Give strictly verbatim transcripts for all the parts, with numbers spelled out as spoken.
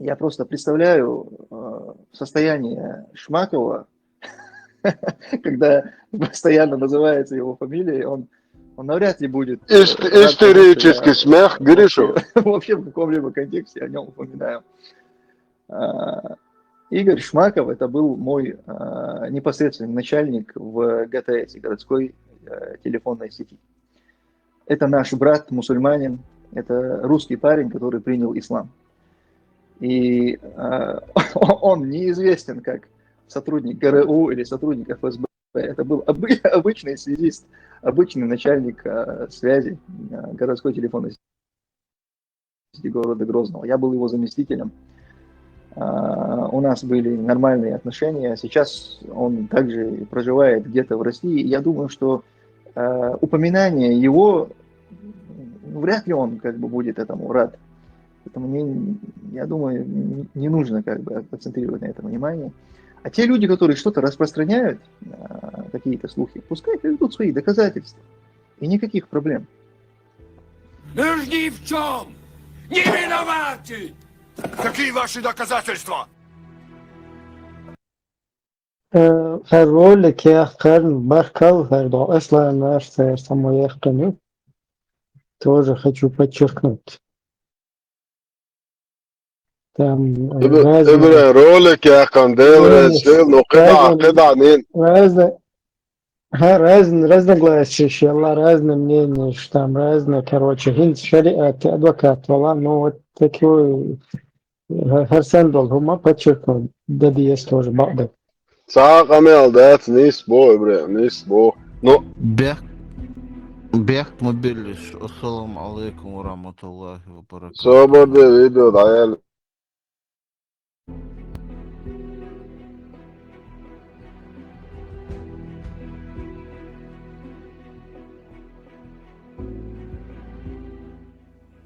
Я просто представляю э, состояние Шмакова, когда постоянно называется его фамилия, он, он навряд ли будет э, Ист- рад тому, что исторический я смех, Гришу. вообще, вообще в каком-либо контексте о нем упоминаю. А, Игорь Шмаков, это был мой а, непосредственный начальник в ГТС, городской э, телефонной сети. Это наш брат мусульманин, это русский парень, который принял ислам. И э, он неизвестен как сотрудник ГРУ или сотрудник ФСБ. Это был обы- обычный связист, обычный начальник э, связи э, городской телефонной сети города Грозного. Я был его заместителем. А, У нас были нормальные отношения. Сейчас он также проживает где-то в России. Я думаю, что э, упоминание его, ну, вряд ли он как бы будет этому рад. Поэтому не, я думаю, не- не нужно как бы акцентрировать на этом внимание. А те люди, которые что-то распространяют, э, какие-то слухи, пускай приведут свои доказательства. И никаких проблем. Нужны в чем? Не виноваты! Какие ваши доказательства? Э, Хар ролик яххан баркал, хар до эслан арсер самояхкану. Тоже хочу подчеркнуть. Там э, разные, Эбре ролик яххан, дел Ролик. Рейсел, ну, кыда, Разные. Кыда, нин. Разные, ха, разные, разногласия, иншаллах, разные мнения, что там разные, короче, хин шариат, адвокат, вала, ну вот такой, э, Хар Сандал, Хума подчеркнул, да, есть тоже, бада. Сакъ амел дац, нис бо, эбре, нис бо. Ну, Бех, бех мобилиш. Ассаламу алейкум ва рахматуллахи ва баракатух. собор де видео, да, я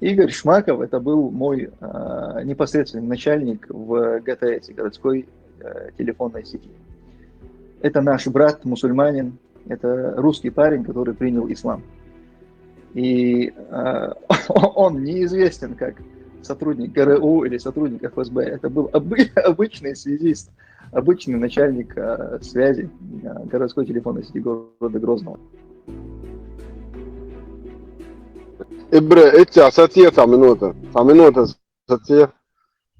Игорь Шмаков, это был мой э, непосредственный начальник в ГТС, городской э, телефонной сети. Это наш брат мусульманин, это русский парень, который принял ислам. И э, он неизвестен как сотрудник ГРУ или сотрудник ФСБ. Это был обы- обычный связист, обычный начальник э, связи э, городской телефонной сети города Грозного. Эбре, эти асатия, та минута. Та минута асатия.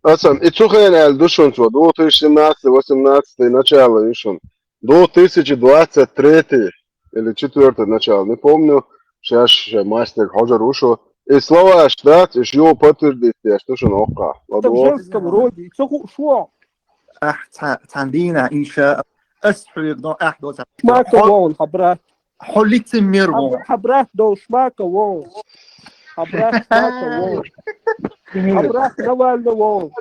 Асам, и цухен эль душун цо, две тысячи семнадцатый, восемнадцатый, начало ишун. Две тысячи двадцать третий или четвёртый начало, не помню. Сейчас мастер Ходжар ушо. И слова штат, и шо подтвердить, я что шо нокка. Это в женском роде. И цо ху- шо? Ах, ца- цандина, инша. Ас хуйгно, ах, до ца- Шмака вон, хабра. Холицы мир вон. Хабра, хабра, до Шмака вон. Хабра, Шмака вон. Хабра, Навальный вон.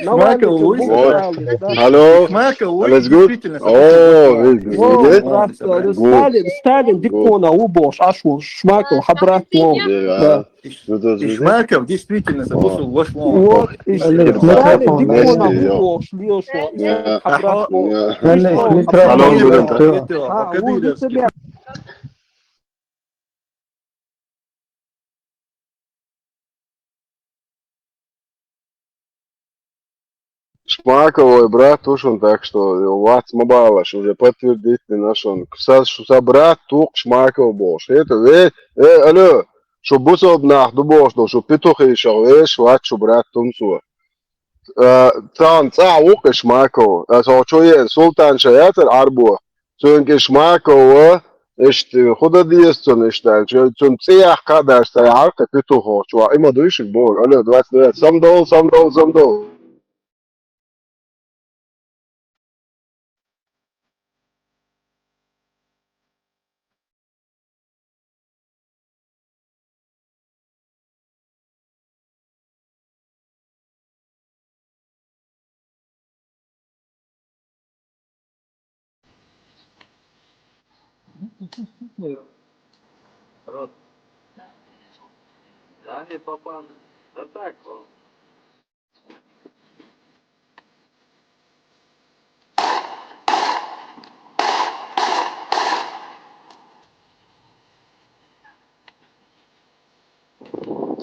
Навальный Шмака вон. вон, да. Алло. Шмака, ой, Alles gut? действительно, О, видите, Вон, видите? просто, Вот. Сталин, Сталин, дикона, убош, аш вон, Шмака, хабра, вон. Да. Да. Ну, то есть, Ишмаков действительно забыл, что ваш вон. Вот, и Алло, Сталин, микрофон, дикона, Алло. убош, лиошо. Да. Хабра, вон. Алло, Ишмака, микрофон, хабра, да. вон. А, вот это мя- Шмаковой брат Тушин, так что у вас мабалаш уже подтвердить не нашел. Ксас, что са брат тук Шмаков бош. Это ве, э, алло, что бусов нах ду бош, что петухи шо веш, ват, что брат тунцу. Э, тан ца ук Шмаков. А со чё е, Султан Шаятар Арбо. Цунки Шмакова, ишти, худа диес цун иштан, цун цеях кадаш са арка петухо, чуа, има дуйшик бор, алло, двадцать девять, сам дол, сам дол, сам дол.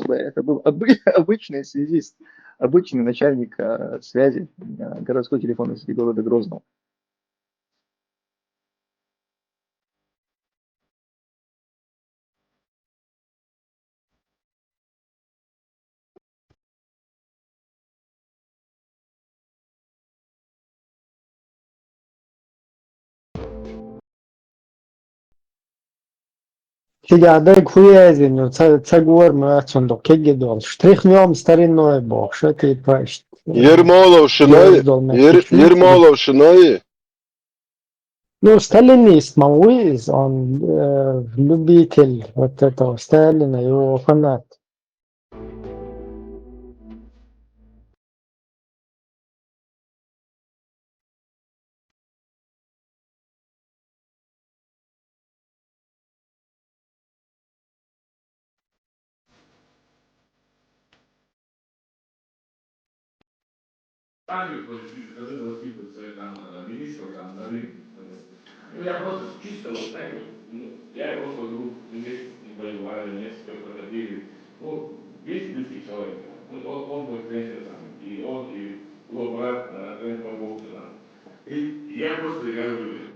Это был обы- обычный связист, обычный начальник э, связи э, городской телефонной сети города Грозного. Цига дайга хӀу яздина ю, ца, ца гор ма цундук кегги долуш. Тряхнём старинное бохуш, типа, ш-, Ермолов шиной, Ер-, Ермолов шиной. Ну, сталинист ма ву иза, он э, любитель вот этого Сталина, его фанат. Ангел, который ты скажи, воспитывает своих там э, министров, там, на рынке. Ну, я просто чисто вот так вот, ну, я его просто друг, вместе с ним воевали, вместе всё проходили. Ну, весь близкий человек. Он, он, он мой тренер там, и он, и его брат, э, тренер по боксу там. И я просто говорю,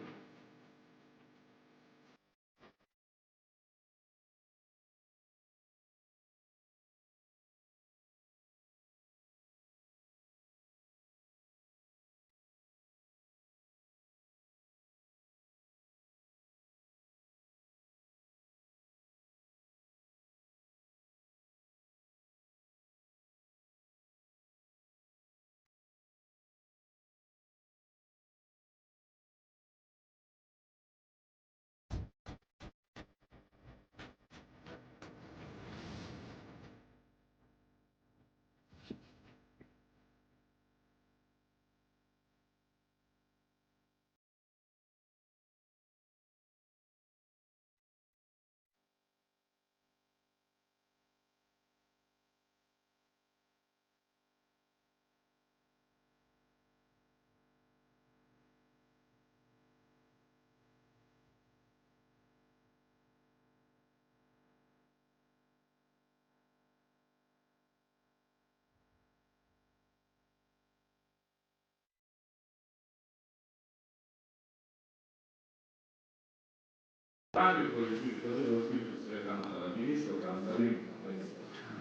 Ангел, который ты скажи, воспитывает своих там э, министров там на рынке.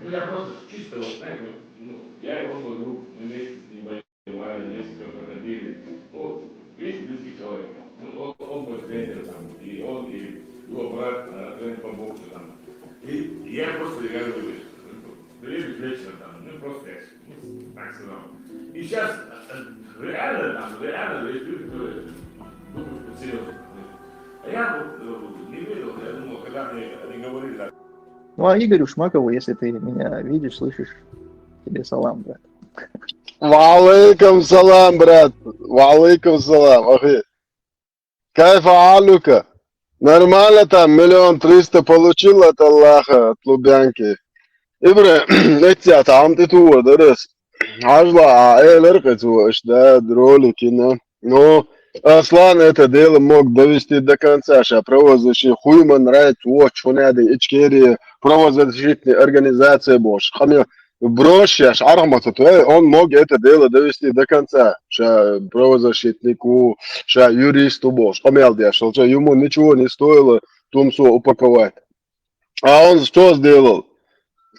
Ну, я просто чисто вот так вот, ну, я его свой друг, мы вместе с ним воевали, вместе всё проходили. Ну, весь близкий человек. Ну, он, он мой тренер там, и он, и его брат, э, тренер по боксу там. И я просто, я говорю, приедешь вечером там, ну, просто я так сказал. И сейчас реально там, реально есть люди, которые думают, что серьезно. А я вот э, не верил, я думал, когда мне они говорили так. Ну, а Игорю Шмакову, если ты меня видишь, слышишь, тебе салам, брат. Ва алейкум салам, брат. Ва алейкум салам. Ахи. Кайфа алюка? Нормально там, миллион триста получил от Аллаха, от Лубянки. Ибра, эти а там ты ту дырыс. Ажла, а элер кэту, да, ролики, на. Ну, Аслан это дело мог довести до конца, ша правозащитник, хуй ма нравится, вот, что надо, Ичкерия, правозащитная организация, бош. Хами, брошь, аш архмату, то он мог это дело довести до конца. Ша правозащитнику, ша юристу бош. Хами алдия, что ему ничего не стоило тумсо упаковать. А он что сделал?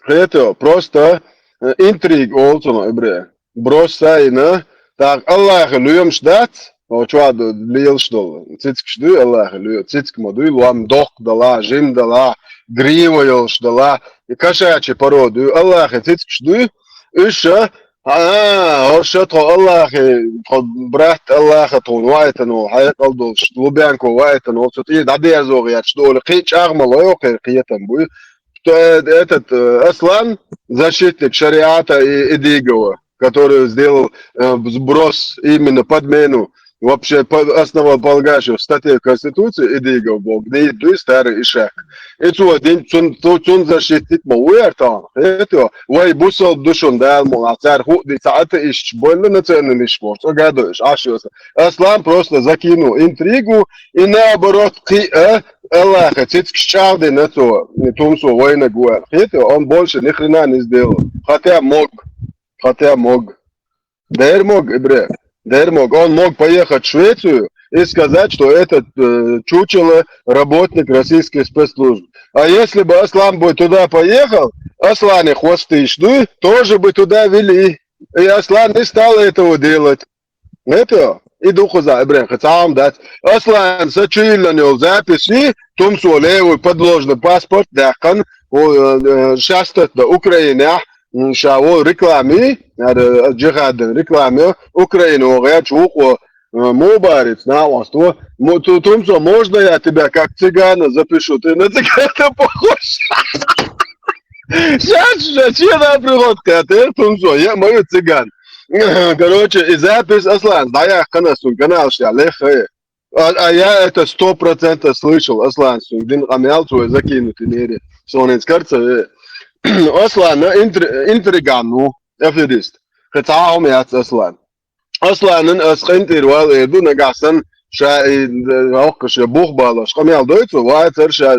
Это просто э, интриг олцуна, ибре. Брошь сайна, так, Аллахи луемш дац, о чуад лиелш дол. Цицкш дуй, Аллахи луе, цицк ма дуй, луам дох дала, жим дала, грива йолш дала, и кошачьи породы, Аллахи цицкш дуй, уьш, а, орша тхо Аллахи, тхо брат Аллаха тхун вайтанул, хьекъал долш, Лубянку вайтанул, цу тӀе дӀадерзо гӀерташ дола, кхин чӀагӀ ма лойо, кхин кхетам буй. То, э, этот э, Аслан, защитник шариата и Идигова, который сделал э, сброс, именно подмену вообще по- основополагающих статей Конституции, Идигов бог, не иду старый ишак. И цо дин цун, цу- цун защитник ма уяртан. Это вай бусал душун дал ма а цар худи цаата иш больно националист бог. Цо гадо иш ашиоса. Аслан просто закинул интригу и наоборот кхи а Аллаха цицкаш чӀагӀдина цо, тумсо вайнаг ву аьлла. Хета, он больше ни хрена не сделал. Хотя мог. Хотя мог. Дэр мог, Ибре. Дэр мог. Он мог поехать в Швецию и сказать, что этот э, чучело работник российской спецслужбы. А если бы Аслан бы туда поехал, Аслане хвосты шли, тоже бы туда вели. И Аслан не стал этого делать. Это и духу за Ибре, хотя он дать. Аслан сочинил записи, том, что левый подложный паспорт, да, кан, о, э, э, сейчас это Украина, м, ща, о, рекламе, э, джихадный рекламе, Украина, о, я чухо, э, мубарец, на вас, то, мо-, то, том, что можно я тебя как цыгана запишу, ты на цыгана похож. Сейчас же, че на приходка, ты, том, что я мою цыган. Короче, и запись Аслан, да, я канал, канал, ща, лехе. А, а я это сто процентов слышал, Аслан, сюн, дин амял твой закинутый мере. Сонен скарца, э. Аслан, на интри-, интригану, аферист. Хотя он я Аслан. Асланын ас къинтӀера вала эр ду, нагахь санна ша и, э, хӀокху ша бух балош къамел дой цо, вацара ша,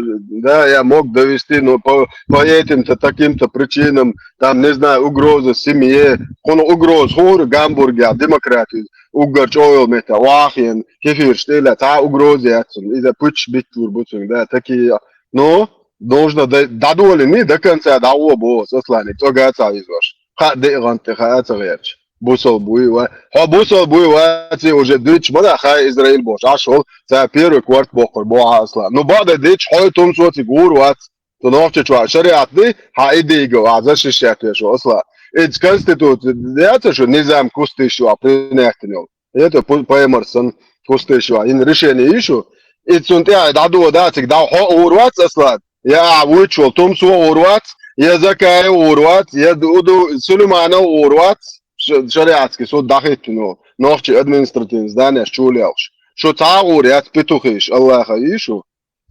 да, я мог довести, но по, по этим-то, таким-то причинам, там, не знаю, угроза семье, хӀуна угроза хӀора Гамбургехь демократии, уггар чӀогӀа метта, вахьен, кефирш тӀе а, цхьа угроза яц цунна, иза пуч битталур бу цуьнга, да, такие, но нужно д-, дӀадолийна до конца дӀагӀо боху Аслане, цӀога ца визош. Хаа деа гӀант тӀе хаа ца гӀерташ. Бусал буй ва. Хьо бусал буй ваций уже дуьйцуш ма дац, хай Израиль бохуш. Аш хӀол, цара первый кварт боккхур бохьа Аслан. Ну, бада дича, хьой тум соци гур вац. Ту нохча чуа шариат ди, хьа идига, а защищать веш ва Аслан. Эц конституция яца шу низам кустиш ва принятен йол. Это пу-, паймар сан кустиш ва. Ин решение ишу. И цун тӀе дӀадо дацик, дав хьо ур вац Аслан. Я а вуьйчул тум со ур вац, я Закаев ур вац, я ду, ду Сулейманов ур вац. Ш-, шариатский суд дахиттина, нохчий административный зданеш чулелш. Шу цхьа гӀур яц петухиш, Аллаха ишу,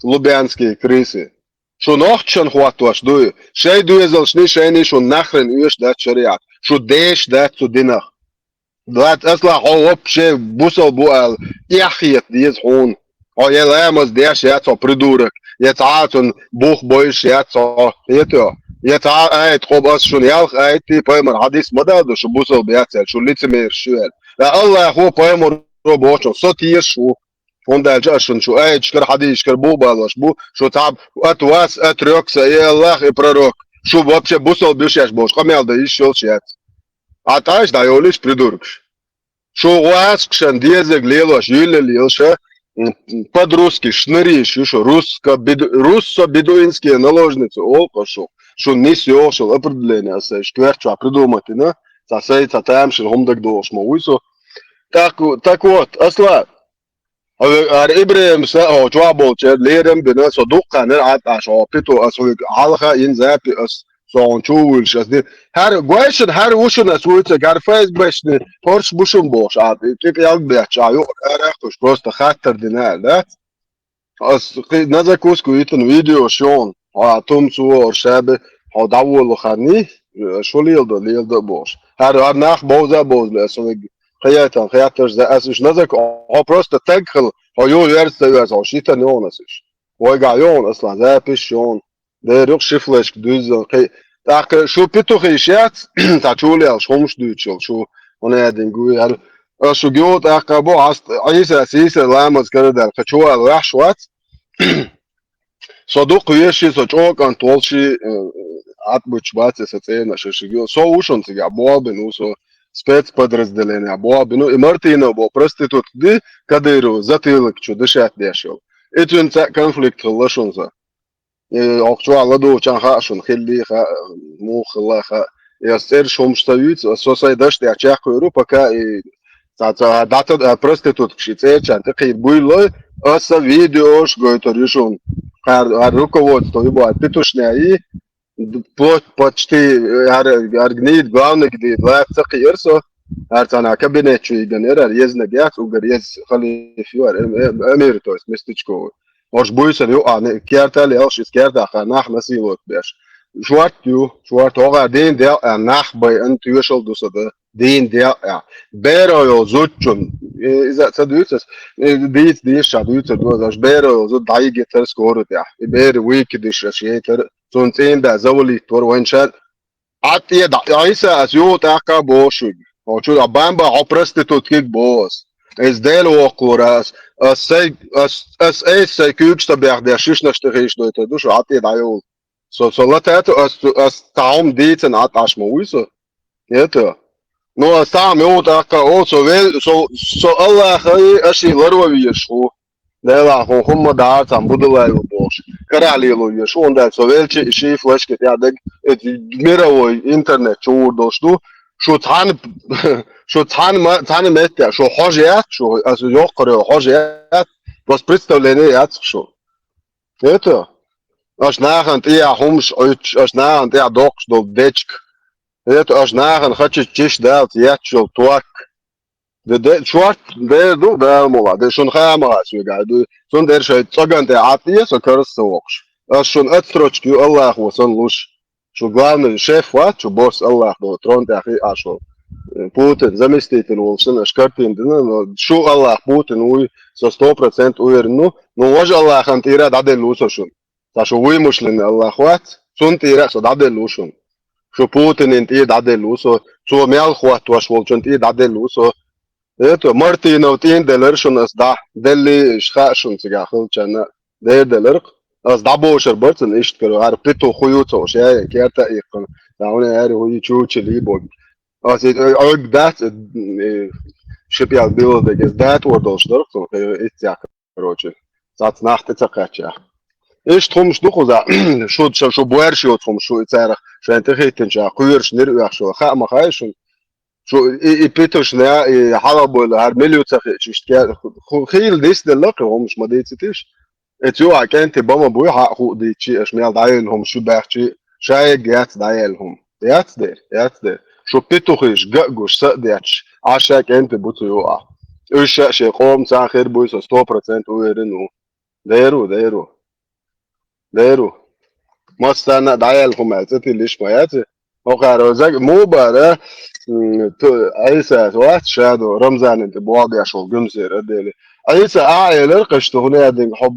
лубянские крысы. Шу нохчан хӀоттош дуй, шай доьзалшни шайни шу нахрен оьш дац шариат, шу деш дац цу динах. Дац Аслан хьо вообще бусал бу ала, эхь хета деза хьуна. Хьо я ламаз деш яц хьо, придурок, я цхьа а цунна бух бойуш яц хьо, хетайо? Я цхьа а аят, хӀоба ас шуна ялх аят, ти паймар хьадис ма далду, шу бусал бу яц аьлла, шу лицемерш шу аьлла. Ткъа Аллахо паймаро бохучун, со теша шу. ХӀунда аьлча ас шуна шу аяташкара, хьадисашкара бух балош бу, шу цхьа ат вас, ат рёкса, и Аллах, и пророк. Шу вообще бусал бу шаьш бохуш, къамел дан йиш йолуш яц. Ӏа тӀаш дӀайолуш, придуркаш. Шу гӀоьшкашан дезаг лелош, юьллал лелаша, м, под-русски шныриш ю шу, русско-беду-, руссо-бедуинские наложницы олу шу. Шу нис йохушал определение аса иш коьртачохь придумать дина, цхьа сай, цхьа тамашийна хӀума дагадогӀуш ма вуй со. Так, так вот, Аслан, хьо ве-, ара Ибрахим са, хьо чохь болчеран лерам а бина, со дуккха нера Ӏад Ӏаш, хьо питу ас хьоьга хьалха йина запи ас, со хьуна чу вуьйлуш ас ди. ХӀара гойшина, хӀара ву шуна ас вуьйцург, хӀара ФСБшна хӀорш бу шуна бохуш, а, тӀе кӀелг бетташ, а, юкъа арахкхуш, просто хаттар дина аьлла, да? Ас кхи-, на закуску йитина видео шуна, хьо тум цо оршаби, хьо дӀаволу ханний, шу леладо, леладо а бохуш. ХӀара, хӀара нах бовза а бовза, ас вайга кхиайтан хеттарш за, ас уьш на зак-, хьо просто таг хила, хьо ю верца ца верца, хьо шитан йогӀун ас уьш. Вайгахь йогӀун, Аслан, запись йогӀун. Дера юкъа шифлешка дуьззина кхи-, тӀаккха шу питухиш яц, цхьа чулелаш хӀумаш дуьйцуш йолу шу, хӀуна аьдинга вуй, хӀара. Ас шу гео тӀаккха бу, хьаста, Ӏийса, сийса ламаз карадаьлла, кхин чу вала ваьхьаш вац. Со дукха веший, со чӀогӀа кӀант волу ши, э, Ӏад буьтуш бац аса цӀена шишиг йо. Со ву шуна цигахь болх бина ву, со спецподразделение болх бина ву. И Мартинов бо проститутка ди, Кадырова, затылок чу дышать деш йолу. И цуьнца конфликт хилла шуна со. И окху чохь ладугӀучан хаьа шуна, хиллий хаьа, муха хилла хаьа. И ас цӀераш хӀумаш ца вуьйцу, ас со сайн даш тӀехь чекхвер ву, пока и цхьа, цхьа дӀата-, а, проституткаш и цӀерачарна тӀекхийра буьйлалой, аса видеош гойтур ю шуна. ХӀара, хӀара руководство ю боху, петушняи, д-, по-, почти, хӀара, хӀара гнид, главный гнид, лаьцна ца кхиира со. ХӀара цхьана кабинет чу йиган яра, хӀара езнаг яц, уггар еза халиф ю, хӀара эм-, эм-, эмир, то есть местечковый. Ош буьйсанна юкъахь не-, керта лелаш, иза кертахь нах насиловать беш. Шорт ю, шорт, хӀокхара дийна делкъехь нах байъан тоьшалла ду сан дан. Дийна делкъехь. Беро йолу зудчун, э, иза а ца дуьйцу ас, э, дийца дийшахь дуьйцур ду ас, аша беро йолу зуда дӀайигитара скоро тӀехь. И бер вуйкидиш аша яйтара, цунна цӀийнда завалийтора вайн шар. Ӏад тӀе дӀа, Ӏийса, ас юха тӀаккха боху шуьга. Хьо чу а бамба, хьо проститутка боху ас. Иза Дела воккхалора ас. Ас сай, ас, ас айса сай куьйгаш ца бехдеш, шишнаш тӀе хийшадойтур ду шу, Ӏад тӀе дӀайовла. Со, со латаьта, ас, ас цхьа хӀума дийцина Ӏад Ӏаш ма вуй со. ХӀета? Ну, ас цхьа хӀума юха тӀаккха, о, со вел, со, со Аллахай, аши ларва везаш ву. Делахь хӀун хӀумма дара цхьана будалай ву бохуш. Карахь лело везаш ву, хӀунда аьлча со велча и ший флешка тӀехь дерг, эцу мировой интернет чу вур долуш ду. Шу цхьана, шу цхьана ма-, цхьана меттехь, шу хьожа яц, шу, аса йоккхаре хьожа яц, просто представление яц шу. ХӀета? Аша нахана тӀехь хӀумаш Ӏуьттуш, аша нахана тӀехь доккхуш долу дечка. ХӀета аша нахана хача чиш далц етташ йолу ток. Де, де, шорт, де, ду, Дала мула, де, шуна хаа ма хаьа соьга, ду, цундела шайн цӀоган тӀе Ӏад тӀе, со карза ца воккхуш. Ас шуна отсрочка ю Аллахо сан луш. Шу главный шеф вац, шу босс Аллах бо, трон тӀехь хиъ а шу. Путин, заместитель волу шуна, аш картина дина, но шу Аллах Путин вуй, со сто процент уверен, ну, ну, важа Аллахана тӀера дӀаделла ву со шуна. Ца шу вуй мушлина Аллах вац, цунна тӀера а со дӀаделла ву шуна. Шу Путинин тӀе дӀаделла ву со, цо мел хӀоттош волчун тӀе дӀаделла ву со. Это, Мартинов тӀе делар шуна ас дӀа, делли, иш хаьа шуна цигахь хилчарна, дер делар. Ас дӀабошар бар цунна иштта кара, хӀара петух хӀу ю ца уш, яй, керта а иккхина. Даун яри хӀу ю чучили бог. Ас и, ой, дац, э, шипял билла дагес датор долуш дара, цунна, э, иццяхка. Короче, цац нах тӀе ца кхаьчча. Иштта хӀумаш ду кхуза, шу, шу, шу боьрша йоцу хӀумаш, шу и царах шайн тӀехӀиттинча, кхоьруш нир оьхуш йолу, хаа ма хаьа шуна. Шу и, и питушна, и хьалабойла, хӀара мила ю ца хиъча, иштта ке-, ху-, хийла дисделла кхин хӀумаш ма дийцитиш. Эца юха кӀентий ба ма буй, хьаа хуу дийцчи, аша мел дӀаелла хӀума шу баьхчи, шайга яц дӀаелла хӀума. Яц дер, яц дер. Шу петухиш, ган а гуш, са а детташ, Ӏаш ша кӀентий бу цу юкъахь. Уьш ша шен къоман цхьа хир буй, со сто процент уверен ву. Дер ву, дер ву. Дер ву. Массарна а дӀаелла хӀума аьлла, цӀе тиллиш ма яц и. ХӀокхара заг-, муха бара, м, ту-, Ӏийсас вац шадо, Рамзанан тӀе боху деш волу гуьмсера а дели. Ӏийса а элира кхишта хӀун яздинга хьо,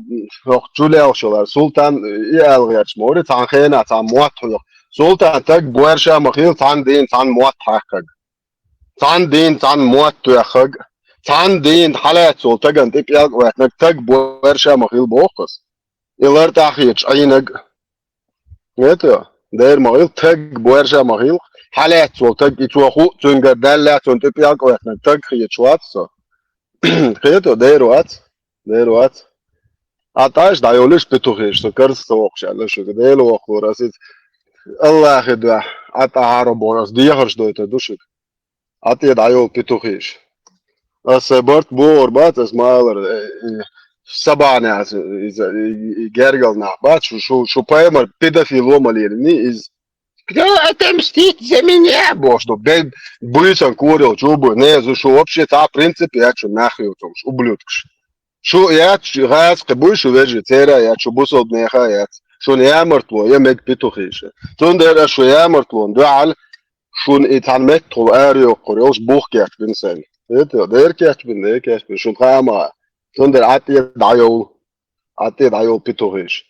хьо чу лелхаш йолу, Султан и ала гӀерташ ма вари, цхьана хенахь цхьана мотт хьоьху. Султан таг боьрша ма хила, цхьана дийна цхьана мотт хьаькххаг. Цхьана дийна цхьана мотт тоьххаг. Цхьана дийна хьалаьцна волу тагана тӀе пӀелг а ваьхнаг таг боьрша ма хила боху ас. И лар тӀаьхьа хеташ Ӏийнаг. Это, дера ма хила, таг боьрша ма хила. Хьалаьцна волу таг, и цо хуу, цуьнгара даьлла, цунна тӀе пӀелг а ваьхнаг таг хеташ вац со. Хето, дера вац. Дера вац. А тӀаш дӀайолуш петухеш, со карза ца воккхуш аьлла шуьга. Дела воккхура, ас иза Аллахе дуьхьа, а тӀаьхьара боху, ас дехарш дойтур ду шуьга. А тӀе дӀайолу петухеш. Ас сайн барт бохур бац, ас ма аллара, э, э, сабаьнехь иза, иза, и, и гергал нах бац, шу, шу, шу паймар педофил ву ма лелийний иза. Кто отомстит за меня? Бохуш ду, бен, буьйсан курал чу бу, не, зу шу вообще цхьа принцип яц шу нах юцурш, ублюдкаш. Шу яц, шу гӀазкхи буй, шу вежа, цера яц, шу бусалба неха яц. Шуна ямартло, я мега петухиша. Цундела шу ямартло, дуьхьал, шуна и цхьана меттахула ара йоккхур йолуш бух кечбина сайна. Это, дера кечбина, дера кечбина, шуна хаа ма. Цундела Ӏад тӀе дӀайовла. Ӏад тӀе дӀайовла петухиш.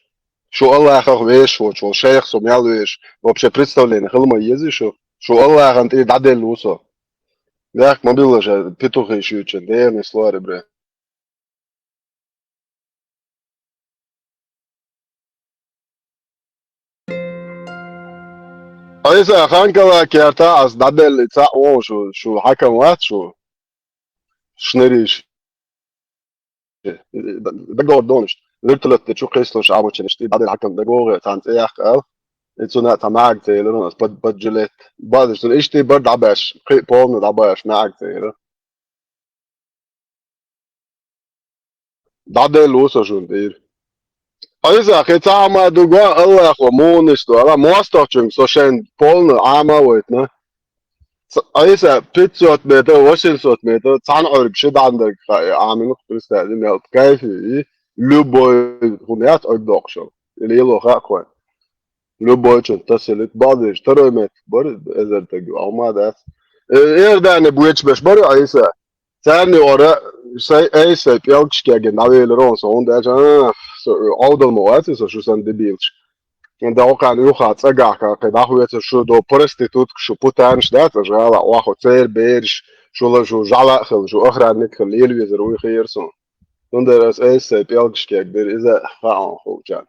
Шу Аллахах вешаш воцуш волу шайх со мел вешаш. Вообще представление хила ма еза шу. Шу Аллахана тӀе дӀаделла ву со. Бехк ма билла ша петухиш ючун, дернаш лоре бре. Айса, ханкала керта ас дӀаделла и цхьаъ вон шу, шу хьакам вац шу? Шнариш. Дагор донаш. Вертолет тӀе чу кхийслуш Ӏамачанаш, и дӀаделла хьакам дагогӀе, цхьана цӀе яккха аьлла. И цуьнан цхьа маьӀиг ца елира, ас под-, поджалеть. Базаш цуьнан иштта и бара дӀабаьш, кхин а полный дӀабаьш маьӀиг ца елира. ДӀаделла ву со шуна дийр. Айса, кхин цхьа хӀума дуга, Аллахо муха нисдо, ала мостагӀчуьнга со шайн полный Ӏама а вайтина. Ц-, айса, пятьсот метр, восемьсот метр, цхьана Ӏуьрга ши дӀандарг хаьа, Ӏамин представь, мел кайфи, любой хӀума яц Ӏуьрг доккхуш. Или йило хаьа кхойн. Любой чун тасалик базеш, второй метр бара, эзар таг ю, Ӏама дац. Э, Иордане боьчу беш бара Ӏийса. Царна юкъара сай, ай, сай пӀелгаш кегина дӀавелира со, хӀунда аьлча, а, со, Ӏовдал ма вац, со шу санна дебилаш. ДӀокхаьнна юха цӀагахь кхе дӀахоьцуш шу до проститутка, шу путанаш дац, аш гӀала, охьа церан бераш, шу ла, шу жӀала а хила, шу охранник а хила, лелавезар вуй хиира суна. Цундела ас айса сайн пӀелгашкег дира, иза хаьа хьуна хӀулчарна.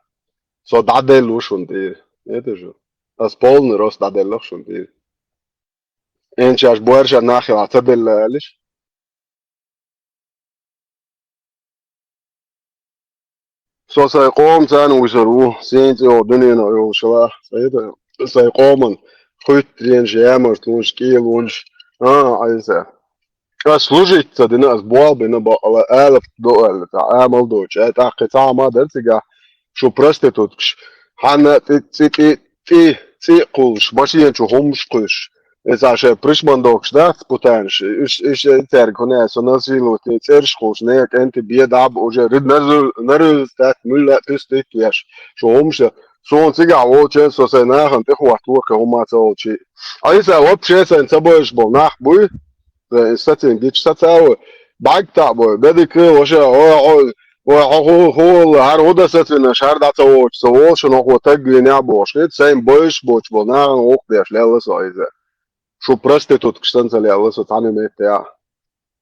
Со дӀаделла ву шуна тӀера. Эта шу. Ас полный рост дӀаделлах шуна тӀера. Энчаш боьрша нах хила ца делла алиш. Со сайн къоман царна вуьсур ву, сен цӀе йолу дуьнено йолуш ла, сайн къоман хуьттаренаш, ямартлонаш, кӀелонаш, а, Ӏайса. Ас служить ца дина, ас болх бина бакъала, алапа до аьлла, цхьа амал доцуш, э, тӀаккха кхин цхьа хӀума дара цигахь, шу проституткаш, хьанна тӀе, цӀе, тӀе, тӀе, цӀе а кхуллуш, машен чу хӀумаш а кхуьссуш, иза шайн пришман дохуш дац, путанаш, уьш, уьш цаьрга хӀуна аьлла, со насиловать, цӀераш а кхуллуш, некъа кӀентий бен дӀа а бу, уже рид нарзу-, нарзу дац, муьлла а пуьстуьйту веш, шу хӀумаш а, суна цигахь волчу, со сайн нахана тӀехӀотто кхин хӀума ца волчу. Ӏайса вообще сайн ца бовзуш болу нах буй? Сайн сацийна гича сацаву? БӀаьрг таӀ бой, бедика, ваша, ой, ой, ой, хьо ху-, ху-, хӀара хӀу дан сацвина, хӀара дӀа ца воцуш, со волу шуна хӀокхо таг вийна а бохуш, хӀета сайн бовзуш боцуш болу нахана гӀуллакх деш лелла со иза. Шу проституткаш санна ца лелла со цхьана меттехь.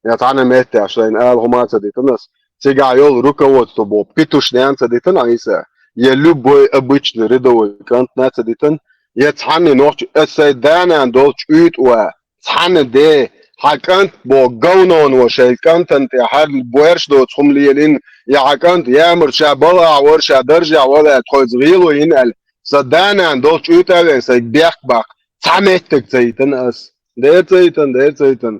Я цхьана меттехь шайна ала хӀума ца дитина ас. Цигахь йолу руководство боху петушнян ца дитина Ӏийса. Я любой обычный рядовой кӀантна ца дитина. Я цхьанна нохча ас сайн да-нана долчу уьйтӀа ван. Цхьанна де, хьан кӀант боху говнон ван шайн кӀантана тӀе хьарна боьрша доцу хӀума лелийна. Я хьан кӀант ямарта ша балахь вара, ша даржехь вара аьлла, тхоьца гӀело йина аьлла. Сан да-нана долчу уьйтӀа а вен сайга бехк баккха. Цхьа меттиг ца йитина ас. Дера ца йитина, дера ца йитина.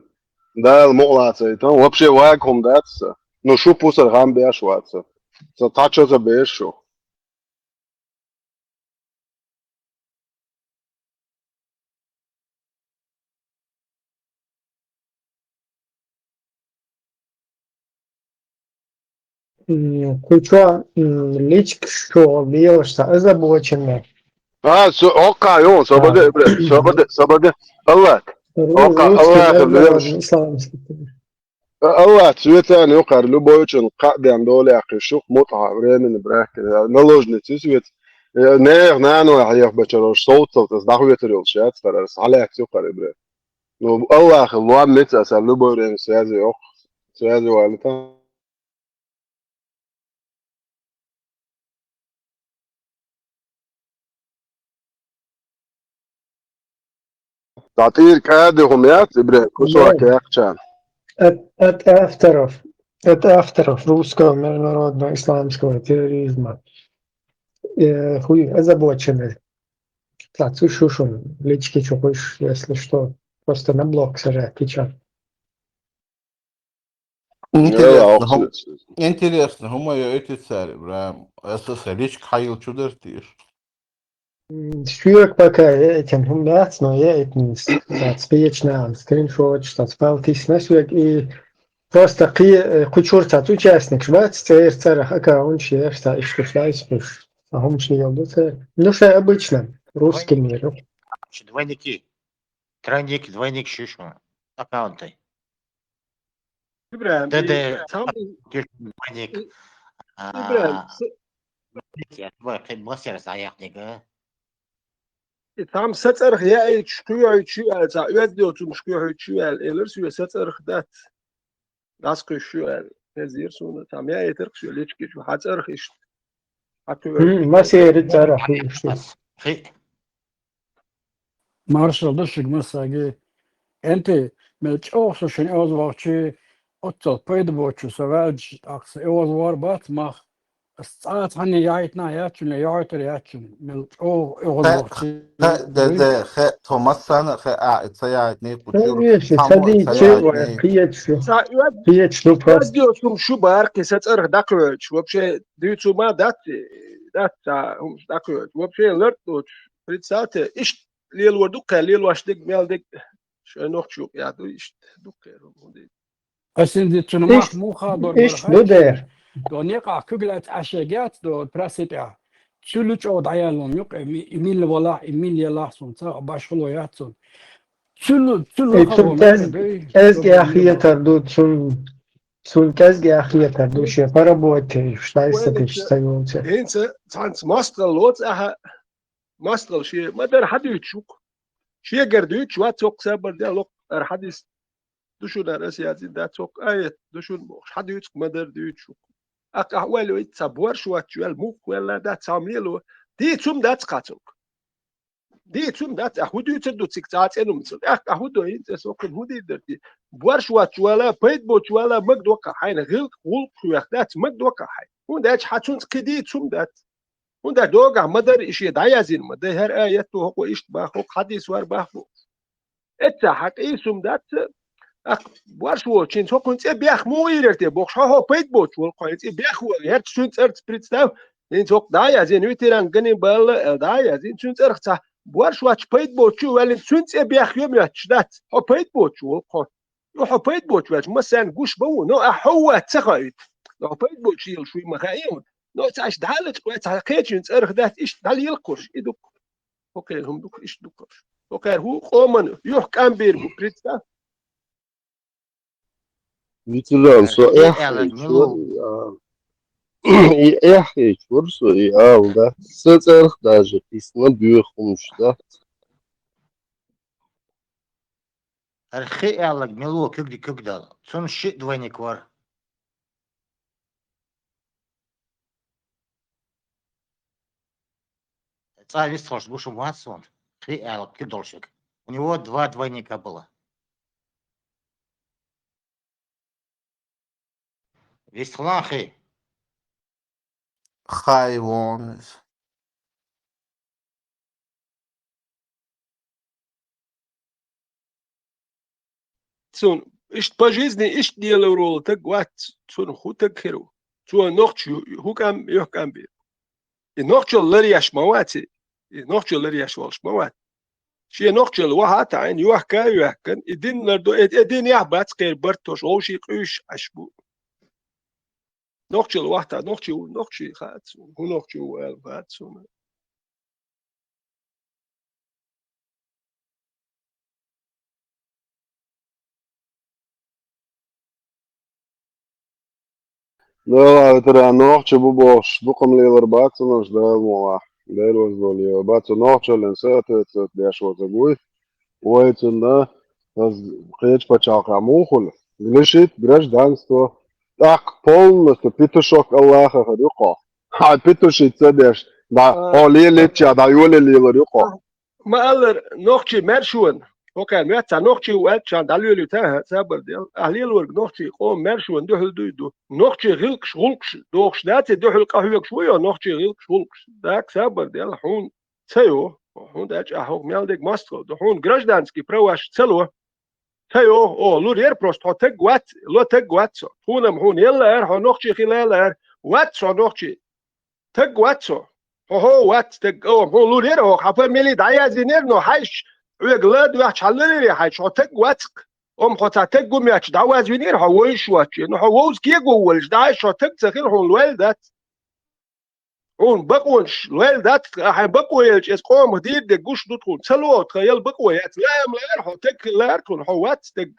Дала мукъалахь ца йитина. Вообще вайга хӀума дац аса. Ну, шу пусар хам беш вац аса. Сан цхьа чо ца беш шу. М, кху чо, м, личка чу белаш ца озабоченный. А, со, оккха, ё, собаде, бля, собаде, собаде. Аллах. Оккха, Аллах, бля. Исламский. Аллах, цветан, ё, кхар, любой чун, кхаъ ден дола яхкхи, шух, мутӀа, времени, брахки, наложницы, свет. Э, нех, нано, хьех, бачарош, соуцал, тас, дахветар, ёл, шац, тарас, хьалац, ё, кхар, бля. Ну, Аллах, луам, мец, аса, любой время связи, ох, связи, валита. ДӀатӀийра кӀади хӀума яц, Ибрахим, кусок яьккхича. От, от авторов, от авторов русского международного исламского терроризма. Э, хуй, озабоченный. Так, слушай, шо, лички чё хочешь, если что, просто на блок сажать, ты чё? Интересно, хӀум-, интересно, хӀума я эти цари, прям, СССР-ичка хьайил чу дартиш? М, шуьга пока я этим хӀума яц, но я этим с-, так, спичь на скриншот, что спалтись на шуьга, и просто кхи-, э, кху чуьра цхьацца участникаш бац, церан цӀарах аккаунташ еш, цхьа иштта шлайс хуьш. А хӀумаш леладо церан. Ну, шайн обычно, русский мир. Двойники. Тройник, двойник шуьш ван. Аккаунты. Ибрахим, ДД, и цхьамма двойник. И-, а, Ибрахим, с-, я, твой, ты мастер заявник, а? И цхьамма сан цӀарах яийча кхоьхьуьйтуш ю аьлла, цхьа оьзда йоцурш кхоьхьуьйтуш ю аьлла, элира соьга сан цӀарах дац. ДӀасакхуьйсуш ю аьлла. Хезира суна, цхьамма яийтарх соьга лички чу, хьан цӀарах иштта. Хьан кхоьхьуьйтуш. М, масеран цӀарах иштта. Хи-, Маршалла ду шуьга массаьрга. Энти, мел чӀогӀа со шуна оьзда вахча, оццул пайда боцуш со ваьлча, тӀаккха сан оьзда вар бац мах. Ас цкъа а цхьанне яхьийтина яц шуна, яхьийтар яц шуна. Мел чӀогӀа оьзда вахча. Хе, де, де, хе, тхо массарна а хе, а, и ца яхьийтина кху чуьра. Ца дийци, ца яхьийтина. Кхечу. Ца оьз-, кхечу ду просто. Оьзда йоцурш ю бара кхин сан цӀарах дӀакхоьхьуьйтуш. Вообще, дуьйцу ма дац, дац ца хӀумаш дӀакхоьхьуьйтуш. Вообще, лард доцуш. Представьте, иштта лелор ду кхаьр, лелош дерг, мел дерг, шайн нохчо юкъа яхь ду, иштта ду кхаьр, хӀума ду. Ас хӀинца цунна мах муха дора, иштта ду дера. До некъахь куьг лаьцна Ӏаш егӀац до просыпя. Цуьлу чӀогӀа дӀаяллун юкъа, и ми-, и милла валахь, и милла ялахь суна, ца башхало яц суна. Цуьлу, цуьлу и цунна кӀезиг-, кӀезиг яхьийтар ду, цунна, цунна кӀезиг яхьийтар ду, шен поработаеш, шайса теш ца йолча. ХӀинца цхьаьнца мостагӀалла лоцу ахьа, Мастагӏал шен ма-дарра хьадуьйцуш ву-кх. Шегара дуьйцуш вац хӀокху, сабар де, локхара хьадис ду шуна, аса яздина дац хӀокху, аят ду шуна бохуш, хьадуьйцу-кх, ма-дарра дуьйцуш ву-кх. Ахь, ахь ойла йо, итт цхьа борш воцчу ваьлла, муха ваьлла дац, цхьа хӀума лело. Дийца хӀума дац-кх цунга. Дийца хӀума дац, ахь хӀун дуьйцур ду цига цхьа а цӀена хӀуманца? ТӀаккха ахь хӀун до, хӀинца аса хӀокхуьнан хӀун дийр дара те? Борш воцчу ваьлла, пайда боцчу ваьлла, магадо-кх хьайна, гӀиллакх, гӀуллакхаш вех дац, магадо-кх хьайна. ХӀунда аьлча хьан цунца кхин дийца хӀума дац. ХӀунда догахь ма-дарра и шен дӀаязйина ма дай, хӀара аят ду хӀокхо, иштта боху, хӀокху хьадис вара боху. Эцца хьан къийса хӀума дац, ахь борш воцучуьнца хӀокхуьнан цӀе бехк муха йийр яра те бохуш, хьо, хьо пайда боцуш волу-кх хьо, и цӀе бехк вара, хӀара цуьнан цӀарца представь, хӀинца хӀокху дӀаязйина, ветеран Ганнибал аьлла дӀаязйина, цуьнан цӀарах цхьа борш воцчу пайда боцуш ву ваьлла, цуьнан цӀе бехк йо моьттуш дац, хьо пайда боцуш волу-кх хьо. Ну, хьо пайда боцуш ваьлча, массарна гуш бан ву, но ахь хьо ву вац ца хоуьйту. Но хьо пайда боцуш лелаш вуй ма хаий хьуна. Но цхьа иштта дӀалечкъа вац, хьан кхечуьнан цӀарах дац, иштта дӀалелакхуш, и ду-кх. ХӀокхеран хӀума ду-кх, иштта ду-кх. ХӀокхара хӀун къоман юьхькӀам бийр бу, представь. Вицелан со эхь хьийча вара и ала. И эхь хьийча вара со и ала, да. Сан цӀарах даже кхиссина боьха хӀуманаш дац. ХӀара хи аьлларг мила ву, куьг ди куьг дала? Цунна шиъ двойник вара. ЦӀа вистхуьлуш гуш хӀума вац суна. Хи аьлларг куьг долуш верг. У него два двойника было. Вистхилан хи. Хай вон. Цунна иштта по жизни иштта делар волу таг вац, цунах хӀун таг хир ву? Цо нохча хӀу-, хӀу кӀам, юьхь кӀам бийр. И нохчалла ларъеш ма вац и, и нохчалла ларъеш волуш ма вац. Шен нохчалла вахьа а таӀийна, йохка а йоьхкина, и дин лардо, э, э, дин яхь бац кхеран барт, тхо вовшийн къуьйсуш Ӏаш бу. Нохчалла вахьа а таӀийна, нохчи ву, нохчи хаьа цунна, хӀун нохчи ву аьлла хаьа цунна. Дала ветеран нохчи бу бохуш, дукха ма лелар бац цунах, Дала мукъалахь. Дела ваза лелар бац, цу нохчаллин соответствовать деш вазаг вуй. Вай цунна, ас кхечу пачхьалкхехь муха хуьлу? Лишить гражданство. ТӀаккха полностью петушок Аллаха хир ю-кх хьо. Хьан петушица деш, дӀа, хьо лелийча дӀа йоле лелар ю-кх хьо. Ма-аллара, нохчий маьршонан, хӀокхара моьтту цхьа нохчи ву аьлча, дӀалоьлуьйту, хӀа, сабар де. Ахь лелорг нохчий къоман маьршонан дуьхьал дуй ду. Нохчий гӀиллакхаш, гӀуллакхаш дохуш дац, и дуьхьал къахьоьгуш ву йо, нохчий гӀиллакхаш, гӀуллакхаш. ДӀа, сабар де, хьуна ца йо, хьуна даьлча ахь хӀокху мел дерг мостагӀалла ду, хьуна гражданский праваш ца ло. Ца йо, о, лур яра просто, хьо таг вац, ло таг вац со. Тхуна-м хьуна елла ара, хьо нохчи хила ара. Вац хьо нохчи. Таг вац хьо. Хьо, хьо вац таг. О, хьуна лур яра хьо, хьан фамили дӀаяздинера, но хьайш хьоьга ла а доьхча, хьан ларъяре хьайча, хьо таг вац-кх. Амма хьо цхьа таг ву моьттуш дӀавазвинера хьо вовшах воцчу. Но хьо вовза кего волуш, дӀа хьо таг ца хила, хьуна лойла дац. Хьуна бакъонаш лойла дац, хьайн бакъо елча, эс къомах дийр дерг гуш ду тхуна. Ца ло тхан ял бакъо яц, лаам лаара хьо, таг хила лаара тхуна, хьо вац таг.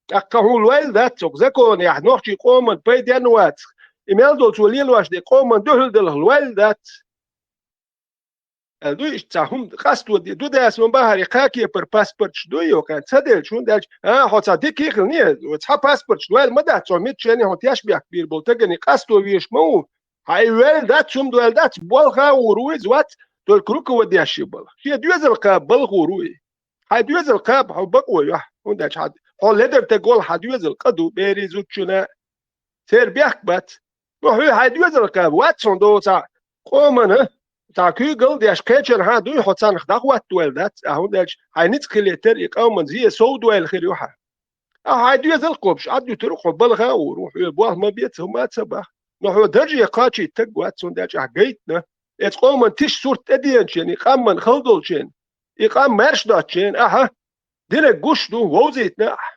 ТӀаккха хьуна лойла дац оцу законехь, нохчий къоман пайденна вацахь. И мел долу цо лелош дерг къоман дуьхьал делахь лойла дац. Аьлла ду иштта цхьа хӀума къасто де, ду дас ван бахьара, кхаа кепара паспорташ дуй йоккха, ца делча, хӀунда аьлча, а, хьо цхьа дика хилла, цхьа паспорташ лойла ма дац, цо миччане хьуна тешнабехк бийр болу тагане къасто везаш ма ву. Хьайн ваьлла дац, хӀума дойла дац, болха а гӀур ву иза вац, только руководящий бала. Шен доьзал кхаба бала гӀур ву и. Хьайн доьзал кхаба хьо бакъо йохь, хӀунда аьлча хьан, хьо ледар таг волу хьан доьзал къа ду, берийн зудчунна, церан бехк бац. Ну, хьо хьайн доьзал кхаба, вац хьуна доцахь, къомана, цхьа куьйгалла а деш, кхечанхьа а дуй, хьо царнах дӀахӀоттадойла дац, а, хӀунда аьлча хьайн ницкъ хилийтар и къоман зен совдойла хир ю хьан. Ахьа хьайн доьзал кхобуш, Ӏад дуьтур ву хьо, балха а гӀур ву, хьоьга болх ма беца, хӀума а ца боху. Но хьо дарже кхачийта таг вац, хӀунда аьлча ахь гайтина. Эцу къоман тишан сурт тӀедеанчен, и къаман хала долчен, и къам маьрша доцчен, ахьа, динарг гуш ду, вовзийтина ахьа.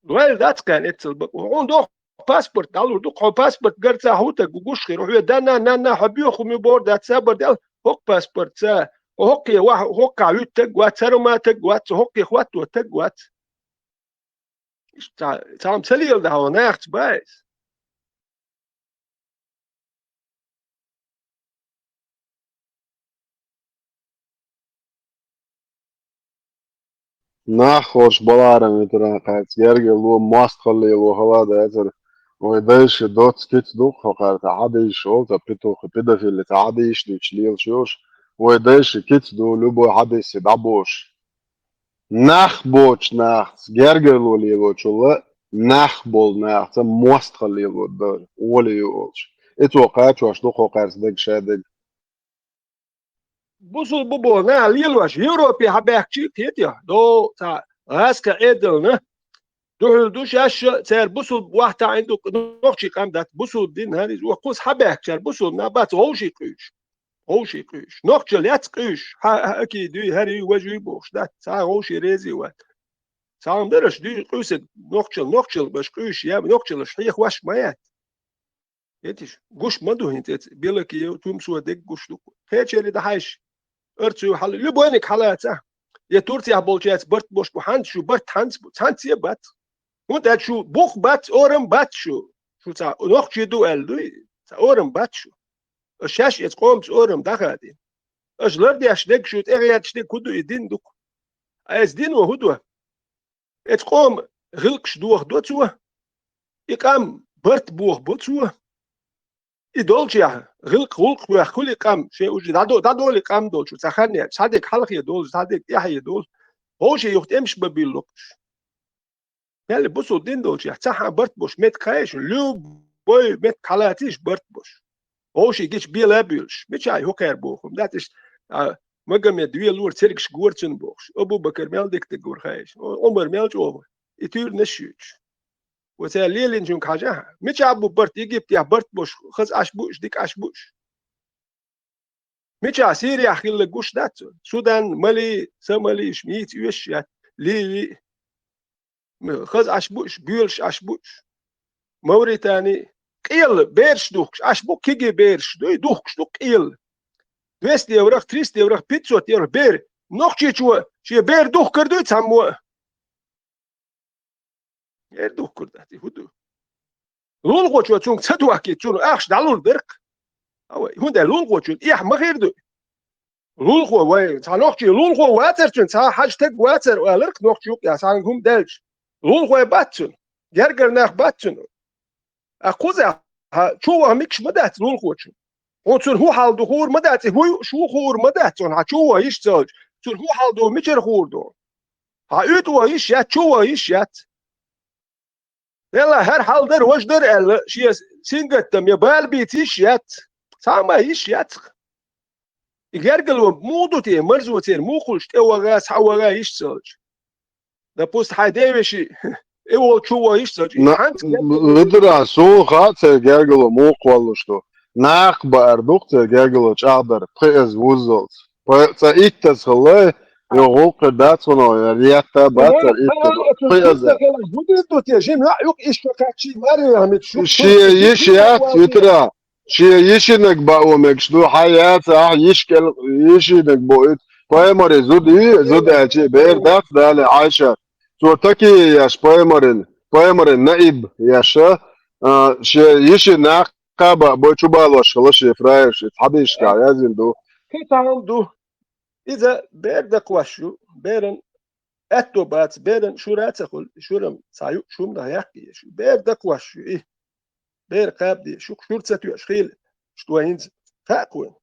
Лойла дац кхарна эццал бакъо. Хьуна доху паспорт дӀалур ду, хьо паспорт гарца хьу таг гуш хир. Хьоьга данна, нанна, хьо боьха хӀума ю бор дац, сабар дел, хӀокху паспортца, хьо хӀокхе ваха, хӀокхахь вуьту таг вац, цара ма таг вац, хӀокхе хӀотто таг вац. Иштта цхьа-, цхьамма ца леладахь, хьо нахаца баьйса. Нах хорш баларам витаран кхаьрца гергарло, мостагӀалло хала дацар. Вай дайша доц кица дукха хьо кхаьрца хьадийша хӀолта петух, педофили ца хьадийша дича лелаш йош. Вай дайша кица ду, любой хьадийса дӀабош. Нах боч нахца, гергарло лелочула, нах бол нахца, мостагӀалло дар, оли ю олуш. И цо кхачош ду хьо кхаьрца дег ша дег. Бусул бу бо, на лелош, Европе хьабаьхкачий, кхетий, до ца гӀаска Ӏедална. Дуьхьал ду шаьш, цара бусул вахта Ӏин ду, нохчий къам дац, бусул дин хӀариз, ва кхуз хьабаьхкачара бусул на бац, гӀовший къуьйш. ГӀовший къуьйш. Нохчал яц къуьйш, хьа, хьа, аки дуй, хӀари, важуй бохуш дац, цхьа гӀовший рези вац. Цхьа хӀума дараш дуй, къуьйсаг нохчал, нохчал баш къуьйш, я нохчалаш хьех ваш ма яц. Етиш, гуш ма ду хӀинца эца, белаки ю, тумсо дег гуш ду. Кхечери дахьайш, арцу хьал, любойник хьалаца. Я Турцияхь болчаьц барт бош бу, хьанца шу барт хьанца бу, цхьанца е бац. ХӀунда аьлча шу бух бац, орам бац шу. Шу ца нохчий ду аьлла дуй, ца орам бац шу. Аш шаьш эца къомца орам дахадина. Аш лардеш дег шу, тӀегӀерташ дег хӀу ду и дин дук. Ас дин ва хӀу ду? Эцу къома гӀилкхаш дохадо цо, и къам барт бохабо цо. И долчехь, гӀилкх, гӀулкх веххули къам, шен уже дӀадо-, дӀадоли къам долчу, ца хан яц, цхьадерг хьалхе долу, цхьадерг тӀаьхье долу, вовшийн юха тӀемаш бан билла локхуш. Мел бусул дин долчехь, цхьа хьан барт бош, меттиг хаеш, любой меттиг хьалацийш барт бош. Вовшийн гича бела а буьйлуш, мичахь хӀокхара боху, дац иштта, а, Магомед велора цергаш гора цунна бохуш, Абу-Бакар мел дика дагора хаеш, Ӏумар мел чӀогӀа, и туьйранаш юьйцуш. Оцара лелинчуьнга хьажахьа, мичахь бу барт, Египтехь барт бош, хаза Ӏаш бууш, дика Ӏаш бууш? Мичахь Сирияхь хилла гуш дац цунна? Судан, Мали, Сомали, иш мийца оьшуш яц, Ливи, хаза Ӏаш бууш, боьлуш Ӏаш бууш. Мавритани, къелла бераш духкуш, Ӏаш бу киги бераш, дуй, духкуш ду къелла. Двести еврох, триста еврох, пятьсот еврох бер. Нохчичо шен бер духкур дуй цхьаммо а? Бер духкур дац, и хӀу ду? Лулахочо цунга ца дохкийта, цунна ахча дӀалур дара-кх. Авай, хӀунда аьлча лулахочун эхь ма хир ду. Лулахо вай, цхьа нохчий лулахо вацар цуьнан, цхьа хьажа стаг вацар алар-кх нохча юкъехь, цхьаьнга хӀума даьлча. Лулахой бац цуьнан, гергара нах бац цуьнан. Ткъа кхузахь, хьан чу ваха мегаш ма дац лулахочун. Хьуна цунна хӀун хьал ду хуур ма дац, и хӀун ю, шу хуур ма дац цунна, хьан чу ваха йиш ца хилча. Цунна хӀун хьал ду, мичара хуур ду? Хьан уьйтӀа ваха йиш яц, чу ваха йиш яц. Делла, хӀара хьал дара, важа дара аьлла, шен сингаттам я бала бийца йиш яц. Цхьа а ма йиш яц-кх. И гергарло муха ду те, марзо церан муха хуьлуш, тӀе ваха, схьа ваха йиш ца хилча? Допустим, хьайн девеши, и волчу ваха йиш ца хилча, и На-, хьанца гергарло? Лидера, суна хаьа церан гергарло муха кхоллалуш ду. Нах баар ду-кх церан гергарло чӀагӀдар, пхи эза вуззалц. Пхи, цкъа иттаза хилла, йо, гӀуллакх хир дац хьуна, ретта бацара иттаза. Пхи эза. ХӀун дийр ду те, жима йоӀ юкъа иштта кхаччий маре яхмит шу. Шен йиш яц, витара. Шен йишинаг баа мегаш ду, хьан яцахь, йиш кӀел-, йишинаг бо ит. Пайхамаре зуда ю, зуда аьлчи, бер дац, Дала Ӏайша. Цо такие еш пайхамарин, пайхамарин наиб еш, а, шен йиши нах кхаба бой чубалош хила шен фраерш, и хьадийшка яздина ду. Кхин цхьа хӀума ду. Иза бер дакхош ю, беран аьтто бац, беран шура а ца хуьлу, шурам цхьа ю, шумнах яккхий шу. Бер дакхош ю и. Бер кхаба де, шух шура ца тоьаш хила, шуьга хӀинца хаьа кхуьнан.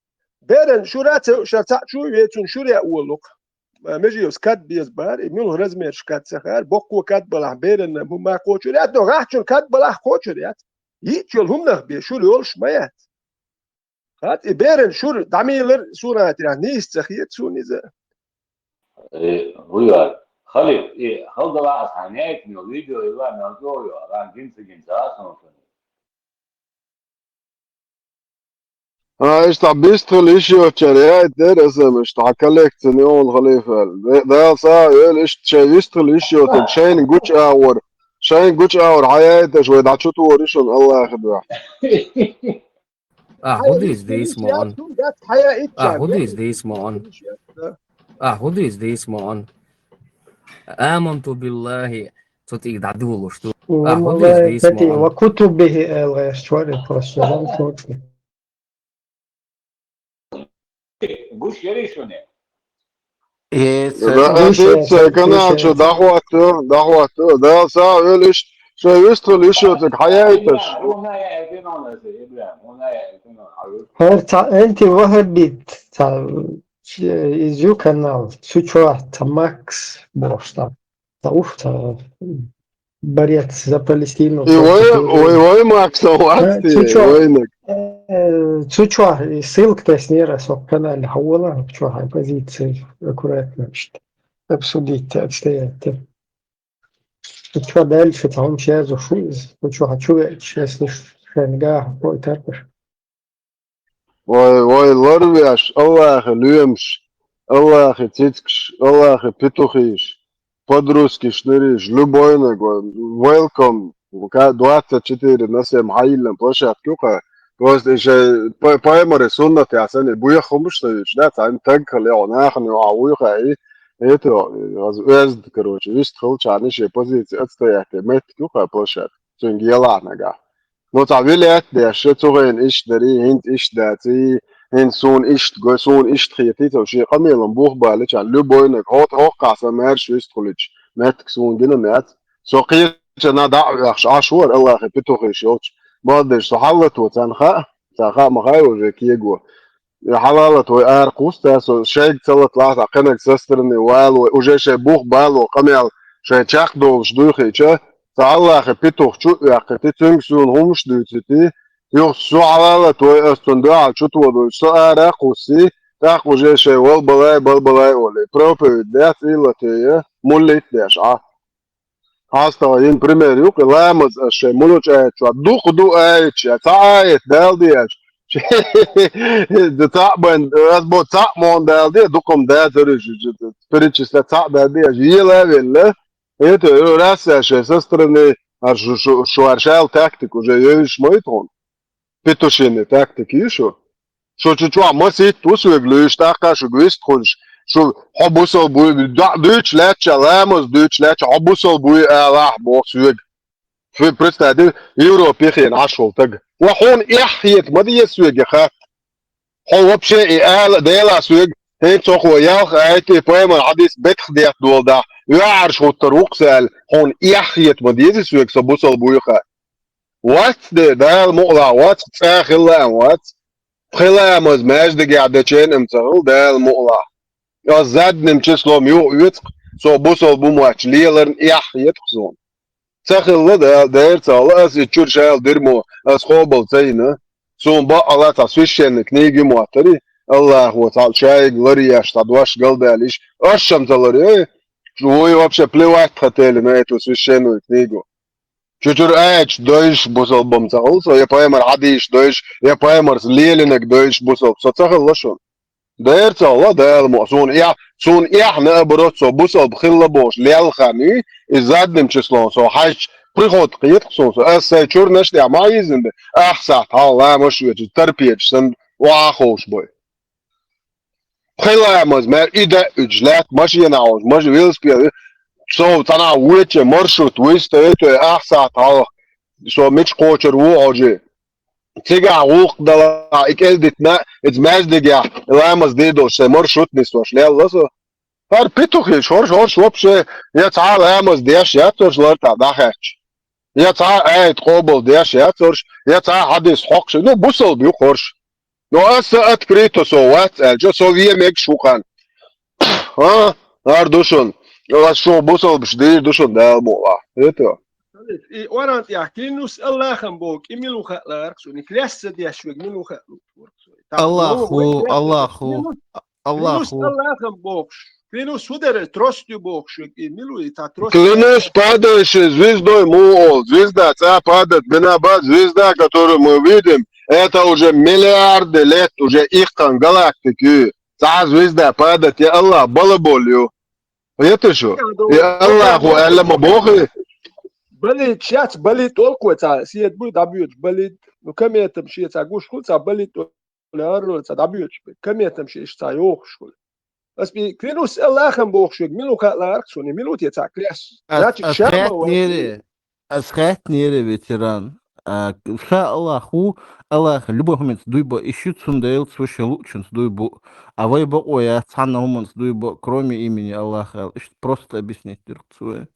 Беран шура а ца ю, шар цхьаъ чу ве, цунна шура яа волу-кх. Межиевс кад беза бара, и муьлха размерш кад ца хаьара, боккхо кад балахь, беранна хӀума кхочур яц, но гӀахьчун кад балахь кхочур яц. Йиъча йолу хӀуманах бен шура йолуш ма яц. Хатта и беран шура дӀамийлар суна тӀехь нийса ца хета суна иза. Э, вуй вара. Халид, и халдала аса хьан яйтина йолу видео ила мел чӀогӀа йо, ран гинца гинца а суна шуна. А, иштта бистхила йиш йоцучара яйтира аса, иштта хьан коллекцияна йолу халифа аьлла. Дала сагӀа йойла, иштта шайн вистхила йиш йоцург, шайна гучу агӀор, шайна гучу агӀор хьан яйташ вай дӀа чу тухур ю шуна Аллахьа дуьхьа. А, who is this man? А, who is this man? А, who is this man? Аманту биллахи. Цу тӀе дӀадулуш ду. А, who is this man? Ва кутубихи аьлла, аш чуьра просто. Гуш яри шуна. Э, Да, а слушай, ты цей канал что, слушай. Дала сагӀа хьоьлуш, Дала сагӀа хьоьлуш, что вистхуьлуш, что цик хьаяйташ. ХӀара цхьа анти-ваххабит, цхьа, э, из ю канал, цу чохь цхьа Макс бохуш цхьа, цхьа ух, цхьа борец за Палестину. И вай, вай, вай Макс, а вац А, ты, цу чохь, вайнаг. Э, цу чохь и ссылка теснера со канале хьавола, чохь хьайн позиция аккуратно обсудить, отстоять. Цу чохь дальше цхьа хӀума шаьрзуш ву иза, цу чохь чу веача, если шайн гахь хой таркаш. Вай, вай, ларвеш, Аллахи лоьмаш, Аллахи цицкаш, Аллахи петухиш, подрузкиш нириш, любойнаг, welcome, двадцать четыре на семь хьайиллина площадка юкъа. Просто ише па-, пайхамаре суннат яцани, буьйха хӀумаш ца вуьйцуш, да, цхьаьна таг хила йо, нахана йо, а вуьйха и, это, аз оьзда, короче, вист хилчарна шен позиция отстоять, меттиг юкъа площадка, цуьнга елахь нагахь. Ну, цхьа вилет деш, ше цу хенахь иштта дарий, хӀинца иштта даций, хӀинца суна иштта гой, суна иштта хетий, цо шен къамелан бух балича, любойнаг, хӀот хӀоккхахь сан маьрша вистхулича, меттиг суна гина меца. Со кхечанна дӀа а вехаш, Ӏаш вара, Аллахи петухиш йолчу. Бакъдерг со хьаллато царна хаьа, царна хаьа ма хаьа уже кего. И хьалалат вай ара кхуссу, со шайга ца латалахь, цхьа кхинаг со стороны вало, уже шайн бух бало, къамел шайн чекхдолуш дуьйхича, цхьа Аллахи петух чу а ваьккхитий, цуьнга суна хӀумаш дуьйцитий, юха со хьалалат вай, ас цунна дуьхьал чу тодуьйтуш, со ара а кхуссий, тӀаккха уже шайн вал балай, бал балай олий, проповедь деш, иллатея, муллит деш, Ӏа. ХьастагӀа йина пример ю-кх, ламаз ас шайн муьлхачу аят чохь дукха ду аят ша, цхьа аят Дала деача. Цхьаъ бен, ас бо цхьаъ мон Дала де, дукха-м дацара уьш, перечисля цхьаъ Дала деача, ела а велла. Это, раз а шайн со стороны, аш шу, шу, шу ар шал тактика уже йовзаш ма ю тхуна. Петушиный тактика ю шу. Шу чу чохь масийтта ву соьга луьйш, тӀаккха шуьга вист хуьлуш, шу хьо бусал буй, доӀа дуьйцуш лаьттача, ламаз дуьйцуш лаьттача, хьо бусал буй алахь, боху соьга. Фу, представь, Европе хена Ӏаш волу таг. Ва хьуна эхь хета ма деза соьга хатта. Хьо вообще и ала Дела соьга, хӀинца хьо ялх айти пайхамар хьадис бетах детта долу дахь, оьгӀарш хӀуттар ву-кх сан аьлла, хьуна эхь хета ма деза соьга со бусал буй хаа. Вац де, Дала мукъалахь вац, цӀа хилла а вац. Пхи ламаз маьждигехь дечен а ца хилла, Дала мукъалахь. Ас задним числом юха оьцу-кх, со бусал бу моьттуш леларна эхь хета-кх суна. Ца хилла, Дала дера ца хилла, ас и чуьра шайла дира мо, ас хобал ца йина. Суна бакъалла цхьа священный книга ю моттарий, Аллахо цхьа шайга ларъеш, цхьа дош галдалийш, аш-м ца ларъе, вуй вообще плевать хотели на эту священную книгу. Чу чуьра аяташ дойзуш бусал бу-м ца хилла со, я пайхамар хьадисаш дойзуш, я пайхамарца лелинарг дойзуш бусал бу со ца хилла шуна. Дера ца хилла, Дала мо, суна эхь, суна эхь наоборот, со бусал бу хилла бохуш лелла хан ю, и задним числом со хьаьжча, приход кхета-кх суна со, ас сайн чурнаш тӀехь ма хьийзина де, ахь сахьт хьалха ламаш а оьцуш, тарпедаш санна, охьа а ховш бой. Пхи ламаз мел и даьуьйтуш лаьтта машенахь волчу, маша велосипед, со цхьанхьа вуьйча маршрут вуьста, ай, той, ахь сахьт хьалха, со мича кхочур ву хьожий. Цигахь гӀуллакх далахь, и кӀел дитина, иза маьждигехь ламаз дийр долуш сайн маршрут нисдош лелла со. ХӀара петухиш, хӀорш, хӀорш вообще, я цхьа а ламаз деш яц хӀорш лартахь дӀахаьтташ. Я цхьа а аят къобал деш яц хӀорш, я цхьа а хьадис хьокхуш, ну, бусалба ю-кх хӀорш. Но аса открыто со вац аьлча, со вен мегаш ву хан. А? Ар ду шуна. Ас шух бусалбаш дийр ду шуна Дала мукъалахь. Это. И оран тӀехь, клянусь Аллахом боху, и мила ву хаьа лаарх суна, и клянца деш вега мила ву хаьа луург суна. Так, Аллаху, ну, Аллаху, клянусь, клянусь Аллаху. Аллахом бохуш. Клянусь, фу дара, трос ю бохуш вега, и мила ву, и та трос. Клянусь падающей звездой мо ол. Звезда цӀа падать бина бац, звезда, которую мы видим, это уже миллиарды лет, уже иккхан галактика ю. Цхьа звезда падать я Аллах балабол ю. Хета шу? И Аллахо аьлла ма боху. Болит шац, болит олкхо цхьа, седа буй дӀабоьдуш, болит. Ну, кометам шен цхьа гуш хуьлу, цхьа болит олу, цхьа дӀабоьдуш бен. Кометам шен иштта цхьа йохуш хуьлу. Ас би клянусь Аллахом бохуш вега, мила ву хаьа лаарх суна, мила ву те цхьа клянусь. Ас, Значит, ас ша ма хаьттинера, ас хаьттинера, ветеран. А, ша Аллах ву, Аллах любой хӀуманца дуй ба, и шуца хӀума Делаца вуша луучунца дуй бу. А вай бакъо яц цхьанна хӀуманца дуй ба, кроме имени Аллаха аьлла. Иштта просто объяснить дира цо.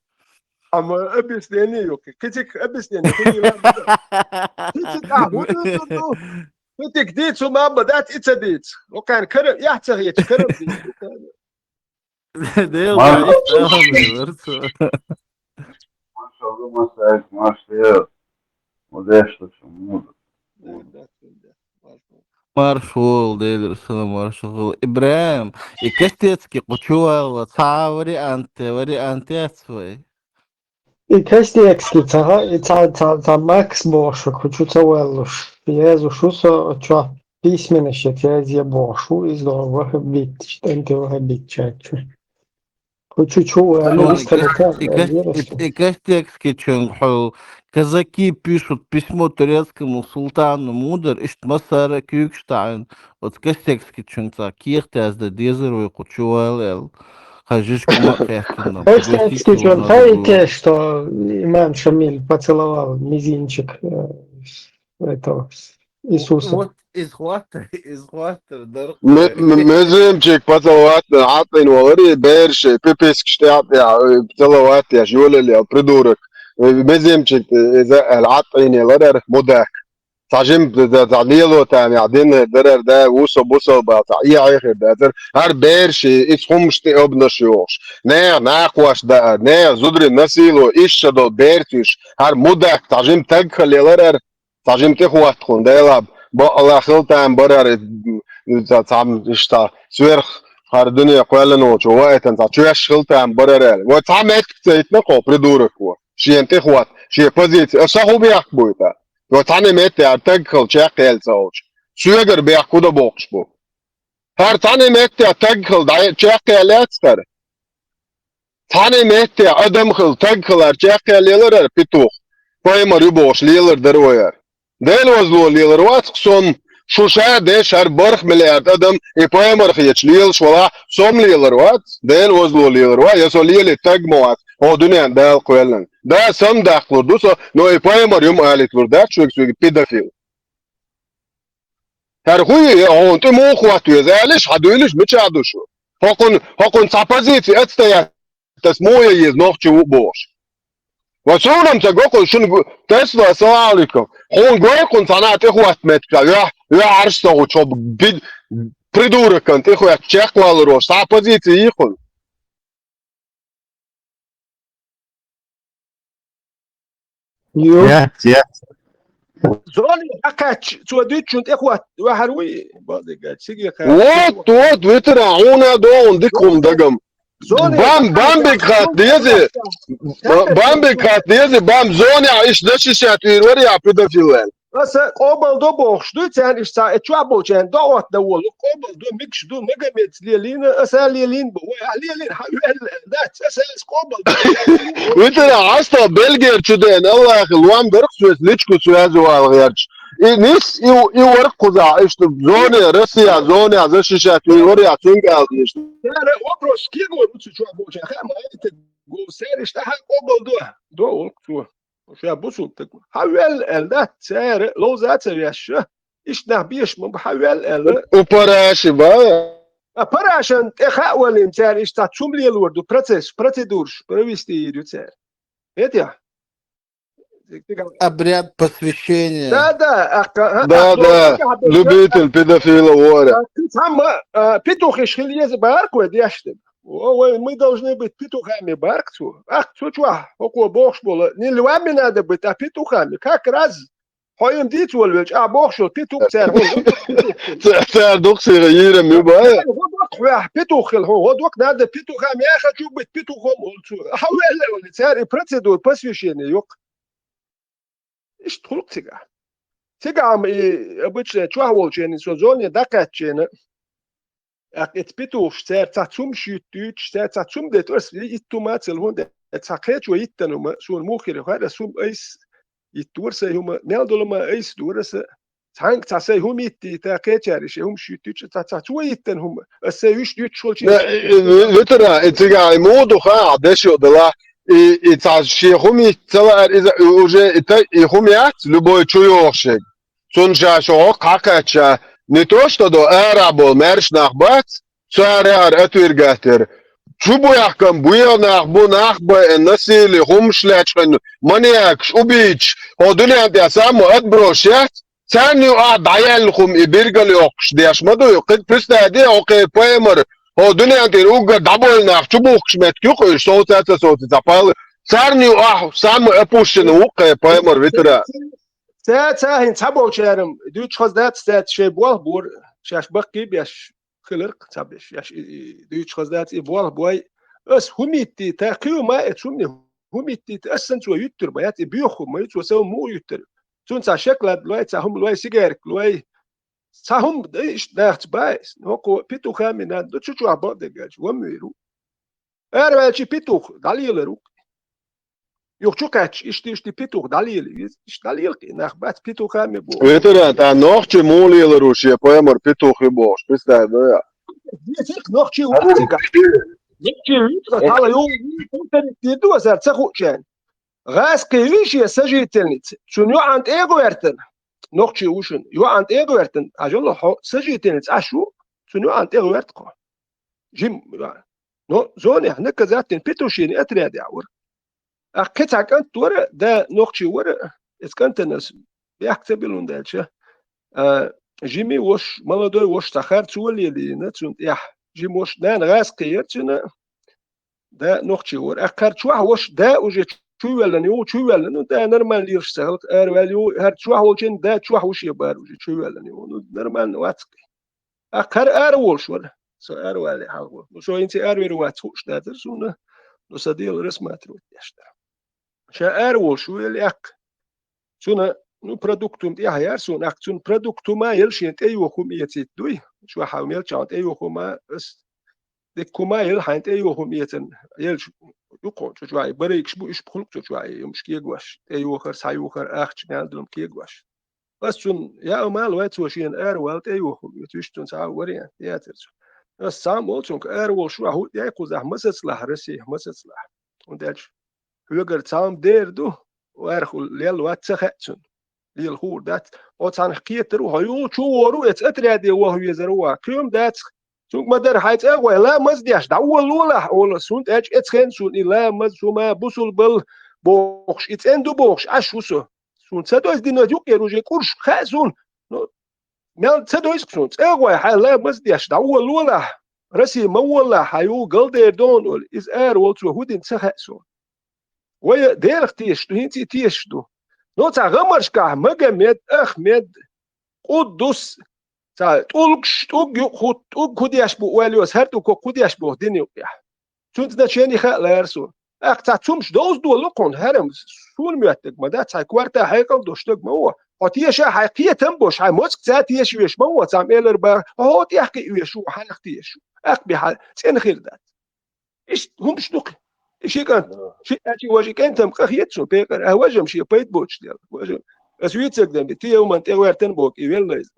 Амма объяснение ю, кхи-, кхи цига объяснение, кхи цига, а, хӀу ду, ду, ду. Кхи цига дийцу, мамма, дац, и ца дийцу. Окхана кара, яхь ца хеташ, кара дийцу. Дела Марш- даьлла, иштта алам вара цо. Маршалла, масайк, марш лер. Удеш лучше муду. Марш вола, Делера салам, маршалла. ИбрахӀим, и кастецкий кху чу валла, цхьа вариант, вариант яц вай? И кастецкий цхьа, и цхьа, цхьа, цхьа Макс бохуш, кху чу ца валлуш. Еза шу со чохь письменность язъе бохуш ву, иза догӀу вахабитча, тӀанте вахабитчаьччу. Кху чу чу валлуш, Тон, и кас-, и кас-, и, и кастекскичун хьо, казаки пишут письмо турецкому султану мудар, иштта массара куьйгаш таӀан, оцу кастекскичун цхьа кехатязда дезар вай кху чу вала аьлла. Хьажиш кума хехкина. Кастекскичун хай те, что имам Шамиль поцеловал мизинчик, э, этого Иисуса. Вот, из хватит, из хватит, дар. Ме-, ме-, меземчик поцеловать, хьатӀин валари, берши, пипискаш тӀе а, э, поцеловать, я, жолали, я, придурок. Э, меземчик, э, за, э, хьатӀин ларар, мудак. Цхьа жим, да, да, цхьа лело там, я, дин, дарар, да, вусо, бусо, ба, цхьа, и, айхир, да, цар, хьар берши, ис хумш тӀе обнаш йохуш. Нех, нахваш, да, нех, зудри, насило, иш шадо, берцуш, хьар мудак, цхьа жим таг халеларар, цхьа жим тӀехватта хӀун, делаб, бакъала хила там барар, ца-, цхьа, иштта, сверх, хӀара дуьне кхоьллина волчу ваийтан, цхьа чоьш хила там барар аьлла. Вай цхьа меттиг ца йитина кхо, придурок ву. Шена тӀехватта, шен позици, аса хӀун бехк буй тӀа? Вай цхьана метте хӀара таг хила чекхъяьлла ца олчу. Соьгара бехк хӀун дан боккхуш бу? ХӀара цхьана метте таг хила дӀа-, чекхъяьлла яц хӀара. Цхьана метте адам хила, таг хила хӀара чекхъяьлла лелар хӀара петух. Пайхамар ю бохуш лелар дара вай хӀара. Дела вазло лелар вац-кх сом, шу ша деш хӀара барх миллиард адам, и пайхамар хеташ лелаш валахь, сом лелар вац, Дела вазло лелар вац, я со леле таг ма вац, хӀо дуьнен Дала кхоьллина. Да, сом даккхалур ду со, но и пайхамар юм алитлур дац шуьга, соьга педофил. ХӀара хӀун ю, хьуна тӀе муха хӀотта веза, алиш, хьан дуьйлиш, мичахь ду шу? ХӀокхун, хӀокхун цхьа позици отстоять тас муха еза нохчи ву бохуш. Ва суна-м ца го кху шуна гу-, Тесла, ассаламу алейкум. Хьуна гой кхуна цхьана тӀехватта меттиг, вехь, вехь Ӏарш ца гӀу, чо би-, придурокан тӀехватта чекхваларош, цхьа позици йий кхуна? Ю. Яц, яц. Зоне дӀакхаьчча, цо дуьйцучун тӀехватта ваьхьар вуй, базига, циге кхаьчча. Вот, вот, ветеран, хьуна догӀун дика хӀума дагам. Зоне Бам-, дӀакхаьчча, Бамбик хатта дези, Бамбик хатта дези, Бам зоне а иш защищать вийр вари а педофил аьлла. Аса къобал до бохуш дуй, царна иштта цхьа, э, чохь болчарна до отта дан волу, къобал до, микаш ду, Магомедс лелийна, аса лелийна бу, вай, а лелийна, хьан вел, дац, аса ас къобал до. Витара хьаста Бельгер чу ден, Аллахи, луам дарх соьс, личку соьзу вала герч. И нис, и, и варх кхуза, ишту зоне, Россия, зоне, защищать, и варя, цунгал, ишту. Яра вопрос, кего, ну, цу чохь болча, ха, ма, это, го, сэр, иштта, ха, къобал до, до, вот, цу. Ша бусулба стаг ву. Хьан вел аьлла дац цара, ловза а ца вешша, иштта нах беша ма бу, хьан вел аьлла. У параши ба? А парашан тӀе хаа валийна цара иштта цхьа цум лелор ду, процесс, процедураш провести йийр ю цара. Хетий? Обряд посвящения. Да, да, а, а, Да, а, да, а, любитель педофила вора. А, цхьамма, а, петухиш хила еза бахарх вай дешна. О, вай, мы должны быть петухами бахарх цо. Ах, цу чохь, хӀокхо бохуш болу, не львами надо быть, а петухами. Как раз. Хьо им дийца волавелча, а бохуш йолу петух цара. Ца-, цара дукхсера йийрам ю бан. ГӀо доккха хьоьхьа петух хила хьо, гӀо доккха надо петухами, я хочу быть петухом, олу цо. Хьан вел аьлла, цара и процедура посвящения йоккха. Иштта хуьлу-кх цигахь. Цигахь-м и обычно чохь волчеран со зоне дӀакхаьччена. ТӀаккха эца петухаш цара цхьа цумаш юьттуьйтуш, цара цхьа цум детташ, ас итт хӀума а ца ло хӀунда, эца цхьа кхечо йиттина хӀума, суна муха хир ю хаьа, ас хӀума айса йиттора сайн хӀума, мел долу ма айса дора аса. Цхьаьнга цхьа сайн хӀума йиттийта, кхечаьрга шайн хӀумаш юьттуьйтуш, цхьа, цхьа цо йиттина хӀума, ас сайн вуьш дуьттуш волчу. Э, э, э, ветеран, э, цигахь, э, муха ду хаьа, дешо делахь, и, и цхьа шен хӀума йитта ца лаьара иза, и уже и та-, и хӀума яц, любой чу йохуш ерг. Цунна ша шо хьокху хьакхаьчча, не то что до ара болу маьрша нах бац, цара яхьар отвергать яра. Чу бу яхкам, буьйха нах бу, нах бу, насили, хӀумаш лечкъина, маньякаш, убийцаш, хӀо дуьнен тӀехь самый отбросаш яц, царна юкъахь дӀаяьлла хӀума и биргал йоккхуш деш ма ду, кхин представь де, хӀо кхин пайхамар, хӀо дуьнен тӀера уггар дӀабойла нах чу бухкуш меттиг ю-кх уьш, совца а ца совций цхьа пал, царна юкъахь самый опущенный ву-кх кхин пайхамар витара. Ца, ца хӀинца цхьаболчара дуьйцуш хаза дац, цаьрца шайн болх бора, шаьш баккхий беш хиларх ца беш, шаьш и, и, дуьйцуш хаза дац, и болх бой. Ас хӀума йиттий, та кхин ма эцу хӀумане, хӀума йиттий, ас санна цо юьттур ма яц, и боьха хӀума ма ю, цо сан муха юьттур. Цунна цхьа шоколад лой, цхьа хӀума лой, сигарка лой. Цхьа хӀума дан иштта нахаца баьс, хӀокхо петухами надо, чу чохь бакъдерг аьлча, ван вийр ву. Араваьлча петух дӀалелар ву. Юха чу кхаьчча, иштта, иштта петух дӀалелий веза, иштта дӀалелкъий, нах бац петухами боху. Ветеран, та нохчи муха лелар ву шен пайхамар петух ю бохуш, представь, да я? Везих нохчи ву цигахь. Нохчи ву цигахь, хала ю, ю, ю, ю, ю, ю, ю, ю, ю, ГӀаскхи ву шен сожительница, цунна йоӀана тӀе а гӀоьртина, нохчи ву шуна, йоӀана тӀе а гӀоьртина, хьажал хьо сожительница Ӏаш ву, цунна йоӀана тӀе а гӀоьрта хьо. Жим, но зонехь наказательный петушиный отрядехь вара. Ахь кхин цхьа кӀант вара, да нохчи вара, эцу кӀантана ас бехк ца билла, хӀунда аьлча, а, жима вош, молодой вош цхьа харцо лелийна цунна тӀехь. Жима вош нана гӀаскхи яра цуьнан, да нохчи вара. Аккхар чохь вош да уже чувоьллина ю, чувоьллина, ну, да нормально лелаш ца хилла, араваьлла ю, хӀара чохь волчун да чохь ву шен бара уже чувоьллина ю. Ну, нормально вац-кх. Аккхар ара волуш вара. Со аравалле хьалха. Ну, со хӀинца аравер вац хууш дацара суна, но сан дело рассматривать деш дара. Ша ара волуш ву, эл яккха. Цуьнан, ну, продукт хӀума тӀехь яра суна, аккха цуьнан продукт хӀума а елла шен тӀейоху хӀума эцийта дуй. Чохь хьан мелчахь тӀейоху хӀума, ас дикка хӀума а елла хьайн тӀейоху хӀума эцан, елча, юккъо, цу чохь барайгаш бу, уьш бу хӀуллакх цу чохь, юмаш кегош, тӀейохар, схьайохар, ахча мел долу кегош. Ас цунна яа мала вай цо шена аравала тӀейоху хӀума эцу, уьш цунна цхьа а вариант яцара цо. Ас цхьа а волу цунга ара волуш ву, хӀуъ яй кхузахь масацлахь, Россия масацлахь. ХӀунда аьлча хьоьгара цхьа хӀума дер ду, арахула лелла вац ца хаьа цунна. Лела хуур дац. Оцу хьанах кхетар ву, хьо юху чу вор ву, эца отряде ваха везар ву, кхин хӀума дац. Цунга ма-дарра хьайн цӀа а гӀой, ламаз деш, дӀаволалолахь, олу ас, хӀунда аьлча эцхен суна и ламаз, хӀума, бусулбал бохуш, и цӀена ду бохуш, Ӏаш ву со. Суна ца дойза дина юккъера уже курш хаьа суна. Ну, мел ца дойза суна, цӀа а гӀой, хьайн ламаз деш, дӀаволалолахь, Россия ма волалахь, хьан юху галдер дона, олу. Иза ара волу цо хӀун дина ца хаьа суна. Вай Делах тешаш ду, хӀинца и тешаш ду. Ну, цхьа гӀамаршкахь Магомед, Ахмед, Къуддус, цхьа тӀулгаш, тӀуг юкъахӀутту, тӀуг хӀун деш бу ойла йоцу, хӀара тӀуг хӀун деш боху дина юкъехь. Цуьнан значение хаа лаьара суна. ТӀаккха цхьа цумаш довза долу кхунна, хӀара-м суна моьттург ма дац, цхьа кварта хьекъал долуш стаг ма ву. Хьо теша хьайн кхетам а беш, хьайн мозга ца теша веш ма ву, цхьамма элар баха, хьо тӀехь кхиа веш ву, хьанах теша ву. ТӀаккха бен хьан цӀена хир дац. Иштта хӀумаш ду-кх. И ши кӀант, ши аьлчи важа кӀентам къахета суна, пекъар, а важам шен пайда боцуш дела. Важа, ас вуьйцург дан бе, те ю ман тӀе гӀоьртан боху, и велла иза.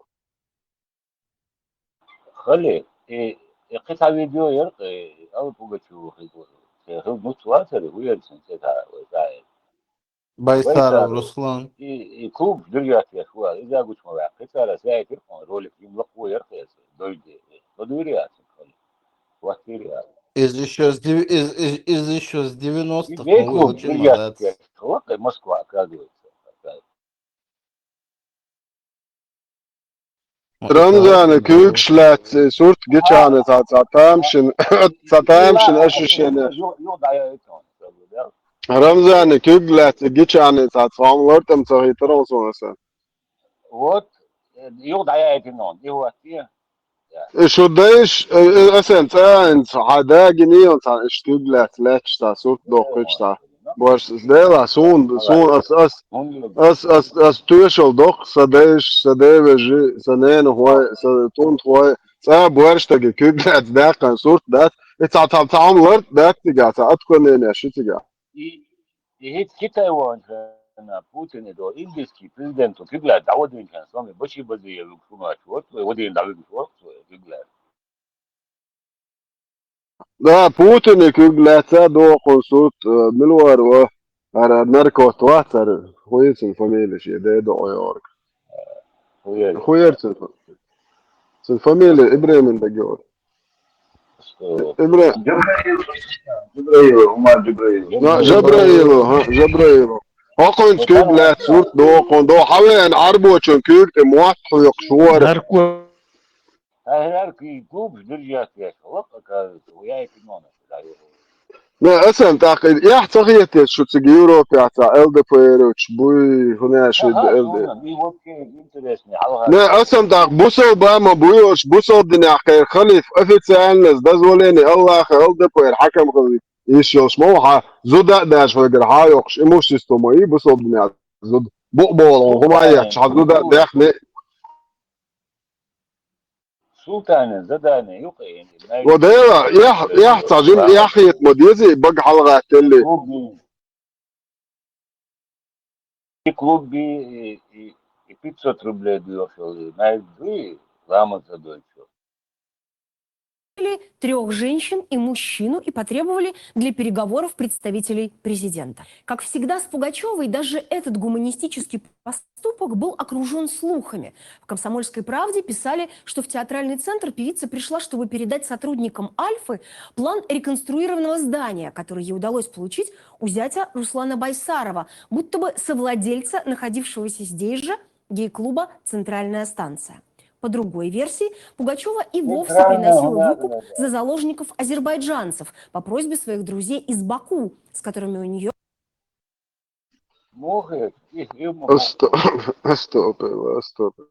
Хали, и, и кхин цхьа видео яра, и Алла Пугачева хилла, хилла нуц вацара, хӀун яра цуьнан цӀе, вай цӀа яра. Байсаров Руслан. И, и клуб держать еш вара, иза гучу ма ваьккхи цара, саьйтира хьуна ролик, им лакхо яра хеза, дойде. Со дуьйре яцара, хали. Хваттийра яра. Иза ещё с дев-, из, из, иза ещё с девяностых, и клуб держать еш, лакхе Москва, оказывается. Рамзана куьйгаш лаьцна, э, сурт гича цхьа, цхьа тамашийна, цхьа тамашийна ощущение. Рамзана куьйг лаьцна гича цхьа, цхьа хӀума лартам ца хийтара суна сан. Вот, э, юха дӀаяйтина, и вот, и, я. И шу дайш, э, э, асан цӀа а хьан дагина йон цхьа, иштта куьйг лаьцна, лаьтташ цхьа, сурт доккхуьйтуш цхьа. Борш, Дела, суна, суна, ас, ас, ас, ас, ас тоьшалла доккху, сан дайша, сан девежи, сан ненахой, сан тӀунтхой, цӀа борш стаге куьг лаьцна даьккхина сурт дац, и цхьа, цхьа, цхьа хӀума ларт дац цигахь, цхьа откровение шу цигахь. И, и хӀинца Китай вахана Путин, и до индийский президент, куьг лаьцна дӀавадийначарна, со ме бачи базий вуьгуш хӀумач, вот, вадийна дӀавуьгуш, вот, куьг лаьцна. Да, Путине куьг лаьцна дохун сурт, э, мила вара, ара наркот вац, ара хуьйцун фамилия шен, дедо ойорг. Хуьйр цун фа-, цун фамилия Ибрагиман дагар. Ибра- Джабраил, Джабраил, Умар Джабраил. На, Джабраилу, ха, Джабраилу. Хокхуьнца куьг лаьцна сурт дохун, до хьавеана Ӏарбочун куьг тӀе мотт хьоькхуш вара. Нарко- Ахьар куьйга гугаш диржат веш, лакха оказывается, у яйки нона. Не, асам тӀаккха, яхь ца хеташ шу цига Европе цхьа Л Д П Р-уч буй, хӀуна ши Ага, Л Д. Суна, ми вот интересный, хьалха. Не, асам тӀаккха, бусалба ма буй, ош бусалба динехь кхайр халиф, официально, с дозволения Аллаха, Л Д П Р хьакам халиф. Иш йолуш ма ву хьан, зуда а даьш вайгара хьан йоккхуш, имущество ма и бусалба динехь зуда. Букъ боху, хӀума а етташ, хьан зуда а даьхни. Султанан задание ю-кх и. Ва Дела, яхь, яхь цхьа жима яхь хета ма деза, и бага хьалагӀаттелли. И клубби, и, и, и пятьсот рублей доьхуьйту, знаете, дуй, ламаз а дойчу. Трех женщин и мужчину и потребовали для переговоров представителей президента. Как всегда с Пугачёвой, даже этот гуманистический поступок был окружён слухами. В «Комсомольской правде» писали, что в театральный центр певица пришла, чтобы передать сотрудникам «Альфы» план реконструированного здания, который ей удалось получить у зятя Руслана Байсарова, будто бы совладельца находившегося здесь же гей-клуба «Центральная станция». По другой версии, Пугачёва и вовсе приносила выкуп за заложников-азербайджанцев по просьбе своих друзей из Баку, с которыми у неё Мухе, и, и мухе. Астагфирулла, астагфирулла.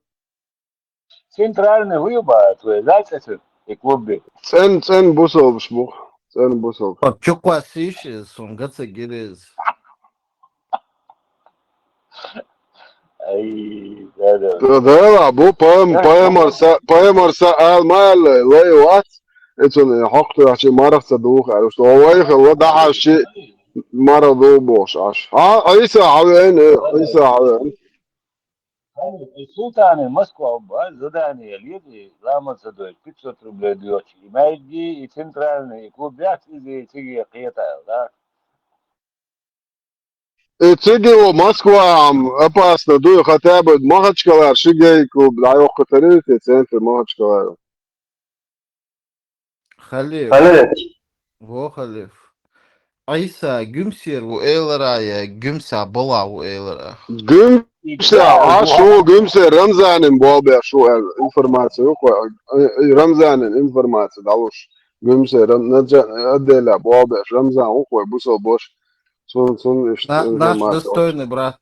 Центральный выбор твой, да, это и клубе. ЦӀена, цӀена бусалбаш бу. ЦӀена бусалба. Чукхвассийша, сун гаца гиреза. Ай, да, да. Да, да, бу пам-, памар са, памар са ал ма аьлла, лай вац. Эцун хьокхуьйтуьйтуш марха ца духу аьлла. Со вайхалла дахьаш чи марха ду бохуш Ӏаш. Хьа, Ӏийса хьавеана, Ӏийса хьавеана. Султане Москва бан задание лези, ламаз ца дойчу, пятьсот рублей доьхучу. И маьждиге, и центральный, и клуб яц иза, и циге кхетал, да? И циге ву Москва-м опасно дуй, хотя бы Махачкалара ши гей клуб дӀайоккхуьйтур ю те центр Махачкалара. Халиф. Халиф. Во Халиф. Ӏийса гуьмсера ву элира я гуьмса балахь ву элира? Гуьмса, а шу гуьмсера Рамзанин болх беш ву аьлла информация ю кхо. Рамзанин информация дӀалуш. Гуьмсера Рам-, Наджа-, отделе болх беш Рамзан ву кхо бусалба бош. Цун, цун иштта информация. Наш достойный брат.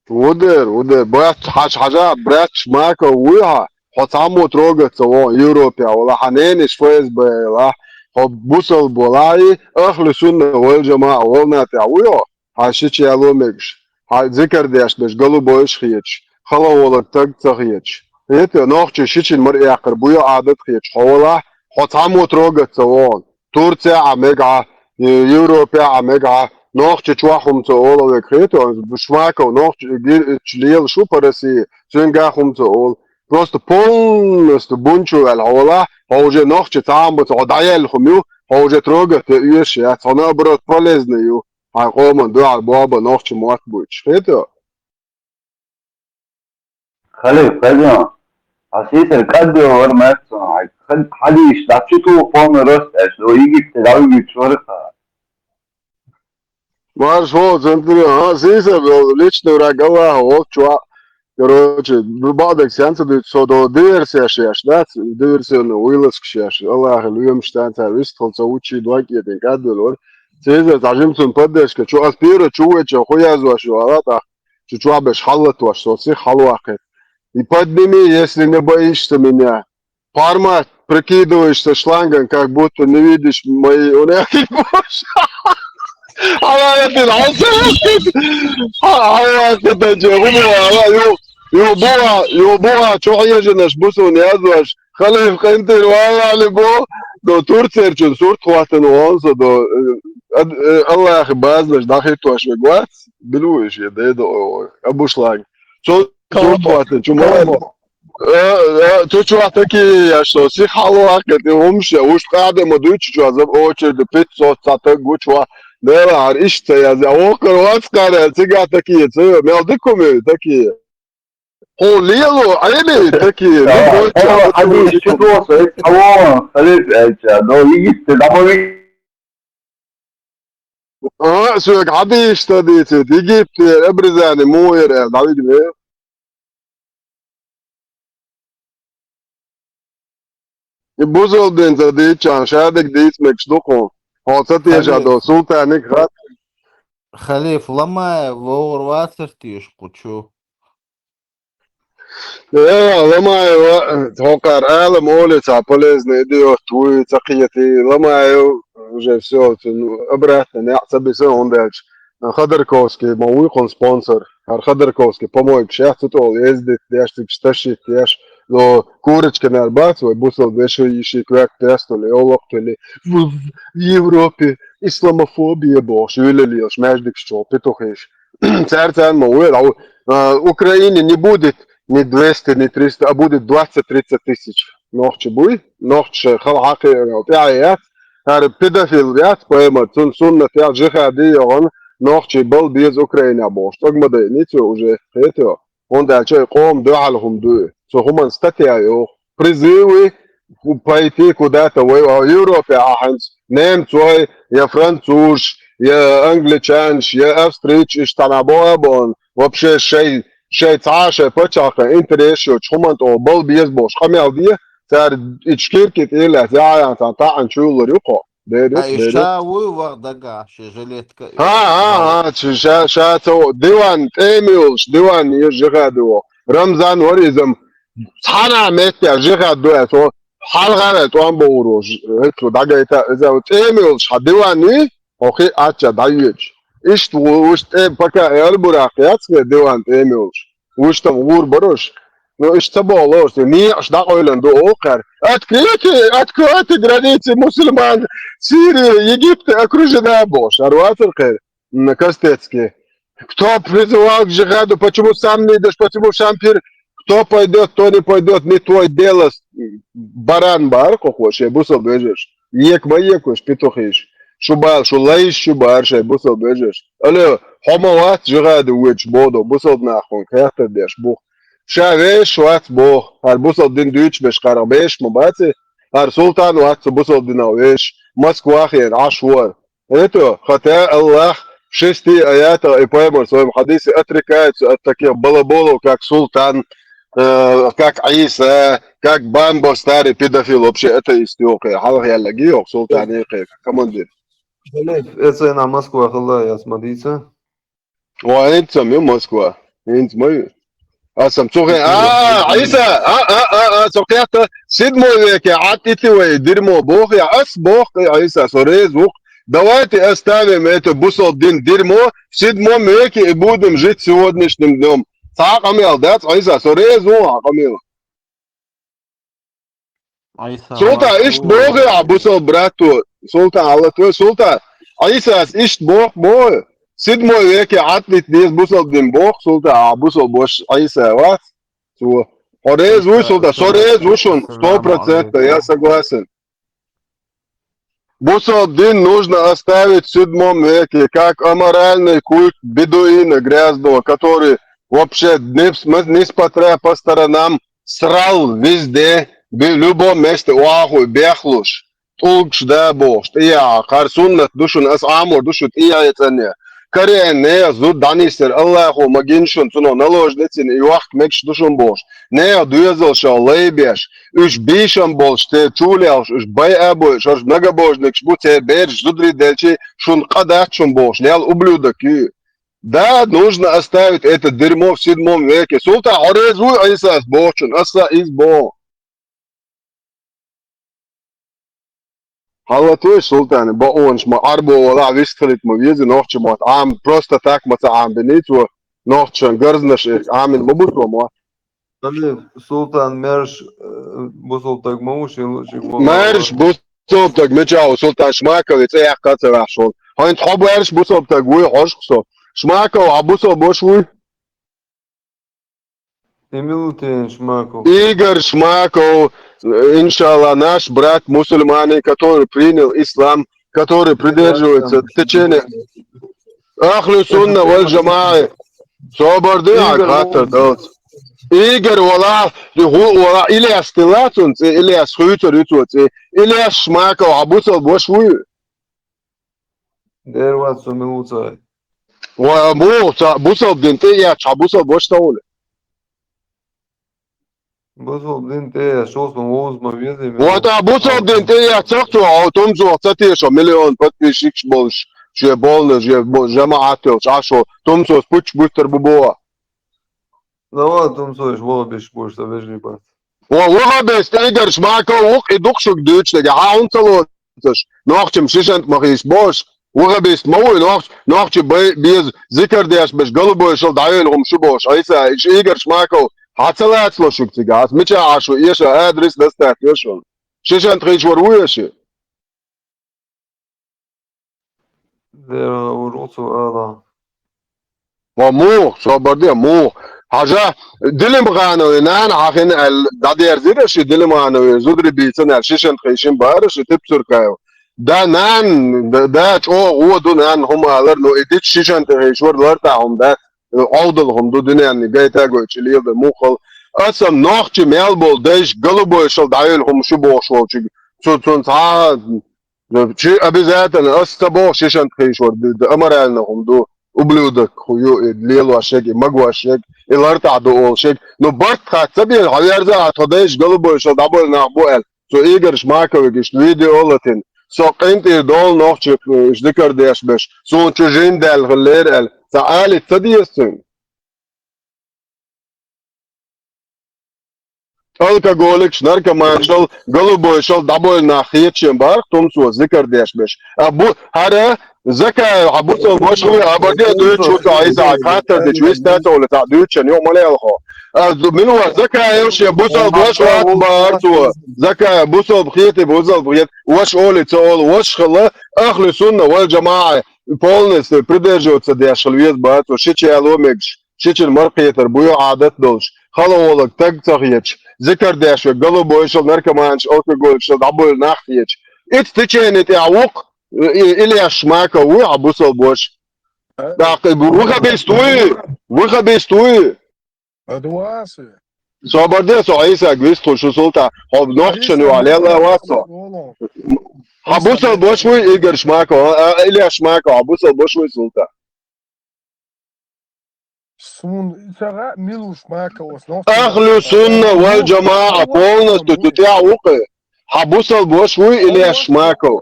Ву дера, ву дера. Бац, хьажа, хьажа, братча Мако вуй хьо, хьо цхьаммо трогать ца вогӀу Европе вала, хьан ненаш Ф С Б елахь, хьо бусалба валахь, и ахли сунна вал жамаӀа волна тӀехь вуй хьо, хьан шича яло мегаш, хьан зикар деш берш, голубойш хеташ, хала волаг таг ца хеташ. Хета, нохчий шичина мара эккхар буй Ӏадат хеташ, хьо валахь, хьо цхьаммо трогать ца вогӀу. Турция а мега, э, Европе а мега, нохчи чохь хӀума ца олу вега хеташ, Шмаков нохчи гирчу лела шу по России, цуьнга хӀума ца олу. Просто полностью бунчу ваьлла хьо валахь, хьо уже нохчи цхьа а ма ца, хьо дӀаяьлла хӀума ю, хьо уже трогать де оьшуш яц, хьо наоборот полезный ю, хьайн къоман дуьхьал боба нохчи мотт буьйцуш. Хеташ? Халиф, хаза, хьан сийсара кӀадвелла вара маьццо, хьан хьадийш дӀа чу туху полный рост аьлла, о, Египте дӀавигича вара хьан. Марш вон, центре, хьан сийсара вела, личный враг Аллаха волчу а. Короче, бакъдерг сенца дуьйцу, со до диверсия шеш, дац, диверсионный вылазка шеш, Аллаха лоьмаш дан цара вистхула ца вучий дог кӀетӀин кӀадвелла вара. Цеза, цхьа жимцун поддержка, чу ас пира чу веча, ху язваш ю, ала тӀаккха. Чу чохь берш хьаллатош, со сиха хьалаваккхийта. И подними, если не боишься меня. Формат, прикидываешься шлангом, как будто не видишь мои унахи. Хьалаятина, хьалсаваккхийта. Хьалаятина, хӀума вала, ю, ю буха, ю буха, чу хьежанаш, бусун язваш. Халиф къинтӀера валале бо, до Турцерчун сурт хӀоттана вон со, до, э, ад-, э, Аллахи базлаш дӀахӀиттош вег вац, билуй шен, дайдо ой, ой, Абушлаг. Цо сурт хӀоттана, чу ма ваьлла. Э, э, цу чохь такие, я что, сиха хьалваккхийта, и хӀумаш я, уьш къаьхьа ма дуй цу чохь, за очередь пятьсот цхьа таг ву чохь. Дела, хӀара иштта ца язъян. Вокхар вац кхара, цигахь такие, ца йо, мел дика хӀума ю такие. Хьо лело, Ӏели, такие, любой чохь. Хьадис чу доса, халиф аьлча, но йигитта, дӀабави. А, соьга хьадийша ца дийцийта, Египте обрезание муха яра аьлла, дӀавигна. И бусалба дин ца дийцчарна, шадерг дийца мегаш ду кхуна. Хьо ца теша до султаниг хат. Халиф, Ламаев вогӀур вацар теша кху чу? Э, Ламаев, хӀокхара Ӏалам олий цхьа полезный идиот вуй, ца кхетий. Ламаев уже всё, цуьнан обратно неӀ ца биса, хӀунда аьлча Ходорковский ма вуй кхуьнан спонсор. ХӀара Ходорковский помойкаш яц цу тӀе ездить деш, цига тащить деш. Но курочка нара бац вай бусалба вешин йиши коьрта пестули, олакхули. В, в Европе исламофобия бохуш, вилалелаш, маьждигаш чу петухиш. Цаьрца ма вуй, а, а, Украине не будет ни двести, ни триста, а будет двадцать-тридцать тысяч. Нохчий буй, нохчий шайн хала хьакхиъна, тӀаьхье яц. ХӀара педофил яц, пайхамар, цунна суннат яц, жихаде йогӀун, нохчий бала беза Украинехь бохуш. ЦӀогма дайни цо уже, кхетий? ХӀунда аьлча и къоман дуьхьал хӀума ду и. Цу хӀуманна статья йоху. Призывы пойти куда-то воевать. Европе ахь хӀинца немцой, я французаш, я англичанаш, я австрийцаш, иштта цхьана боху а боху. Вообще шайн, шайн цхьа а шайн пачхьалкхан интерес йоцучу хӀуманна тӀе бала беза бохуш къамел де, цара и шкирки тӀе лаьцна, яхьъян цхьана таӀана чуйуллур ю кхо. Берриш, Ай, берриш. Ша вуй ваха дагахь, шен жилетка. ХӀа, хӀа, хӀа, ша, ша ца во-, диван, тӀемалаш, диван еза жихаде воху. Рамзан вара иза-м цхьана а меттехь жихад ду аьлла, хьалха а тӀом бохур ву, хӀетахь дӀагайта, иза тӀемалаш хьан диван юй, хьо хи Ӏачча дӀайоьдуш. Иштта ву, уьш тӀе пока эр буракх яц хе диван тӀемалаш. Уьш там гӀур баруш. Ну, иштта ца боху лоруш, некъаш дӀакъевлина ду оха кхара. Откройте, откройте границы мусульман Сирии, Египта окружена бохуш. ХӀара вацара кхара, м, Костецкий. Кто призывал к джихаду, почему сам не идёшь, почему сам пир-, кто пойдёт, кто не пойдёт, не твой дело, с-, баран бара кхо шен бусалба вежарш. Ека ма екаш, петухиш. Шу бала, шу лайш шу бара шайн бусалба вежарш. Алло, хьо ма вац джихаде воьдуш бодо, бусалба нах хьуна хаттар деш бу. Ша вешаш вац боху, хӀара бусалба дин дуьйцуш берш кхарах бешаш ма бац и, хӀара султан вац цу бусалба динах вешаш, Москвахь яра Ӏаш вара. Это, хотя Аллах в шести аятах и пайхамар в своём хадисе отрекается от таких балаболов, как султан, э, как Иса, как Бамбо старый педофил, вообще атеист йоху, хьалха яьлларг йоху, султан йоху, командир. Халиф, эцайна Москва хилла яц ма дийца? О, хӀинца ма ю Москва. ХӀинца ма ю. Аса цу хе-, а, а, Ӏийса, а, а, а, а, со кхетта, седьмой веке Ӏад ити вай дерьмо боху я, ас боху, Ӏийса, со реза ву. Давайте оставим это бусалба дин дерьмо в седьмом веке и будем жить сегодняшним днём. Цхьа а къамел дац, Ӏийса, со реза ву хьан къамела. Ӏийса Султан, марша иштта ву. Боху ахь, бусалба братто. Султан, Алла тхой, Султан, Ӏийсас иштта боху, боху. Седьмой веке Ӏад ити деза бусалба дин боху, Султан, ахь бусалба ваша Ӏийса вац. Цо. Хьо реза вуй, Султан, со реза ву шуна, сто процентов, я согласен. Бусалба дин нужно оставить в седьмом веке, как аморальный культ бедуина грязного, который вообще, нес-, несмотря по сторонам, срал везде, в любом месте, охьахуй бехлуш, тӀулгаш да бохуш, тӀеяхьа, хӀара суннат ду шуна, ас Ӏамор ду шу тӀеяхьа цӀанъян. Кариъен нехан зуда дӀанисъяр Аллахо ма гина шуна, цунах наложницина и йохка мегаш ду шуна бохуш. Нехан доьзалшах лай беш, уьш бийшам болуш те чулелхаш, уьш байа а бойуш, хӀорш многобожникаш бу, церан бераш зударий делчий, шуна къа дац шуна бохуш, лел ублюдок ю. Да, нужно оставить это дерьмо в седьмом веке. Султан, хьо реза вуй Ӏийсас бохучун, аса иза боху. Хьалатвеш, Султан, бакъонаш ма Ӏарбо валахь, вистхилийта ма веза, нохча мотт Ӏама, просто так ма ца Ӏамбиний цо, нохчашан гарзнаш Ӏамина ма бу цо мотт. Али, Султан, маьрша, э, бусалба стаг ма ву, шен лучуьнга ма Маьрша бусалба стаг мичахь ву, Султан, Шмакове цӀе яккха а ца ваьхьаш волу. ХӀинца хьо маьрша бусалба стаг вуй, хьожуш со. Шмаков, хьан бусалба ваша вуй? Эмилутен Шмаков. Игорь Шмаков, иншаллах, наш брат мусульманин, который принял ислам, который придерживается течения Ахлу Сунна валь Джамаа. Собар де, Игорь хаттар Муллин. Далц. Игорь вала, ху-, вала Ильяс тилла цун цӀи, Ильяс хуьйцур ю цо цӀи. Ильяс Шмаков, хьан бусалба ваша вуй? Дер вац со мила ву цай. Ва, бу, ца, бусалба дин тӀе яц, хьан бусалба ваша ца вуй? Бусалба дин тӀе яц, шовзткъа вовза ма везий мила. Вот, а бусалба дин тӀе яц, цох цо, а тумсох ца тешо, миллион подписчикаш болуш, ше болна, ше бо-, жамаӀат йолчу Ӏашо, тумсос пуч бустар бу боху. Давай, тумсойш, вахабиш бош, ца вежарий бац. Ва, вахабист Игорь Шмаков ву-кх, и дукха шуьга дуьйцуш дерг, хьан хӀунда ца лоцуш? Нохчим шишант ма хийш бохуш, вахабист ма вуй, нохч-, нохчи бай-, беза зикар деш беш, голубойшал дӀайойла хӀума шу бохуш. Айса, иш Игорь Шмаков, хьан ца лацало шуьга цига? Ас мича Ӏаш ву, эша адрес достать йо шуна. Шишант хийш вара вуй эши? Дера вур оцу ала. Ва муха, собар де, муха. Хьажа, Дилимханови нана хьахина аьлла, дӀадерзира ши Дилимханови зударий бийцина аьлла, шишант хийшина бара ши Типсуркаев. Да, нана, да, да, чӀогӀа гӀо ду нана хӀума алар, но и дича шишант хийш вара лартӀахь хӀума дац, Ӏовдал хӀума ду дуьненна гайта а гойтуш леладар муххал. Аса нохчи мел болу дайша голубойшал дӀайойла хӀума шу бохуш волчуьнга. Цу, цунна цхьа а Чи обязательно, ас ца боху шишант хийш вара, д-, д-, аморально хӀума ду, ублюдок хӀу ю, и лелош ерг, и магош ерг, и лартӀахь ду олуш ерг. Ну, барт хатта ца бен, хьан верза а, тхо дайша голубойшал дӀабойла нах бу аьлла. Цу Игорь Шмаковига иштта видео а латина. Со къинтӀера долу нохчи, э, иштта дикар деш беш, суна чу жин даьлла хиллера аьлла. Ца алица ца деза цуьнга? Алкоголикаш, наркоманшал, голубойшал дӀабойла нах хеташ бара-кх тумсо зикар деш беш. А бу-, хӀара Закаев, хьан бусалба ваша вуй, а баде дуьйцуш ву цо, Ӏийса, хаттар дича, вист дац олу цхьаъ дуьйцучун юкъа ма лелхо. А ду-, мила вац, Закаев шен бусалба ваша вац бара цо. Закаев бусалба хетий, бусалба хетий, ваша олий ца олу, ваша хилла, ахлу сунна вал джамаӀа полностью придерживаться деш хила веза бара цо, шича яло мегаш. Шичун маркхетар буй Ӏадат долуш, хала волаг таг ца хеташ, зикар деш верг, голубойшал, наркоманаш, алкоголикашал дӀабойла нах хеташ. Ица течени тӀехь ву-кх, и-, Ильяс Шмаков вуй хьан бусалба ваша. ТӀаккха и бу-, вахабист вуй, вахабист вуй. Собар де, со Ӏийсага вистхуьлуш ву, Султан, хьо нохчашна юкъахь лелла вац хьо. Хьан бусалба ваша вуй Игорь Шмаков, а, а, Ильяс Шмаков, хьан бусалба ваша вуй, Султан? Суна ца гӀа, мила ву Шмаковс нохчо. Ахлу сунна вал джамаӀа полностью цу тӀехь ву-кх. Хьан бусалба ваша вуй Ильяс Шмаков?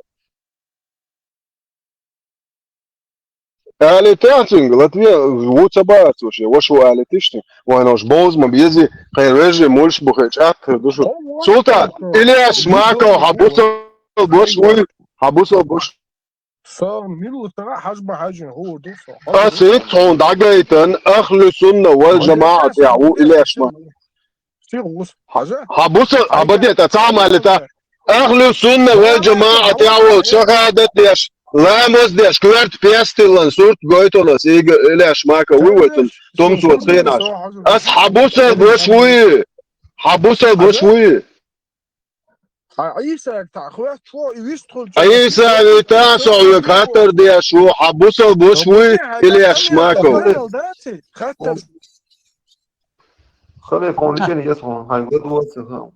Алийтехь цуьнга, Латве ву ца бац ву шен, ваша ву алийтиш цуьнга. Вайн уьш бовза ма безий, кхеран вежарий муьлш бу хи чӀаттхир ду шу. Султан, Ильяс Шмаков, хьан бусалба ваша вуй, хьан бусалба ваша. Со мила ву ца гӀа, хьажа ма хьаьжжина, хӀора ду со. Ас хӀинца хьуна дӀагайтина, ахлу сунна вал джамаӀа тӀехь ву Ильяс Шмаков. Сиха ву со. Хьажа? Хьан бусал-, хьан баде тӀа цхьа а малита. Ахлу сунна вал джамаӀа тӀехь волу шахадат деш, ламаз деш, коьрта пестилан сурт гойтур ас, Игорь Ильяс Шмаков вуй вайтун, тумсо цхенаш. Ас хьан бусалба ваша вуй? Хьан бусалба ваша вуй? Хьан Ӏийсага тахьа хоьттуш ву, и вистхуьлу. Ӏийса витахь со хьоьга хаттар деш ву, хьан бусалба ваша вуй Ильяс Шмаков? Хаттар. Хале фон личен ес фон, хьайн гад вацахам.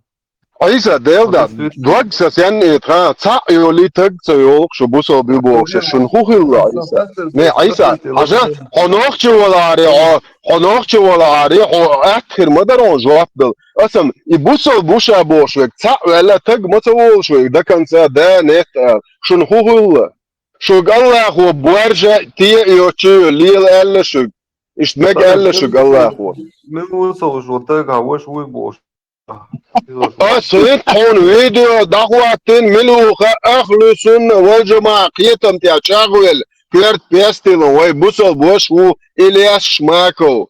Ӏийса, Делан да, дог сан сенна и тхан, цхьаъ йолий таг ца йолу-кх шу бусалба ю бохуш, шуна хӀун хилла, Ӏийса? Не, Ӏийса, хьажа, хьо нохча валахьаре, хьо, хьо нохча валахьаре, хьо атта хир ма дара хьуна жоп дала. Аса-м и бусалба ву ша бохуш верг, цхьаъ ваьлла таг ма ца волуш верг, до конца, да, нет, аьлла. Шуна хӀун хилла? Шуьга Аллахо боржа а, те а йоцчу лела аьлла шуьга. Иштта мега аьлла шуьга Аллахо. Мила ву ца вуш, вот таг хьан ваша вуй бохуш. Ас хӀинца хьуна видео дӀахӀоттийна, мила ву хан ахлу сунна вал джамаӀа кхетам тӀехь чӀагӀвелла, коьрта пестилан вай бусалба ваша ву Ильяс Шмаков.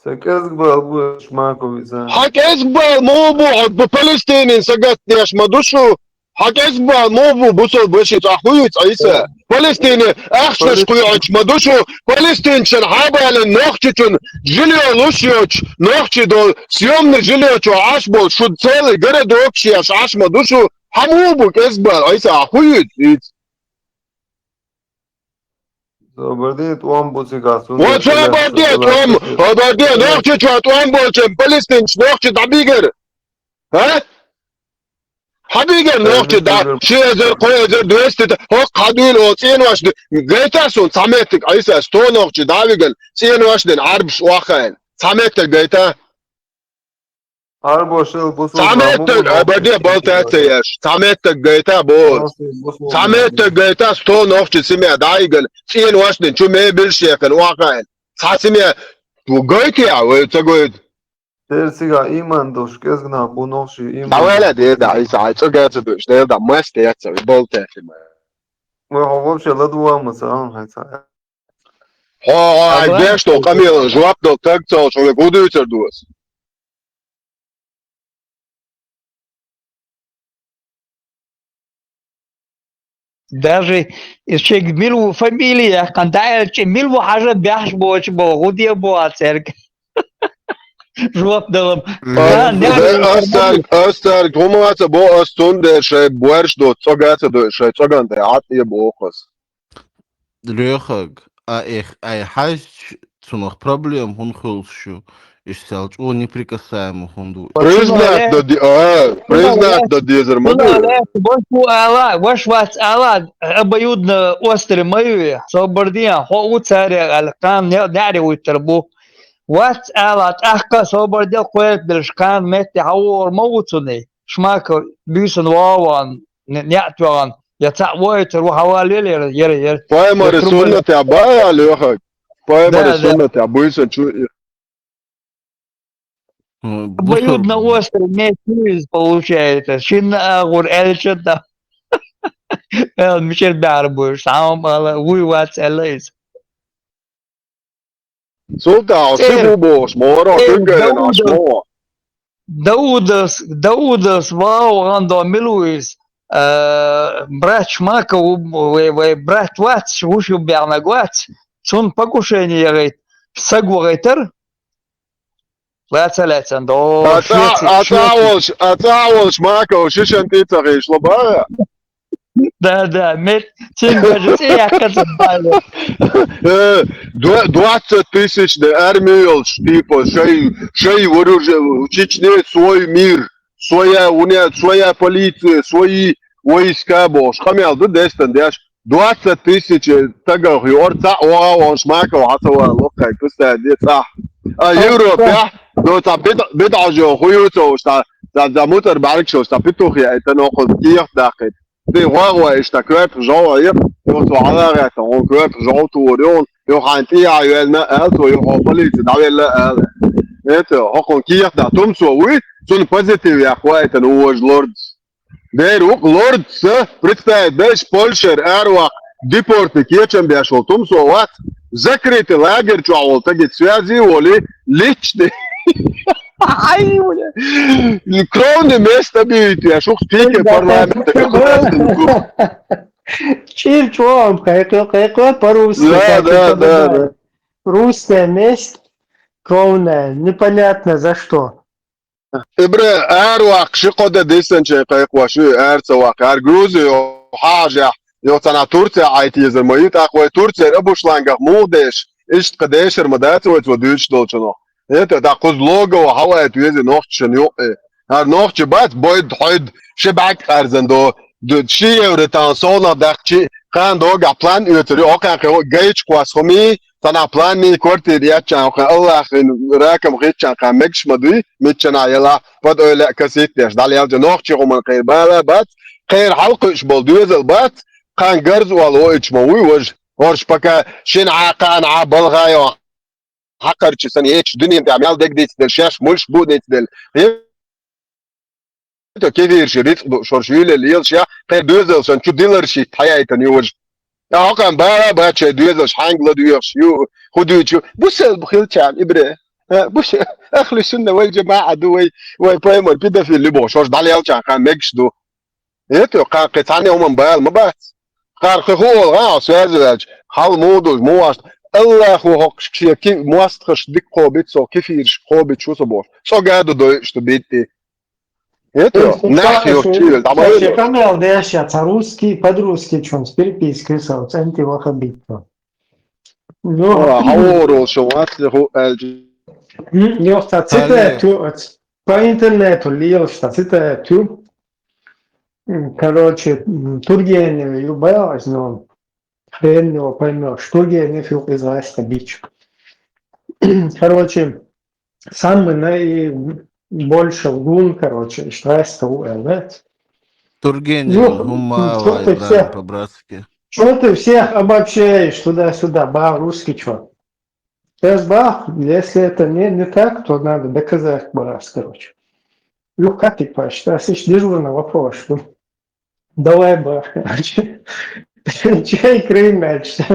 Сан кӀезга бала бу Шмаков иза. Хьан кӀезга бала муха бу, хьо бу Палестинин сагатдеш ма ду шу? Хьан кӀезга бала муха бу, бусалба веший, цӀа хуьйцу Ӏийса? Палестине ахчанаш кхуьйхьачу ма ду шу, палестинчун хьабалин нохчичун жильё луш йоцуш, нохчи долу съёмный жильё чу Ӏаш болу шу целый городок шеш Ӏаш ма ду шу? Хьан муха бу кӀезга бала Ӏийса, хьан хуьйцу иза? Собардин тӀом бу цигахь, цунна Ва собардин тӀом, собардин нохчичо тӀом болчун палестинчу нохчи дӀабигар. А? Хьабигар нохчи да, ши эзар, кхо эзар, двести та, хӀокху хьан дуьйла оцу цӀенош ду. Гайта суна цхьа меттиг, Ӏийса, сто нохчи дӀавиган, цӀенош дина, Ӏарбаш охьахаийна. Цхьа меттиг гайта. Ӏарбош ел бусулба Цхьа меттиг, а, баде балтаца еш. Цхьа меттиг гайта, бо. Цхьа меттиг гайта, сто нохчи симе дӀайиган, цӀенош дина, чу мебелш яхан, охьахаийна. Цхьа симе, ву гайта, вай ца гайта. Тера цигахь ийман долуш кӀезга нах бу нохчий ийман. Давай ла, дер да, Ӏийса, хьайн цӀа ган ца дуьйш, дер да, маста яц, вай болу тахима. Вай хьо вообще ладуван ма ца, а, хьайн ца. Хьо, хьо, хьайн деш долу къамелан жоп долу таг ца олуш, хьо вай гу дуьйцур ду ас? Даже и шег мила ву фамилия яьккхина, даьлча, мила ву хьажа бехаш боцуш боху, гӀу де боху цаьрга. Жоп далам. Ас цаьрга, ас цаьрга хӀума а ца бо, ас цундела шайн боьрша доцу цӀога а ца дойуш, шайн цӀоган тӀе Ӏад тӀе боху ас. Лоьхаг, а эх, ай хьаьжча, цунах проблема хӀунда хуьлуш ю? Иштта аьлча, чӀогӀа неприкасаемо хӀунда ву? Признать дан де-, а, признать дан дезар ма ду. Ваш ву ала, ваш вац ала, обоюдно острый ма ю, собар де, хьо ву царех аьлла, кхана не-, неӀаре вуьттур бу. Вац ала, тӀаккха собар де, кхоьртабеллаш кхана метте хьан вогӀур ма ву цунна. Шмаков буьйсанна вогӀу ван, не-, неӀ тоьхна, я цхьаъ войтур ву, хьан валлал яра, яра, яра. Пайхамаран суннатехь баха, Лоьхаг? Пайхамаран суннатехь буьйсанна чу М, бусурба. Обоюдно острый меч ю иза, получается. Шинна агӀор аьлча, да. Эл мичара баьхьар бу, схьа ала, вуй вац аьлла иза. Султан, цӀера. Цигу бохуш, моро, э, куьнга Дауда, аш мо. Даудас, Даудас, вау, гӀандо мила ву иза? Э, брат Шмаков ву, вай, вай брат вац, вуш ю баьхнаг вац. Цунна покушение яхийта, саг вахийтар. Ва ца лаьцна до. А цӀа, шеца, а цӀа шеца. Волуш, а цӀа волуш Маков шишан тӀе ца хишло бара? Да, да, мет, цуьнга даже цӀе яьккха ца бара. Э, дво-, двадцать тысяч де армия йолуш, типа, шай, шай вооружение, в Чечне свой мир, своя уня-, своя полиция, свои войска бохуш. Къамел ду дестан деш. Двадцать тысяч тагах юкъара цхьаъ вогӀа вон Шмаков хьан ца ван локхай кусаде цхьа. А Европехь, ну, цхьа бит-, битӀажо ху ю ца уш, цхьа, цхьа, цхьа мутар бӀаьргаш уш, цхьа петух яйтана, окхуз кехат даккхийта. Ди гӀогӀой иштта коьртах жовгӀа ю, ну, цо хьалагӀетта, хьуна коьртах жовгӀа тур ю, ю хьайн тӀе а йоьллина, аьлла цо, ю хьо полиция дӀавелла, аьлла. Это, хӀокхун кехат да, тумсо вуй, цунна позитив яккха вайтана вожа лордас. Дера вукх лордца, представить дайш, Польшера араваккха, депорте кечам беш волу тумсо вац, закрытый лагерь чохь волу тагит связи воли, личный. Ай, бля. Кровный место бьют, я шух спикер парламента. Чир чуам, кайкъо, кайкъо по-русски. Да, да, да, да. Русская месть кровная, непонятно за что. Ибра, араваккха ши-кхо де диссанчийн кхайкхош ю, ара ца ваккха. Ара Грузио хьажахь, йо цхьана Турция Ӏайтезар ма ю, тӀаккха вай Турцера Абушлангах муха деша, иштта кхин дешар ма дац вай цо дуьйцуш долчунах. ХӀета, тӀаккха кхуза логово хьавайта веза нохчашна юкъе. ХӀара нохча бац, бойд-хьойд, ши бӀаьрг къаьрзина до, ду-, ши евро тан совнах даккхачи, кхана догахь план оьцур ю, окхаьнхе гайчу кхос хӀума, цхьана планный квартира еччан, хӀокхуьнан Аллахьан ракам хӀиттачан кхана мегаш ма дуй, миччанхьа ялахь, под ойла а касийтдеш, дӀалелча нохчи хӀуманна кхеран бала бац, кхеран хьалакхуьуш болу доьзал бац, кхана гарза олла воуьйтуш ма вуй важа. ХӀорш пока шина Ӏа, кхана Ӏа балха йо, хьакхарча санна, ечу дуьнен тӀехь мел дегдийца делла, шаьш муьлш бу а дийца делла. Кефирша рицкъ ду, шорш юьйле лелаш я, кхеран доьзалшна чу диларшийтта хьаяйтана ю важа. Ткъа хӀокхуьнан бала а бац шайн доьзалш хьаьнга ладоьгӀуш ю, хӀун дуьйцу, бусалба хилчарна, Ибра. А, бус-, ахлу сунна вал джамаӀа ду вай, вай пайхамар педофил ю бохуш, хӀорш дӀалелчарна кхана мегаш ду. Ето, кхаркхе цхьанне хӀуман бала ма бац. Кхаркхе ху олгӀа, а, связываьлча, хьал муха ду, муха васт. Аллахо хӀокхуш шен ки-, мостагӀаш дика кхобиц, со кефирш кхобиц, шу со бохуш. ЦӀога ду дойуш ду битти. Ето, нах йо чил, дӀа ма йо. Ши къамел деш я, ца русский, под русский чунс переписка со, цӀенти ваха битто. Ну, а, хьаворол шо вац ху аьлча. М, йо, ца цитату, по интернету лийл ца цитату. М, короче, м, Тургенев ю боялась, но хрен его поймёшь. Тургенев ю из Раста бич. Короче, самый наибольший лгун, короче, из Раста у Элвет. Тургенев, ну, ну, что ты всех, по-братски. Что ты всех обобщаешь туда-сюда, ба, русский чё? Сейчас, ба, если это не, не так, то надо доказать, ба, короче. Ну, как ты, Паш, ты дежурный вопрос, что? Давай, ба. Чей Крым, значит?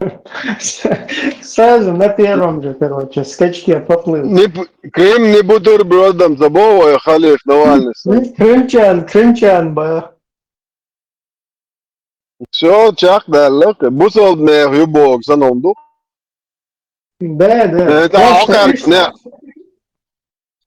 Сразу на первом же, короче, скачке поплыл. Не бу-, Крым не бутербродом, забыл, ой, халиф Навальный. Крымчан, крымчан, ба. Всё, чакхдаьлла, бусалба нехан ю боху санна ду. Да, да. Э, да, просто окар, не.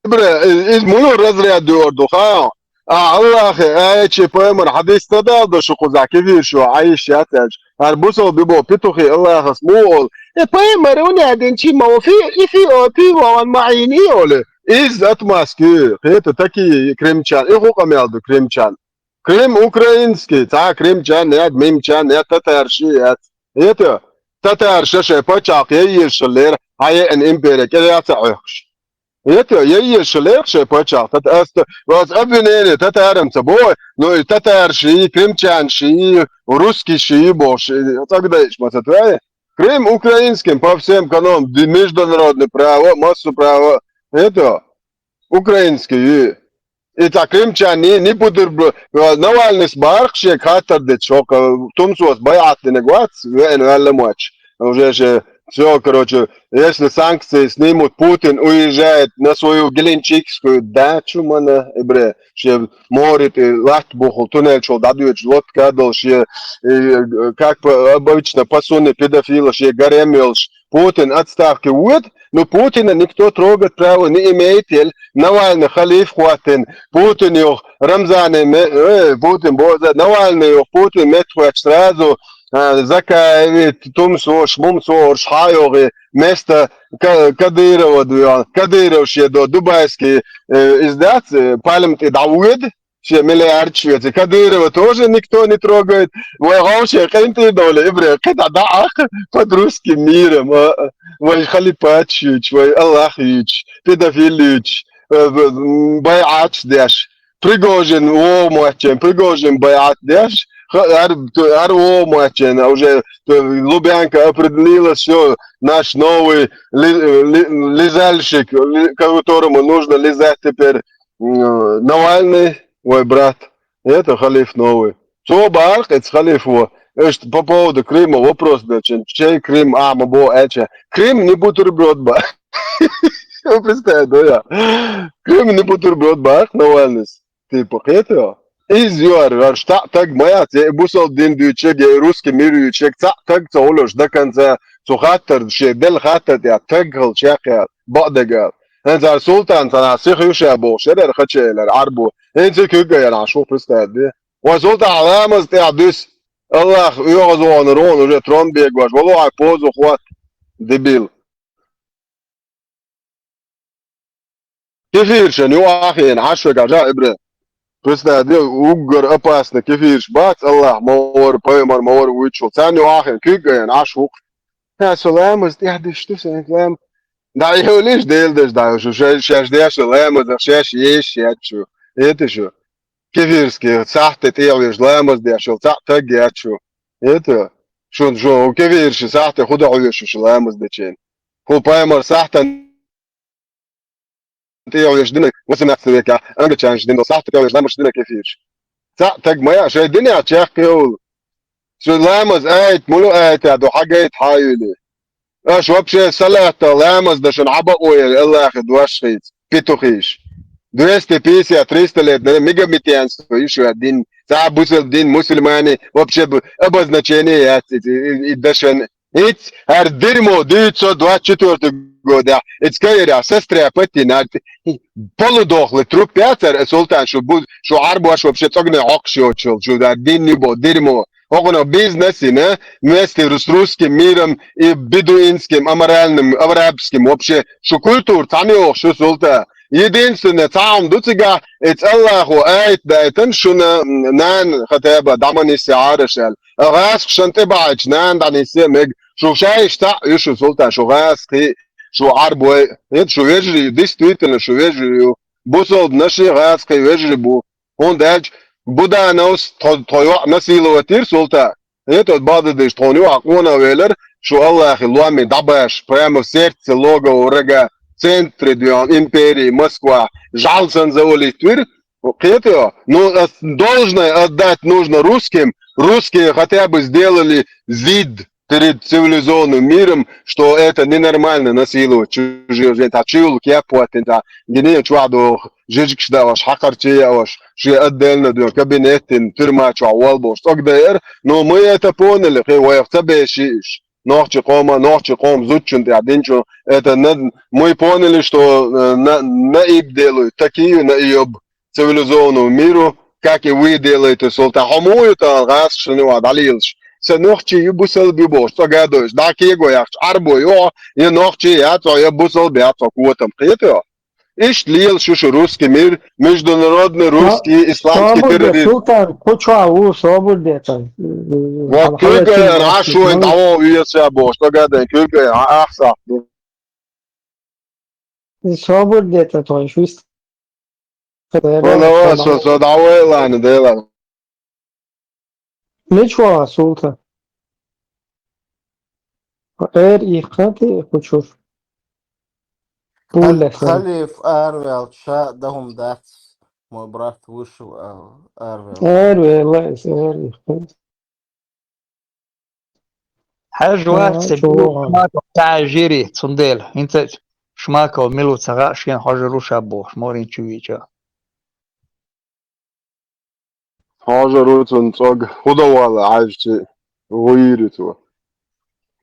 Бре, из, из муну разряд дёрду, ха? А, Аллахе, аьлча, пайхамар хьадис ца далда шу кхузахь кефир шу, Ӏайша яц аьлча. Ар бусалба бо петухи Аллахас му ол. Э, пайхамар у нядин чи ма фи, и фи, о, пи, ва, ван, ма, ин, и, оле. Из отмазки, хета таки крымчан, и ху къамел ду крымчан. Крым украинский, цхьа крымчан яц, мимчан яц, татарши яц. Хета, татарша шайн пачхьалкх яйешаллера, хьаеана империя, кӀел яц а Ӏохкуш. Ето, яйеш лех шайн паччахь, тата аста, вас обвинение татарам ца бой, но и татарши, и крымчанши, и русскийши, и боши, цагдайш ма ца твае. Крым украинским по всем канонам, ди-, международное право, массу право, это, украинский, и, и ца крымчан, ни, ни пудр б-, Навальный с барх шек хаттар дит шока, тумсос байат динагвац, вен валла моч. Уже же всё, короче, если санкции снимут, Путин уезжает на свою Геленджикскую дачу, мана, ибре, ше море, э, лат буху, туннель чул дадует, лодка дол, ше, э, как по, обычно, по суне педофила, ше гарем йолш. Путин отставки уйт, но Путина никто трогать права не имеет, эль Навальный халиф хватин, Путин йох, Рамзан, э, Путин боза, Навальный йох, Путин мет хват сразу, а, Закаеви, тумсош, мумсош, хьайогӀи, место Ка-, Кадырова дуян. Кадыров ше до дубайский, э, издат, э, пальм тӀе дӀавуьд, ше миллиард швеце. Кадырова тоже никто не трогает. Вай гӀовше къинтӀе доле, ибре, кхета даӀах под русским миром, а, а. Вай халипат шуьч, вай Аллах юьч, педофил юьч, э, в-, м, байӀатш деш. Пригожин вогӀу моттичен, Пригожин байӀат деш, ха-, ар-, ар вогӀу моттичен, уже, э, Лубянка определилась, всё, наш новый ли-, ли-, лизальщик, ли-, которому нужно лизать теперь, м, Навальный, мой брат. Это халиф новый. Цо баарх, эц халифо. Эшт по поводу Крыма вопрос бечен. Чей Крым, а, ма бо, эче. Крым не бутерброд ба. Вы представляете, да, я? Крым не бутерброд баарх, Навальный. Типа, хетё? Из юар, ар шта таг моя, те бусал дин дючег, я русский мир дючег, ца таг ца олош до конца, цу хаттар, ше дел хаттар, я таг хал чекъя, бадага. Эн зар султан, цана сих юша бо, шерер хачелер, арбу. Эн зе кюга я, нашу представь, да? Ва султан ламаз тӀе дус. Аллах, уьгӀаз вон рон, уже трон бегваш. Вало ай позу хват. Дебил. Кефиршен юахен, Ӏаш вега жа ибре. Представь, де, уггар опасный кефирш бац, Аллах, ма вар, пайхамар ма вар вуьйцу. Царна юахен, куьг гаян, Ӏаш вукх. Ха, со ламаз тӀе диш ду, сан лам. Да, йолиш, дел деш, да, шу, ша-, шаш деш, ламаз, шаш еш, я чу. Это шу. Кефирский, сахьте тӀе веш, ламаз деш, ца таг я чу. Это, шун, шун, кефирши, сахьте худа веш, шу ламаз дечен. Ху пайхамар сахьтан тӀе веш дина, восемнадцатого века, англичанаш дин до сахьте тӀе веш, ламаз дина кефирш. Ца таг моя, шай дин я чехкеул. Шу ламаз айт, мулу айт, я до хагайт хаюли. Аш вообще салата, ламаз да шун аба ой, Аллахи дуаш хиц, петухиш. Двести пятьдесят, триста лет, наверное, мегамитянство, ещё один Цхьа бусалба дин, мусульмане, вообще б-, обозначение яц, и, и, и дашан. Иц, хӀара дерьмо, девятьсот двадцать четвёртый года, иц кайра, сестряпати, над, полудохлый труп яцар, э, султан, шу бу-, шу Ӏарбош вообще цӀогна Ӏокхуш йоцул, шу дар дин не бо, дерьмо. ХӀокхунах бизнес йина, вместе с русским миром и бедуинским, аморальным, арабским, вообще, шу культура цхьана йохуш шу султан. Единственное, цхьа хӀума ду цигахь, эца Аллахо аят дайтан шуна, м, нана хатаба дӀа ма нисъе Ӏараш аьлла. А гӀаскхашна тӀе бахьачу нана дӀанисъе а мега. Шу шайш цхьаъ ю шу султан, шу гӀаскхий, шу Ӏарбой. ХӀета шу вежарий, действительно, шу вежарий ю. Бусалба наши гӀаскхий вежарий бу. ХӀунда аьлча Будановс тхо, тхо йоӀ насиловать йира султан. ХӀета бададеш тхуна юкъахь къонах велар, шу Аллахе ломе дӀабаш, прямо в сердце логово врага, в центре дуьйхьа империи, Москва, жӀал санна завалить вира. Кхетайо? Ну, ас-, должное отдать нужно русским. Русские хотя бы сделали вид перед цивилизованным миром, что это ненормально насиловать чужих женщин. Та чуьлла кеппоттина, та гине чохь доху, жижигаш даош, хьакхарчий яош, шен отдельно дуьйна кабинет дина, тюрьма чохь волбалш цӀогдайар. Но мы это поняли, кхин вайх ца беши иш. Нохчи къома, нохчи къом зудчун тӀехь динчун. Это на-, мы поняли, что, э, на-, наиб делают такие наиб цивилизованному миру, как и вы делаете, султан. Хьо муха ю тахана гӀаскхашна юкъахь дӀалелаш? Сан нохчи ю, бусалба ю бохуш, цӀа гадойш, дӀа кего яхча, Ӏарбо ю хьо, я нохчи яц хьо, я бусалба яц хьо, котам. Кхетайо? Иштта лела шу, шу русский мир, международный русский исламский терроризм. Султан, кху чохь ву, собар де цан. Вот куьйга Ӏаш вайн дӀавоу веза бохуш, цӀа гадайн куьйга Ӏан ахсахь ду. Собар де цан тхойш вист. Вала, вала, со, со дӀавайла, Дела. Мича ваха, султан? Эр и хати кхучур. Пулле сан. Халиф араваьлча ша дан хӀума дац, мой брат вышел, а, араваьлча. Араваьлла иза, эр и хати. Хьажа вац, чу ваха. Шмаков тӀаьхьа жири, цундела. ХӀинца Шмаков мила ву ца хаьа, шена хьожур ву ша бохуш, морин чу вийча. Хьожур ву цунна цӀог, хӀун дан вала хьаьжчи, гӀуйри цо.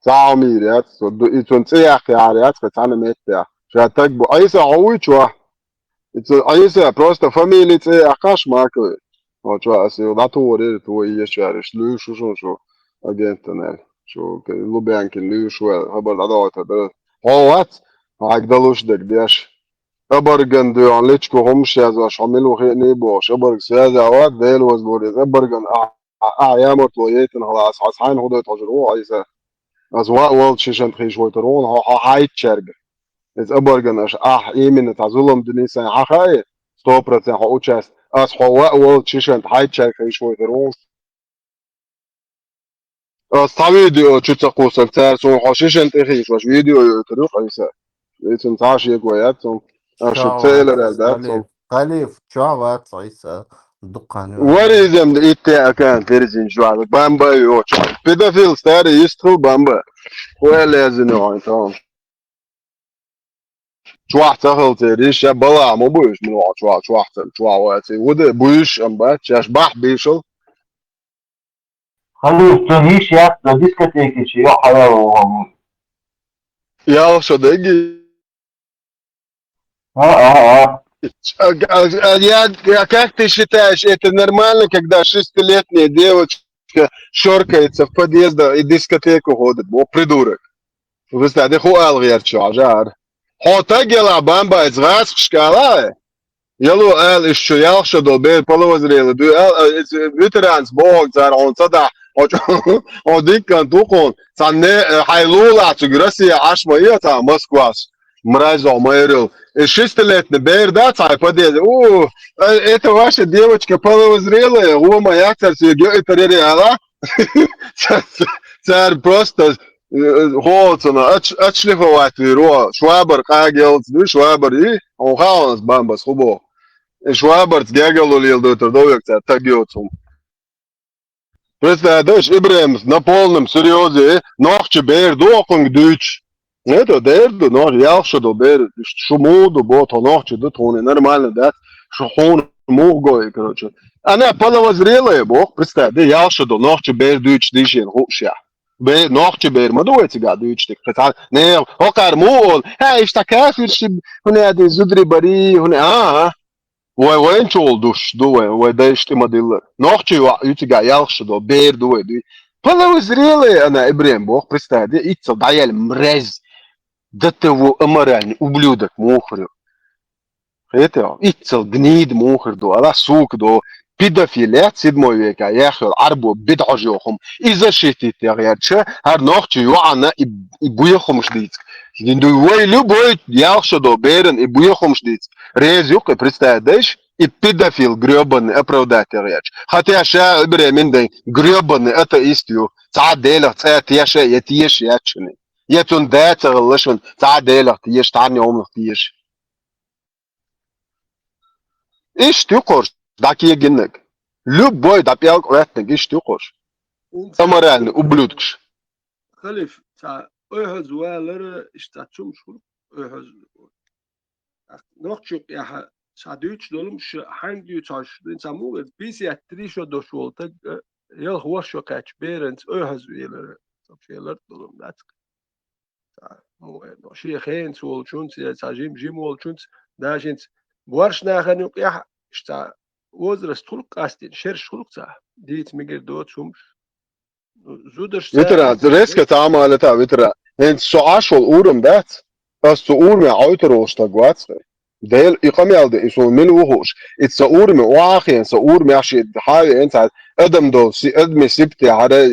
Цхьа хӀума йийр яц цо, ду-, и цунна цӀе яккха яхьар яц, кхин цхьана меттехь. Ша таг бу, Ӏийса, хьо вуй чохь? И цу Ӏийса, просто фамили цӀе яккхаш Шмакове. Хьо чохь аса юха дӀатухур яра, тхо ешариш, луьйш шу шуна шу агентан аьлла. Шу Лубянкин луьйш ву аьлла, хабар дӀадохуьйтур дара. Хьо вац, хьайга далуш дерг деш. Обарган дуьхьа личку хӀумаш язвеш, хьо мила ву хиъний бохуш, обарг связь а вац, Дела вазбур иза обарган а, а, а, ямартло яйтина хала, ас, ас хьайна хӀун дойту хьожур ву, Ӏийса? Ас ваъ волчу шишанта хийш войтур ву, хьо, хьо хьайчаьрга. Иза обарган аша ахь именно цхьа зулам дуьний сайн хьан хаьа, сто процент хьо участь. Ас хьо ваъ волчу шишанта хьайчаьрга хийш войтур ву. Ас цхьа видео чу ца кхуссалц, цара суна хьо шишан тӀе хийшош видео йойтур ю, Ӏийса. Ицун цхьа шеко яц цунна. Ас шу ца элира аьлла дац цунна. Халиф, чохь вац Ӏийса, дуккха хан ю. Варизем да итте аккаунт терезин жуала. Бамба йоцу. Педофил старый йистхил бамба. Хуя лезина хьайн тон. Чохь ца хилла цериш, ша бала ма буьйш, мила чохь, чохь ца, чохь вац. Вуде буьйш, ам бац, шаьш бахь бийшал. Халиф, цунна йиш яц дан дискотеки чу, йо, хьалал ву хьо. Ялх шо дегги? А, а, а. А, а, а, я, а как ты считаешь, это нормально, когда шестилетняя девочка шоркается в подъездах и дискотеку ходит? Во, придурок. Представь, де ху алгъерчу, жар. Хьо таг яла бамбайца гӀаскхашка ала? Яло аьлла, иштта шу ялх шо долу бер половозрелый дуй аьлла, а, иза ветеранца бохург цара хьуна ца дахь, хьо чу-, хьо диккан ту хьуна, цхьа не, э, хьайн лулахь цуьнга Россия Ӏаш ма е цхьа Москвас, мразь хьо майрал. И шестилетний бер дац хьайн подъезде, у, э, это ваша девочка половозрелая, гӀо ма яц цара соьга, йо, и парери ала. Ца-, ца-, цара просто Э, хьо цунах отш-, отшлифовать вийр ву, швабар къагелца дуй, швабар и, хьуна хаьа хьуна ас бамбас хӀун боху. И швабарца гергарло леладойтур ду век цара таг йоцу хӀума. Представь, даш, Ибрахимс на полном серьёзе, нохчи бер ду хьуна дуьйцуш. Это дер ду, нохчи ялх шо ду бер, шу муха ду, бо, тхо нохчи ду, тхуна нормально дац, шу хьуна муха го, короче. Она половозрелая, боху, представь, да, ялх шо долу нохчи бер дуьйцуш дийшина хууш яхь. Бе, нохчи бер ма ду вай цигахь дуьйцуш дика. Кхин цхьа, не, хӀокхара муха олу, хьа, иштта кафирши, хӀуна аьлла зударий барий, хӀуна, а, а. Вай вайна чугӀула душ ду вай, вай дайша тӀе ма-диллара. Нохчий ваӀ ю цигахь ялх шо долу, бер ду вай дуй. Половозрелая она, Ибрем, боху, представь, да, иццал дӀаяьлла мразь. Да ты во аморальный ублюдок, мухарь. Хетий? Иццал гнида мухар ду, ала сука ду, педофил яц седьмой века, яхъйолу Ӏарбо бедхьожа йоху хӀума. И защитить ягӀ ярча, хӀара нохчий йоӀана и, и буьйхамаш дийца. Ду вай любой ялх шо ду, беран и буьйхамаш дийца. Реза юккъе представить дайш, и педофил грёбаный оправдать ягӀ ярча. Хотя ша Ибрем Индай грёбаный атеист ю. Цхьа Делах цӀа теша, я теша яц шуна. Я цунна да ца хилла шуна, цхьа Делах теша, цхьанна йоманах теша. Иштта ю кхуш, дӀакегиннарг. Любой дӀапӀелг гӀоьттинарг иштта ю кхуш. Аморальный ублюдкаш. Халиф, цхьа ойхьаза валара, иштта цхьа цумаш хуьлу, ойхьаза. Нохчу юкъехь цхьа дуьйцуш долу хӀумаш хьаьнга дуьйцу хьожуш, дуьйна цхьа муха веза, пятьдесят три шо долуш волу таг, э, ялх ворхӀ шо кхаьчча беранца ойхьаза велара, цо шен лард долу дац. Цхьа, ну, э, шен хенца волчунца, я цхьа жим-жим волчунца, дашинца борш нахана юкъехь, иштта возраст хуьлу къастийна, шераш хуьлу цхьа, дийца мегар доцу хӀумаш. Ну, зудаш Витра, цара резко цхьа хӀума алита, Витра. ХӀинца со Ӏаш волу урам дац? Ас цу ураме Ӏойтар волуш стаг вац хье. Дела, и къамел де, и суна мила ву хууш. И ца ураме охьахиен, ца ураме ахь ши хьавеен, ца адам дол, си, адми сибте хьара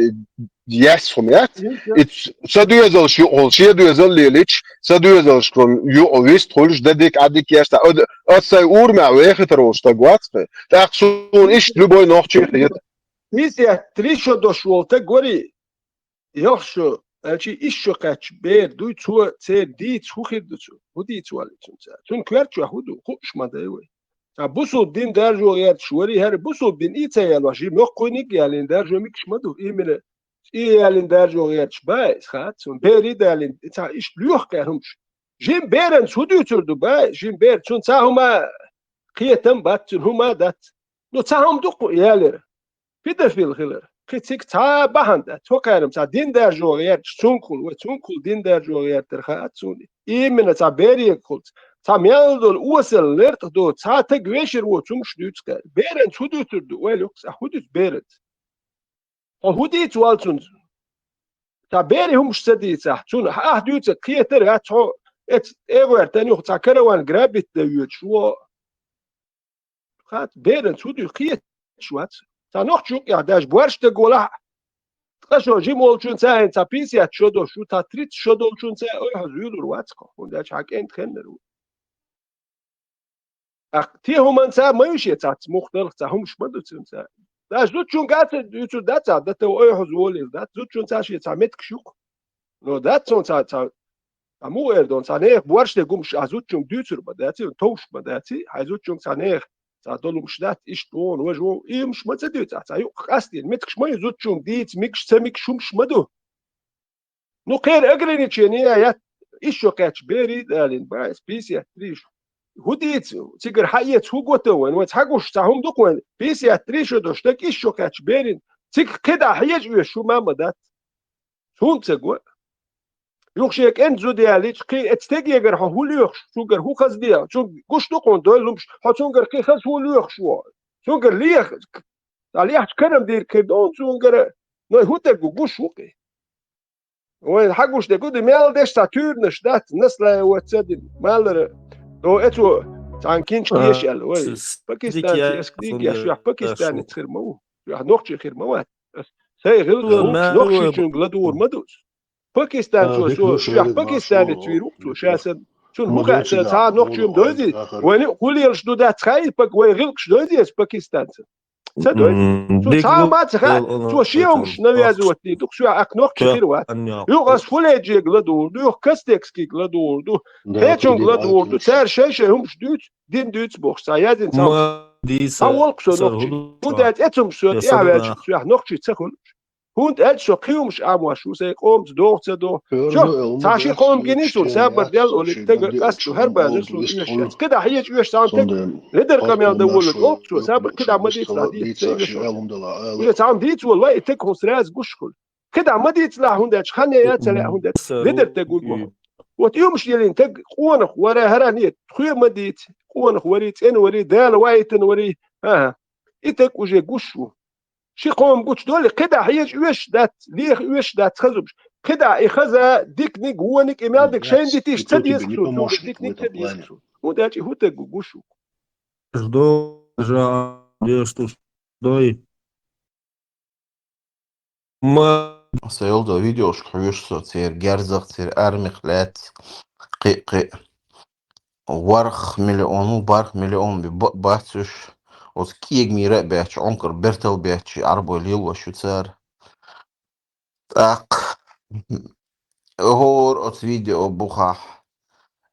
яс хӀума яц. И ц-, ца доьзалш юкъахула, шен доьзал лелич, ца доьзалш кхун юкъа вист хуьлуш, да дика, а дика яш, ца ад-, ас сайн ураме вехитар волуш стаг вац хье. ТӀаккха суна иштта любой нохчий хета. Пятьдесят три шо долуш волу таг вари, ялх шо, аьлчи исс шо кхаьчча бер дуй, цо церан дийца хӀун хир ду цо? ХӀун дийца валли цунца? Цунна коьртачохь хӀун ду? Хууш ма дай вай. Цхьа бусулба дин даржо гӀерташ вари, хӀара бусулба дин и ца ялош, жи моккхуйниг а ялийна, даржо микаш ма ду, имина цӀе ялийна даржо гӀерташ бац, хац цунна, бери далийна, цхьа иштта лоьху кхаьр хӀумаш. Жим беранца хӀун дуьйцур ду бац, жим бер, цунна цхьа хӀума кхетам бац, цунна хӀума дац. Ну, цхьа хӀума ду кху ялира. Педофил хилар. Кхин цига цхьа а бахьана дац. Цо кхаьрам цхьа дин даржо гӀерташ цункхул, вай цункхул дин даржо гӀертар хаьа цуни. Именно цхьа берегахулц. Цхьа мел долу осал лертӀа ду, цхьа таг вешар во цумаш дуьйцу кхаьр. Беранца хӀун дуьйцур ду? Вай лукс, а хӀун дуьйцу беранца? Хьо хӀун дийца вал цунца? Цхьа бери хӀумаш ца дийцахь, цунна ахь дуьйцург кхетар а яц хьо, эц эгӀоьртан юха цхьа караван грабить дан йоьдуш во. Хац, беран цу дуьйху кхеташ вац. Цхьа нохчу юкъехь даже борш даг волахь, ткъа шо жима волчун ца хьайна, цхьа пятьдесят шо долуш ву, цхьа тридцать шо долчун ца ойхьа зуьйлур вац кхо, хӀунда аьлча хьан кӀентан хеннар ву. ТӀаккха те хӀуманца ма ю шен цац, мухдалх цхьа хӀумаш ма ду цуьнца. Даже зудчуьнга а ца дуьйцур дац ахь, дан тов ойхьа зуолийла дац, зудчуьнца шен цхьа меткаш ю кху. Но дац цунна цхьа, цхьа, цхьа муха эр дон, цхьа нехан борш де гумаш а зудчуьнга дуьйцур ма дац, товш ма дац, хьайн зудчуьнга цхьа нехан, цхьа долумаш дац, иштта вон, важа вон, и хӀумаш ма ца дуьйцу ахь, цхьа юкъа къастийна, меткаш ма ю зудчуьнга дийца, микаш, ца микаш хӀумаш ма ду. Ну, кхера ограничение яц, исс шо кхаьчча бери а далийна, баьс, пятьдесят три шо. ХӀун дийца, цигара хьаэца хӀун го тан вайн, вайн цхьа гуш цхьа хӀума ду-кх вайн, пятьдесят три шо долуш, дага исс шо кхаьчча берина, цига кхидӀа хьежа оьшу ма ма дац. Цунна ца го. Юха шен кӀентан зуда ялийча, кхин эца тегегара хьо хӀун лоьхуш, цуьнгара хӀун хаза дегӀа, цунга гуш ду-кх хьуна дойла хӀумаш, хьо цуьнгара кхин хаза хӀун лоьхуш ву. Цуьнгара леха, цхьа лехча карам дийриг хир ду-кх хьуна цуьнгара, но хӀун таг ву, гуш ву-кх и. Вайн хьан гуш дерг ду, мел деш цхьа туьйранаш дац, наслаье вац ца дина, малара. О, эцо цхьана кинча А, теша аьлла, вай. с-, Пакистанца дикъя, эска дийгеш, хӀунда юьхь пакистанец хир ма ву, юьхь нохчи хир ма вац. Сайн гӀилла Ма, нохчичуьнга ладугӀур ма ду. Пакистанцо А, со, дика ду, юьхь шайла пакистанец вийр ву-кх цо, ша сан. Цунна хӀун хаьа, сан цхьа нохчуьнга дойзи, вайна а хулиялаш ду дац, хьай пак, вай гӀилкхаш дойзи эс пакистанца. Ца дойзи. М, Цо дика цхьа ду, ма ца хаьа, о, о, цо шен хӀумаш навязывать дийр ду-кх, соьхьа акх нохчи хир вац. Юха ас Фулейджига ладугӀур ду, юха Кастекскига ладугӀур ду, хӀечунга ладугӀур ду, цара шай-шай хӀумаш дуьйцу, дин дуьйцу бохуш, цхьа язйина цхьа. Ма дийца, цхьа волу-кх со нохчи. ХӀунда аьлча эцу хӀумаш соьца эхь ваьлча, соьхьа нохчи ца хуьлуш. ХӀунда аьлча со кхиумаш амош ву, сайн къомца догӀу ца догӀу. Чо, цхьа ши къом гинийсур, сабар дел олу, тега къаста хӀара базар суна оьшуш яц. КхидӀа хьежа оьш цхьа тек, ледар къамел дан волу, оьхучо, сабар кхидӀа ма дийцалахь, дийца ца оьшуш. Уже цхьа ма дийца волу, вай, и тега хӀун сразу гуш хуьлу. КхидӀа ма дийцалахь, хӀунда аьлча хан я яц, ца лаьа, хӀунда аьлча ледар тега вуьгу. Вот и умаш елийна тега къонах вара, хӀара нет, тхоьа ма дийца, къонах варий, цӀена варий, Дала ваийтина варий. ХӀа-хӀа. И тега уже гуш ву. Ши къом гучу долий, кхидӀа хьежа оьшуш дац, леха оьшуш дац хазумаш. КхидӀа и хаза, диканиг, вониг, и мел диг шайна дитийша ца деза цо, цо диканиг ца деза цо. ХӀунда аьлча и хӀу тега гуш ву. Ждо, жа, деш, туш, дой. Ма. Аса йолдо видеошка хьоьжуш со, церан герзах, церан армих лаьцна. Кхи, кхи. Варх миллион, ну, барх миллион би-, ба-, бац уьш. Оцу кӀегамийра а баьчча, Ӏункар бертал баьчча, Ӏарбой лелош ю цара. ТӀаккха хӀора оцу видео бухахь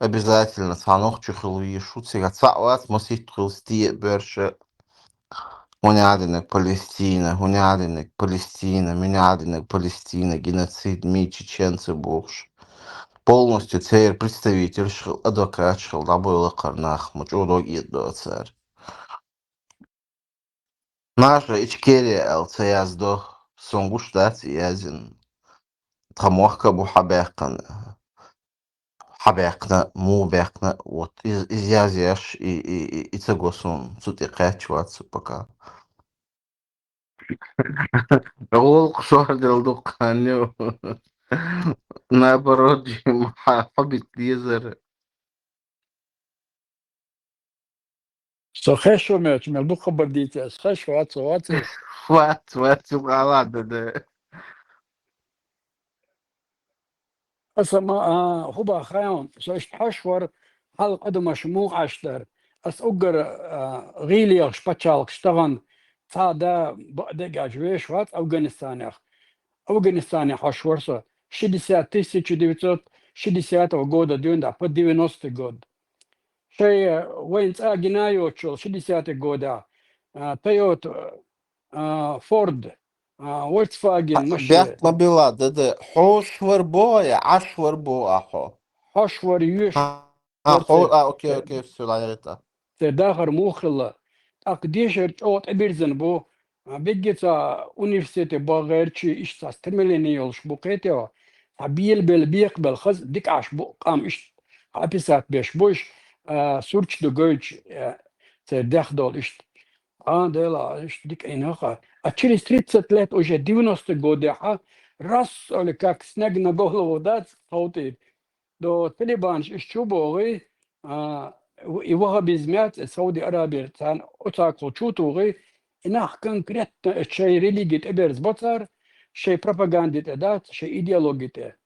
обязательно цхьа нохчо хила везаш ву, цигахь цхьаъ вац, масийтта хила стиъ а боьрша. ХӀун аьлла динарг Палестина, хӀун аьлла динарг Палестина, мин аьлла динарг Палестина, геноцид, ми чеченцы бохуш. Полностью церан представительш хила, адвокаташ хила, дӀабойла кхара нах, ма чӀогӀа дог эцадо цара. Наша Ичкерия аьлла ца яздо, сон гуш дац и язйина. Тхан мохк а бу хьабаьккхина. Хьабаьккхина, муха баьккхина, вот, из, из язъеш, и, и, и, и ца го суна, цу тӀе кхаьчча вац со пока. ГӀуллакх шордел ду кханю. Наоборот, хьабит лезар. Со хешо мелча, мел дукха хабар дийца, аса хеш вац, вац. Вац, вац, ю гӀала да, да. Аса ма, а, хӀуба хайон, со иштта хьош вар, хьал къадамаш муха Ӏаш дар. Ас уггар, а, гӀийлехаш пачхьалкхаш тахана цхьа да бакъдегаш веш вац Афганистанех. Афганистане хьош вар со. Шестьдесят, тысяча девятьсот шестидесятого года дуьйна, по девяностый год. Шай, э, вайн цӀа гина йоцучул шестидесятый года, а, Toyota, а, Ford, а, Volkswagen машина. Бехк ма билла, да, да. Хьош вар бо я, Ӏаш вар бо а хьо? Хьош вар юьш. А, а, вар хьо-, церан, а, окей, церан, окей, всё, лайрета. Церан дахар муха хилла. ТӀаккха дешар чӀогӀа тӀебирзина бу. А, бегги ца университете бахарчи иштта ца стремление йолуш бу кхетева. Ца бел-бел, бехк-бел хаза дика Ӏаш бу къам иштта. Описать беш бу иш, а, сурч ду гойтуш, а, церан дехдолу иштта. А, дела, иштта дика Ӏина ха. А через тридцать лет уже девяностый годехьа, раз, или как снег на голову дац, ховтийта. До талибанаш иш чу богӀий, а, и ваххабизм яц, и Сауди Арабия царна оцакхо чу тухий, и нах конкретно шайн религи тӀе берза бо цара, шайн пропаганди тӀе дац, шайн идеологи тӀе.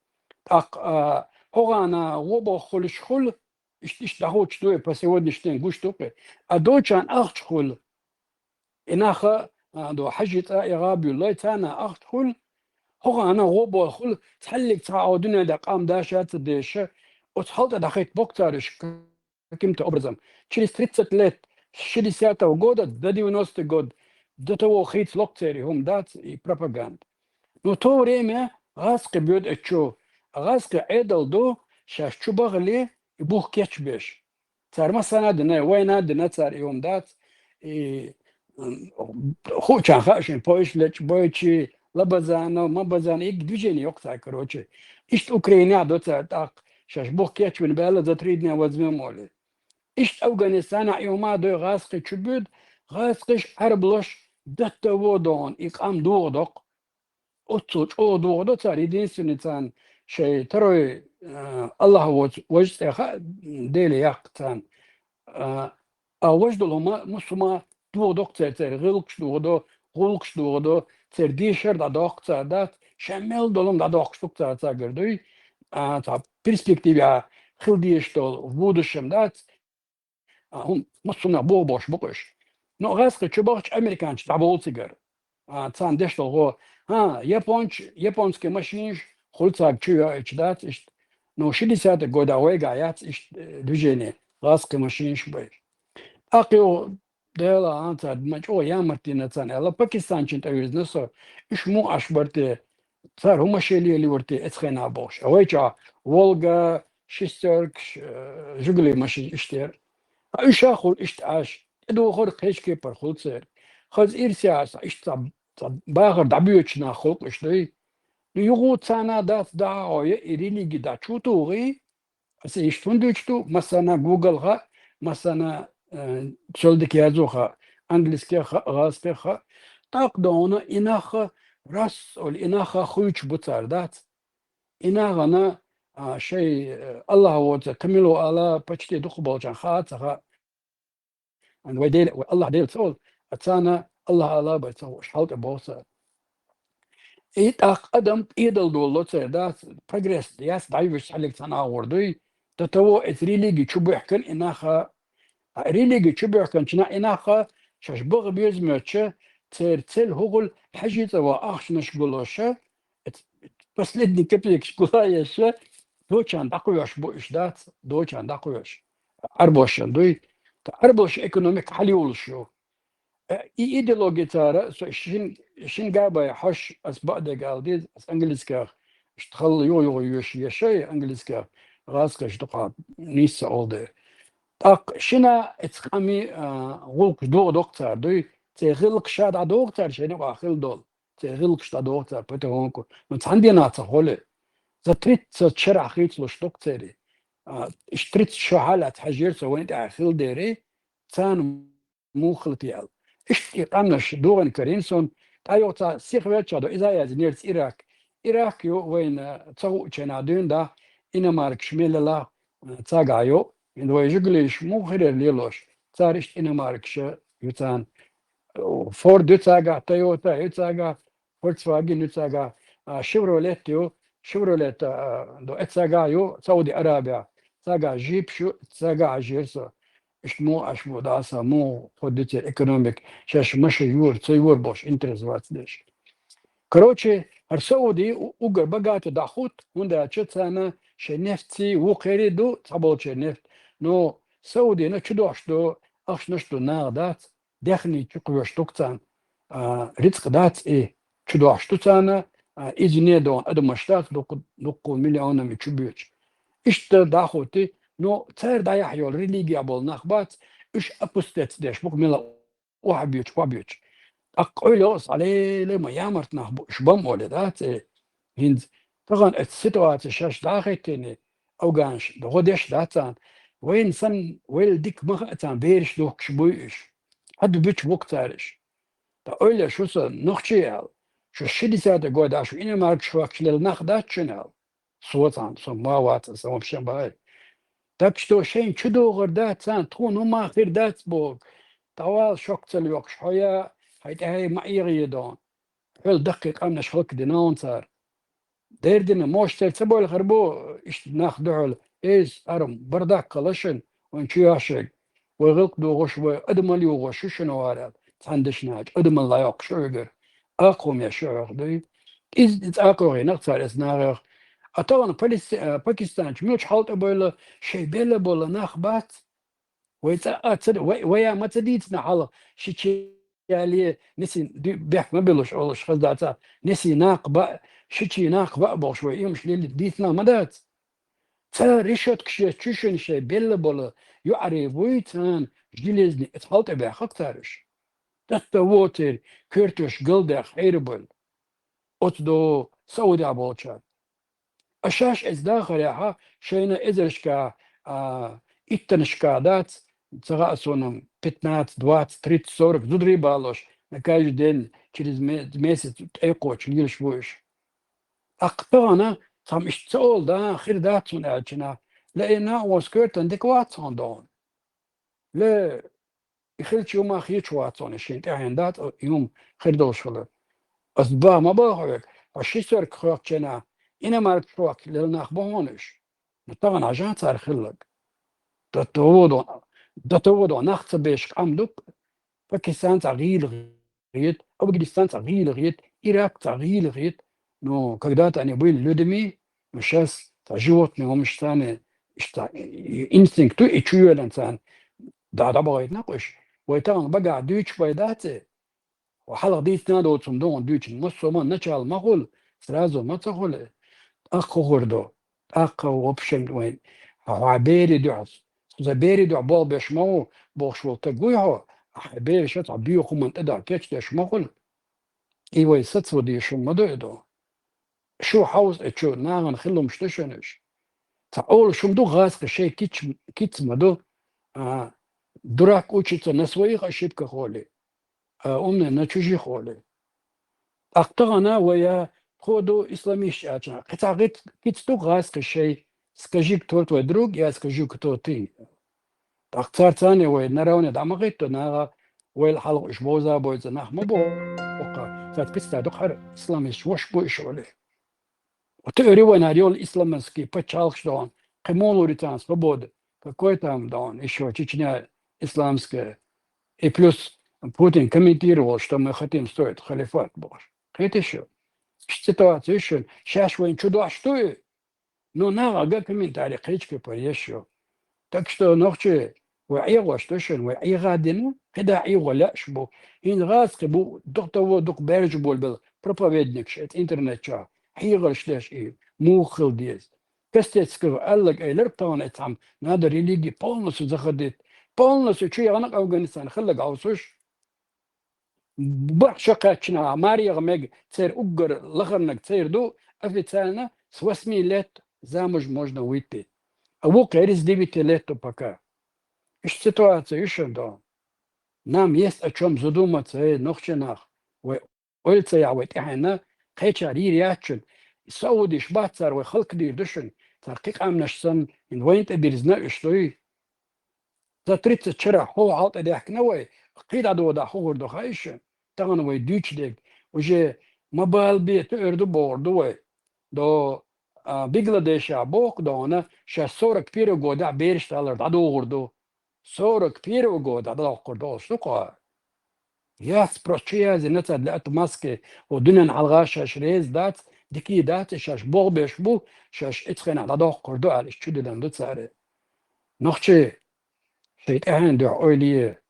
ТӀаккха, а, хӀогӀана гӀо боххулаш хуьлу, иштта, иштта дӀахочуш ду, по сегодняшний день гуш ду кхи. А дочан ахча хуьлу. И наха, а, до хьажи цӀа и гӀа буьллай, царна ахча хуьлу, хӀогӀана гӀо боххула, цхьаллиг цхьа а дуьнен тӀе къам даш яц ца деша, оцу хьал тӀе дӀахӀитта боккху цара уьш каким-то образом. Через тридцать лет, с шестидесятого года до девяностый год, до того хийца локху церан хӀума дац и пропаганда. Но то время гӀазкхи боьду эчу, гӀазкхи Ӏедал ду, шаьш чу бахали, и бух кечбеш. Цара массана а дина, вайна а дина цара и хӀума дац. И, м, хуучан хаьа шайн, Польша лечу бойчи, Лабазанов, Мабазанов, и движение йоккха цара, короче. Иштта Украинехь до цара тӀаккха, шаьш бух кечвина баьлла, за три дня возьмём олий. Иштта Афганистанехь и хӀума а дой, гӀазкхи чу буьду, гӀазкхиш Ӏарбалош датта во догӀун, и къам догӀу доккху. Оццул чӀогӀа догӀу до цара, единственный царна шайн тарой, а, Аллах воцу важа цӀе хаьа, Деле яккха царна. А, а важа долу хӀума, муссума догӀу доккху церан, церан гӀиллакхаш догӀу до, гӀуллакхаш догӀу до, церан дешар дӀадоккху цара дац, шайн мел долу хӀума дӀадоккхуш ду цара цаьргара дуй, а, цхьа перспективе хила дезаш долу, в будущем дац, а, хӀума массо а нах боху бохуш бу кхуьш. Ну, гӀазкхи чу бахча американчу дӀаболу цигара. А, царна деш долу гӀо, а, японч-, японский машинаш хуьлу цаьрга чу йоуьйтуш дац иштта. Ну, шестидесятый года вайгахь яц иштта, э, движение, гӀазкхи машинаш бай. ТӀаккха йо-, Дела, а, цар ма чӀогӀа ямартина царна аьлла, Пакистанчун тӀавирзина со. Уьш муха Ӏаш бар те, цар хӀума шелели вар те, эцхена бохуш. А вай ча Волга, шестеркаш, э, Жигули машин иштта яр. А уьш а хур иштта Ӏаш, тӀедухар кхечу кепара хула церан. Хаза ирсе а са иштта цхьа, цхьа бахар дӀабоьдуш нах хуьлу-кх уьш дуй. Ну, юха царна дац дӀа а гӀо, я и религи дӀа чу тухий, аса иштта хӀунда дуьйцу ду, массарна Google-ха, массарна, э, цул дика язо ха, английскех ха, гӀазкех ха. ТӀаккха дона и нах ха, раз олу и нах ха хуьйцуш бу цара, дац? И нахана, а, шай, э, Аллах воцу, камило ала, почти дукхахболчарна хаа а ца хаьа. Вай Дела, вай Аллах Дела ца олу, а царна Аллах ала бай ца хууш, хьал тӀе боху цара. И тӀаккха адам къедал долало церан, да, прогресс яц, дӀайвуьш цхьаллиг цхьана агӀор дуй. До того эца религи чу буьхкина и нах ха, а религи чу буьхкинчу на и нах ха, шаьш баха безамечу, церан цел хӀу хуьлу, хьажи цӀа ван ахчанаш гуллуша, эц-, последний копейкаш гулъеш, дочан дӀакхоьш бу уьш, дац, дочан дӀакхоьш. Ӏарбошан дуй. Ткъа Ӏарбоша экономика хьалайолуш ю. Э, и идеологи цара, со шин, шин габай хьош ас баъдега ала деза, ас английских, иштта халла юха-юха йоьш ешай английских, гӀазкхаша дукха нийса ца олу дела. ТӀаккха шина эца къами, а, гӀуллакхаш догӀу доккху цара дуй, церан гӀиллакхаш ша дӀадогӀу цара шайна юкъахь хилла долу. Церан гӀиллакхаш дӀадогӀу цара потихоньку. Ну, цхьана дийнахь ца хуьлу. За тридцать шарахь хийцалуш доккху церан. А, иштта тридцать шо хьалаьцна хьажийра со вайна тӀехь хилла дерий, царна муха хила те аьлла. Иштта и къаьмнаш догӀина карийна суна, тӀайогӀу цхьа сиха велча до, иза а яздинера Ирак. Ирак ю вайна ца хуучу хенахь дуьйна да, иномаркаш мел лела, а, цагахь ю, хӀинца вай Жигулиш муха хирера лелош, цара иштта иномаркаш ю царна. Форд ю цагахь, Тойота ю цагахь, Volkswagen ю цагахь, а, Шевролет ю, Шевролет, а, до, э, цагахь ю, Сауди Арабия, цагахь жипаш ю, цагахь хьажийра со. Иштта муха Ӏаш бу, да, аса муха кху дуьйцу экономика, шаьш маша юра, ца юра бохуш, интерес вац деш. Короче, хӀара Сауди у-, угар богатый дӀахутту, хӀунда аьлча царна шайн нефтций вукхерий ду, цхьаболчеран нефть. Но Саудина чу дохьуш ду, ахчанаш ду наха, дац, дехний чу кхоьш ду-кх царна, а, рицкъ дац и, чу дохьуш ду царна, а, иза не дохьу адамаш дац, дуккха, дуккха миллионами чу боьдуш. Иштта дӀахуттий, но цара дӀаяхьа йолу религия болу нах бац, уьш опустец деш бу-кх мила охьабоьдуш, охьабоьдуш. ТӀаккха къуьйле а схьалелай ма ямарт нах бу, уьш бан оле, дац и. ХӀинца тахана эца ситуаци шаьш дӀа а хӀиттийний, афганаш, догӀа деш дац царна. Вайна санна, вайл дика ма хаьа царна, бераш духкуш буй уьш. Хьада буьтуш бу-кх цара уьш. Ткъа ойла шу сан, нохчий аьлла, шу ши десятый года шу иномаркаш хӀоттуш лела нах дац шуна аьлла. Со цхьаьна, со ма вац, сан вообще бахьа. Так что шайна чу догӀур дац царна, тхуна хӀума хир дац боху. ДӀавала шок ца лоькхуш, хьо я, хьайн тӀаьхье ма Ӏехаедо. Хьол даккхий къаьмнаш хӀаллакдина хьуна цара. Дера дина, мошта ца бойлахар бу, иштта нах дуьхьал, эс, арам, бардак хала шуна, вайн чу яхьа шайга. Вай гӀиллакх дохуш, вай адамал йохуш шу шуна вара аьлла, цхьана дешнаш, адамал дӀайоккхуш шу уьгар. Акхум я шу хьох дуй. Иза цӀа а кхойкхийнакх цара эс нахах. А тахана Палести-, а, пакистанчу муьлхачу хьал тӀе бойла, шайн белла болу нах бац. Вай цӀа а ца, вай, вай а ма ца дийцина хьалха, ши чи яле, несин ду-, бехк ма белуш олуш хаза дац а, несин накха баа, ши чи накха баа бохуш вай, и хӀумаш лелийта дийцина ма дац. Цара решёткаш еш чу шуна шайн белла болу юьхьаре вуй царна железный, эца хьал тӀе баьхна-кх цара уьш. Тасса воцеран коьртош галдех хьерабевлла. Оцу до Саудехь болчара. А шаьш эца дахарехьа, шайна эзаршка, а, иттанашка дац, ца хаьа суна, пятнадцать, двадцать, тридцать, сорок зударий балош, на каждый день, через ме-, месяц тӀекхочуш лелаш бу уьш. ТӀаккха тахана, цхьамма иштта ца олу, да, хир дац хьуна аьлча, лаьий, накъост коьртана дика вац хьуна догӀу. Ле, и хилча хӀума хеташ вац хьуна, шен тӀаьхьенна дац, и хӀума хир долуш хилар. Ас бан ма бан хьоьга, хьо ши сорок хӀоьттучу хенахь, иномаркаш хӀоттуш лела нах бу хьуна уьш. Ну, тахана хьажахьа цара хилларг. До того до, до того до нах ца беш къам ду-кх, Пакистан цхьа гӀийла хета, Афганистан цхьа гӀийла хета, Ирак цхьа гӀийла хета. Ну, когда-то они были людьми, но щас цхьа животные хӀумаш царна, иштта и инстинкт ду, и чу йоьллина царна, да, дӀабахийтина-кх уьш. Вай тахана багахь дуьйцуш пайда дац и? Хьо хьалха дийцина доцу хӀума ду хьуна дуьйцина. Массо а ма начало ма хуьлу, сразу ма ца хуьлу. ТӀаккха хӀун хир ду? ТӀаккха, в общем, вайн хьо хьан берийн дуьхьа, сан берийн дуьхьа болх беш ма ву бохуш волу стаг вуй хьо, хьан бераша цхьа боьха хӀуманна тӀедогӀу кечдеш ма хуьлу. И вай сацо дезаш хӀума ма ду и ду. Шу хьовса, и чу нахана хила хӀумаш ду шуна уьш. Цхьа олуш хӀума ду гӀазкхи шайн киц, кица ма ду. А, дурак учиться на своих ошибках олий. А, умный на чужих олий. ТӀаккха тахана вай а тхо ду исламисташ аьлча, кхин цхьа гӀиц-, кица ду гӀазкхи шайн, скажи, кто твой друг, я скажу, кто ты. ТӀаккха цара царна вай наравне дӀа ма хӀитто, наха вайл хьалха уьш бовза бойца нах ма боху. Цаьрца писта ду хӀара исламисташ, ваша бу уьш олий. Вот и вайна хӀара йолу исламский пачхьалкхаш дохьун, кхин муха лур ю царна свобода, какой там дохьун, ещё Чечня исламская. И плюс Путин комментировал, что мы хотим строить халифат бохуш. Кхетий шу? Иштта ситуация ю шуна, шаьш вайна чу дохьуш ду и? Ну, наха га комментарий кхечкипа еш ю. Так что, нохчий, вай Ӏехош ду шуна, вай Ӏеха а дина, кхидӀа Ӏехо лаьаш бу. ХӀинца гӀазкхи бу, дукха таво, дукха баьржа болабелла проповедникаш эца интернет чохь хьехарш деш и муха хила деза. Костецкого аьлларг элира тахана эцхьама, надо религии полностью заходить. Полностью чу яхана Афганистан хилларг хьовсуш. Барх шо кхаьччина, марегӀа мега церан уггар лахарнаг церан ду, официально с восьми лет замуж можно выйти. А вукхерис девяти лет ду пока. Иштта ситуация ю шуна ду. Нам есть о чём задуматься, эй, нохчий нах. Вай ойла ца яхь вай тӀаьхьенна, кхечара йийр яц шуна. Саудиш бац цара вай халкадийр ду шуна. Цара кхин къаьмнаш санна, хӀинца вайна тӀе бирзина уьш дуй. За тридцать шарахь хӀокху хьал тӀе даьхкина вай, кхин дӀадодахь хӀун хир ду хаьий шуна? Тахана вай дуьйцуш дерг, уже ма бала бен туьур ду бохур ду вай. До, а, Бангладешехь боху дохьуна, шаьш сорок первый годехь бераш талар дӀадохур ду. Сорок первый года дӀадоккхур долуш ду кхо. Яц просто чу яздина цара для отмазки, хӀу дуьненан хьалха шаьш реза дац, дика дац, и шаьш болх беш бу, шаьш эцу хенахь дӀадоккхур ду аьлла, иштта чу диллина ду цара. Нохчий, шайн тӀаьхьенна дуьхьа ойла е.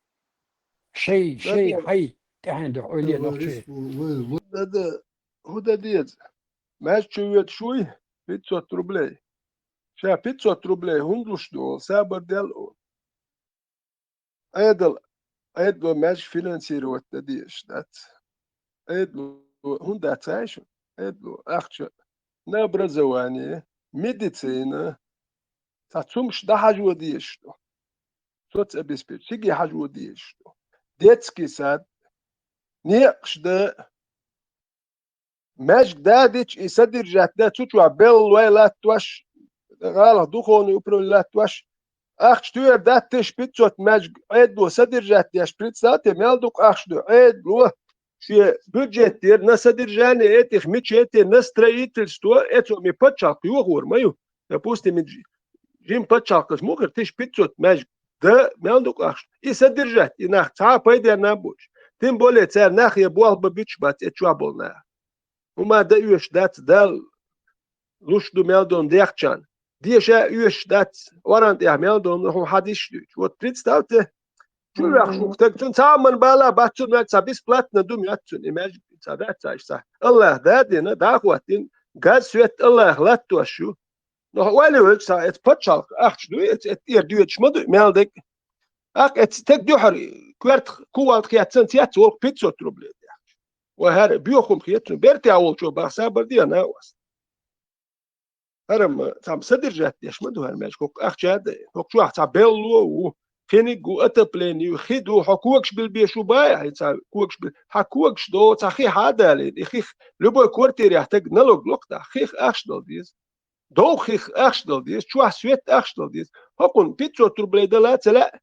Шай, шай, хьай, тӀаьхьенна дуьхьа ойла е, нохчий. Дада, хӀун дан деза? Маьждиг чу воьдуш вуй, пятьсот рублей. Ша пятьсот рублей хӀунда луш ду олу, сабар дел олу. Ӏедал, Ӏедало маьждиг финансировать дан дезаш дац. Ӏедало хӀунда дац хаьий шуна? Ӏедало ахча на образование, медицина, цхьа цумаш дӀахьажо дезаш ду. Соцобеспечение, цига хьажо дезаш ду. Детский сад, некъаш дан, маьждиг дадича, и содержать дан, цу чохь белла лой латтош, гӀалах духовный управление латтош, ахча туьйр дац тыщ пятьсот маьждиг Ӏедало содержать деш, представьте, мел дукха ахча ду Ӏедало шен бюджет тера на содержание этих мечетей, на строительство, эцо ми пачхьалкх йохор ма ю. Допустим, и жим пачхьалкхаш мухир тыщ пятьсот маьждиг. Да, мел ду ахча. И содержать, и нах цхьа а пайденна а боцуш. Тем более, цара нах я болх бан буьтуш бац, эцу чохь болу нах. ХӀума дан оьшуш дац, Далла луш ду мел долу дехчан. Деша оьшуш дац, оран тӀехь мел долу хьуна хьадисаш дуьйцу. Вот представьте, чу ваьхна шух стаг, цуьнан цхьа а ман бала бац, цуьнан ваьлла цхьа бесплатно ду моьтту цунна, и маьждиг цхьа дац, цхьа иштта. Аллах да дина, да хӀоттина, газ, свет Аллах латтош ю. Но хьо ойла йойла цхьа, эцу пачхьалкх ахча дуй, эцу, эцу тӀера доьдуш ма дуй, мел дерг. Аккха эцу стаг дуьхьара коьртах кувалт хеццан цец волу пятьсот рублей тӀехь. Вай хӀара боьха хӀума хета цунна. Бертехь волчо баха сабар де, на ас. ХӀара-м цхьамма содержать деш ма ду хӀара маьждиг, хӀокху ахча а дай. ХӀокху чохь цхьа белло а ву, кхиниг а ву, отопление ю, хи ду, хьо когаш билбеш ву бай, хьайн цхьа когаш бил-, хьан когаш до, цхьа хи хьан а далийна, и хих любой квартирехь стаг налог ло-кх тӀаккха, хих ахча дала деза. Довха хих ахча дала деза, чохь свет ахча дала деза. ХӀокхунна пятьсот рублей дала ца лаьа.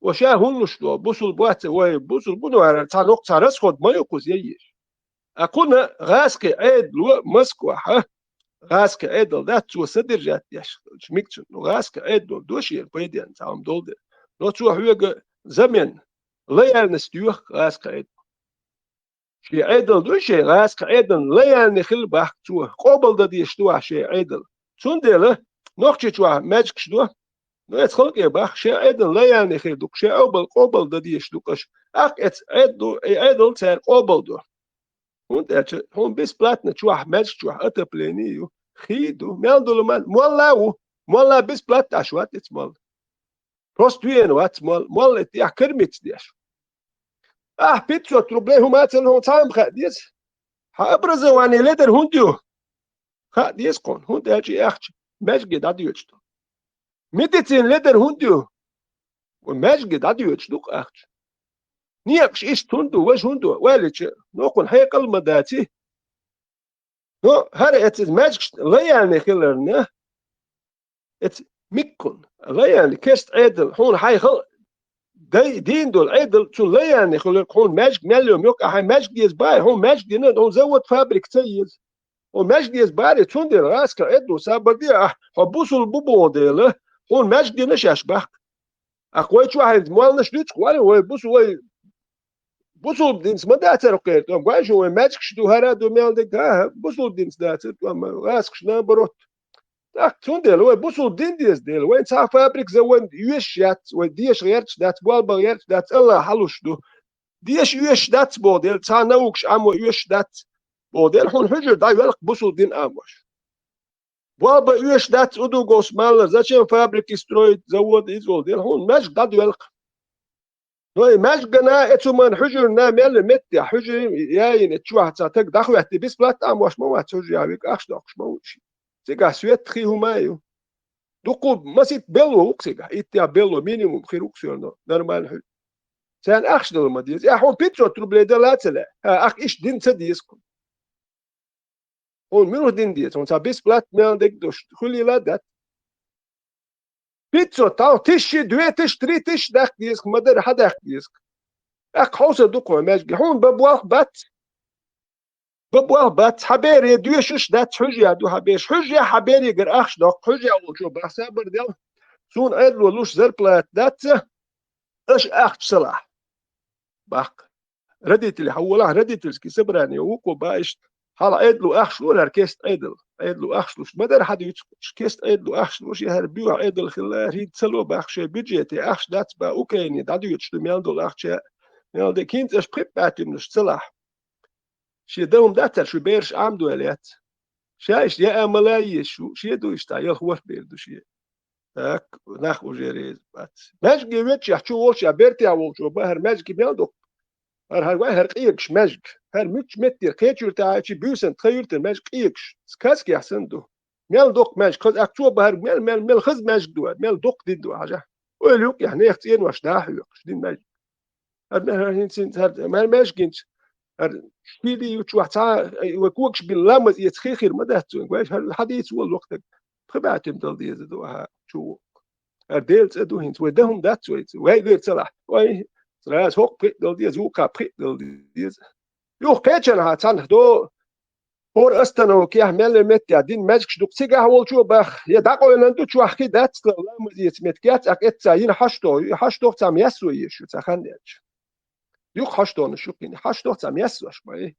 Ва ша хӀун луш ду, бусулба вац, вай бусулба ву, ну, ара, цхьа нохча цхьа расход ма ю кхуза еш. А кхунна гӀазкхи Ӏедало Москвахь, гӀазкхи Ӏедал дац, цо содержать деш хилча, миг цунна. Ну, гӀазкхи Ӏедало до шена пайденна цхьа хӀума долу дела. Но цо хьоьга замена, лояльность йоьху гӀазкхи Ӏедало. Шен Ӏедал ду шен, гӀазкхи Ӏедална лояльный хила боху цо, къобалдан дезаш ду ахь шен Ӏедал. Цундела Нохчийчохь маьждигаш ду, Ну, эца халкъе бах, шен Ӏедал лояльный хир ду-кх, шен Ӏобал къобал дан дезаш ду-кх уж. ТӀаккха эца Ӏедал, э, Ӏедал цара къобал ду. ХӀунда аьлча хьуна бесплатно чохь, маьждиг чохь отопление ю, хий ду, мел долу ма, молла а ву, молла бесплатно Ӏаш вац эца молла. Просто веана вац молла, молла эца тӀехь кормиться деш. Ахь пятьсот рублей хӀума а ца ло, хьуна цхьа а ма хаа деза. Хьан образование ледара хӀунда ю? Хаа деза кхуна, хӀунда аьлча и ахча маьждиге дӀадоьдуш ду. Медицина ледара хӀунда ю? Вай маьждиге дӀадоьдуш ду-кх ахча. Некъаш иштта хӀунда ду, важа хӀунда ду, ойла йича, нохчийн хьекъал ма даций. Ну, хӀара эца маьждигаш лояльный хиларна, эца миккхун, лояльный, керста Ӏедал, хьуна хьайн хала дай, дийна долу Ӏедал, цунна лояльный хиларг, хьуна маьждиг мел йома йоккха, хьайн маьждиг еза бахьа, хьуна маьждиг дина, хьуна завод, фабрика ца еза. Хьуна маьждиг еза бахьара, цундела гӀаскхи Ӏедало сабар де, ахь хьо бусулба бу боху дела, хьуна маьждиг дина шаьш бахка. Ахь вай чохь хӀинца молланаш дуьйцуш вара, вай бусу-, вай бусулба динца ма дацара кхерта, амма гой шу вай маьждигаш ду, хӀара а ду, мел дерг, хӀа, хӀа, бусулба динца дацара, амма гӀаскхаш наоборот. ТӀаккха цундела вай бусулба дин деза дела, вайн цхьа фабрика, завод йоьшуш яц, вай деша гӀерташ дац, болх бан гӀерташ дац, Аллах хьалуш ду. Деша оьшуш дац боху дела, цхьа наукаш Ӏамо оьшуш дац боху дела, хьуна хьуьжар дӀайоьлху бусулба дин Ӏамош. Болх бан оьшуш дац удугос маллар, зачем фабрики строить, заводы, иза олу дела, хьуна маьждиг дӀадоьлху. Но и маьждигана, эцу ман хьуьжарна мел меттехь, хьуьжаре яйина чохь цхьа таг дӀахӀоьттий, бесплатно Ӏамош ма вац хьуьжаре, вика ахча доккхуш ма ву уьш. Цигахь свет, хи, хӀума а ю. Дуккха масийтта белло ву-кх цигахь, иттех белло минимум хир ву-кх соьрно, нормально хьуьжа. Царна ахча дала ма деза. Ахь хьуна пятьсот рублей дала а ца лаьа. ХӀа, ахь иштта дина ца деза-кх. Хьуна муьлха дина деза? Хьуна цхьа бесплатно мел дерг долуш хуьлийла а дац. Пятьсот, тхьа тысяча, две тысячи, три тысячи даккха деза-кх, ма-дарра хьан даккха деза-кх. ТӀаккха хьовса ду-кх хьо маьждиге. Хьуна бан болх бац. Бан болх бац. Хьан бере доьшуш дац, хьуьжа ян ду хьан бераш. Хьуьжа ян хьан берегара ахча доккху, хьуьжа ян волчо бах, сабар дел. Суна Ӏедало луш зарплата дац, аша ахча ца лахь. Баккха. Родители хьан волахь, родительский собрание вукхо бан иштта. Хьала Ӏедало ахча лора хӀара кеста Ӏедал. Ӏедало ахча луш. Ма-дарра хьан дуьйцу, кеста Ӏедало ахча луш, я хӀара боьха Ӏедал хилла, хӀинца ца ло бах, шайн бюджете ахча дац бан, Украине дӀадоьдуш ду мел долу ахча, мел де, хӀинца аша пхи бӀе туьманаш ца лахь. Шен дан хӀума дац цара, шун бераш Ӏамадойла яц. Ша иштта яа мала еза шу, шен ду иштта, ялх ворхӀ бер ду шен. Так, нах уже реза бац. Маьждиге воьдучехь чу волчехь бертехь волчо бан хӀара маьждиге мел доккху. ХӀара, хӀара вай хӀара къегаш маьждиг. ХӀара муьлххачу меттера кхечу юьртахь а, чи буьйсанна тхан юьртара маьждиг къегаш. Сказкехь санна ду. Мел доккху маьждиг, хаза ахь цо бан хӀара мел, мел, мел хаза маьждиг ду, мел доккха дин ду хьажахь. Ойла юкъехь нехан цӀенош дӀа а хьоькхуш, дин маьждиг. ХӀара ма-, хӀара хӀинца, хӀинца, хӀара ма-, маьждигинчу, хӀара шийли ю чохь цхьа, э, вай когаш билла ламаз эца хи хир ма дац вайн. Вай хӀара хьадийца волу лохтаг. Пхи бӀе туьма дала деза ду ахьа чу ву. ХӀара Делан цӀа ду хӀинца. Вай дан хӀума дац вайца. Вай вер ца лахь. Вай, сразу хӀокху пхиъ дала деза, вукху пхиъ дала деза. Юха кхечанхьа цхьанхьа до, хӀора остановкехь мел меттехь дин маьждигаш ду-кх, цигахь волчо бах, я дӀакъойлан ду чохь хи дац, ламаз эца меттиг яц, ахь эцца йина хьашто, и хьашто цхьамма яссо езаш ю, цхьа хан яьлча. Юха хьаштонаш ю кхин, хьашто цхьамма яссош ма ю.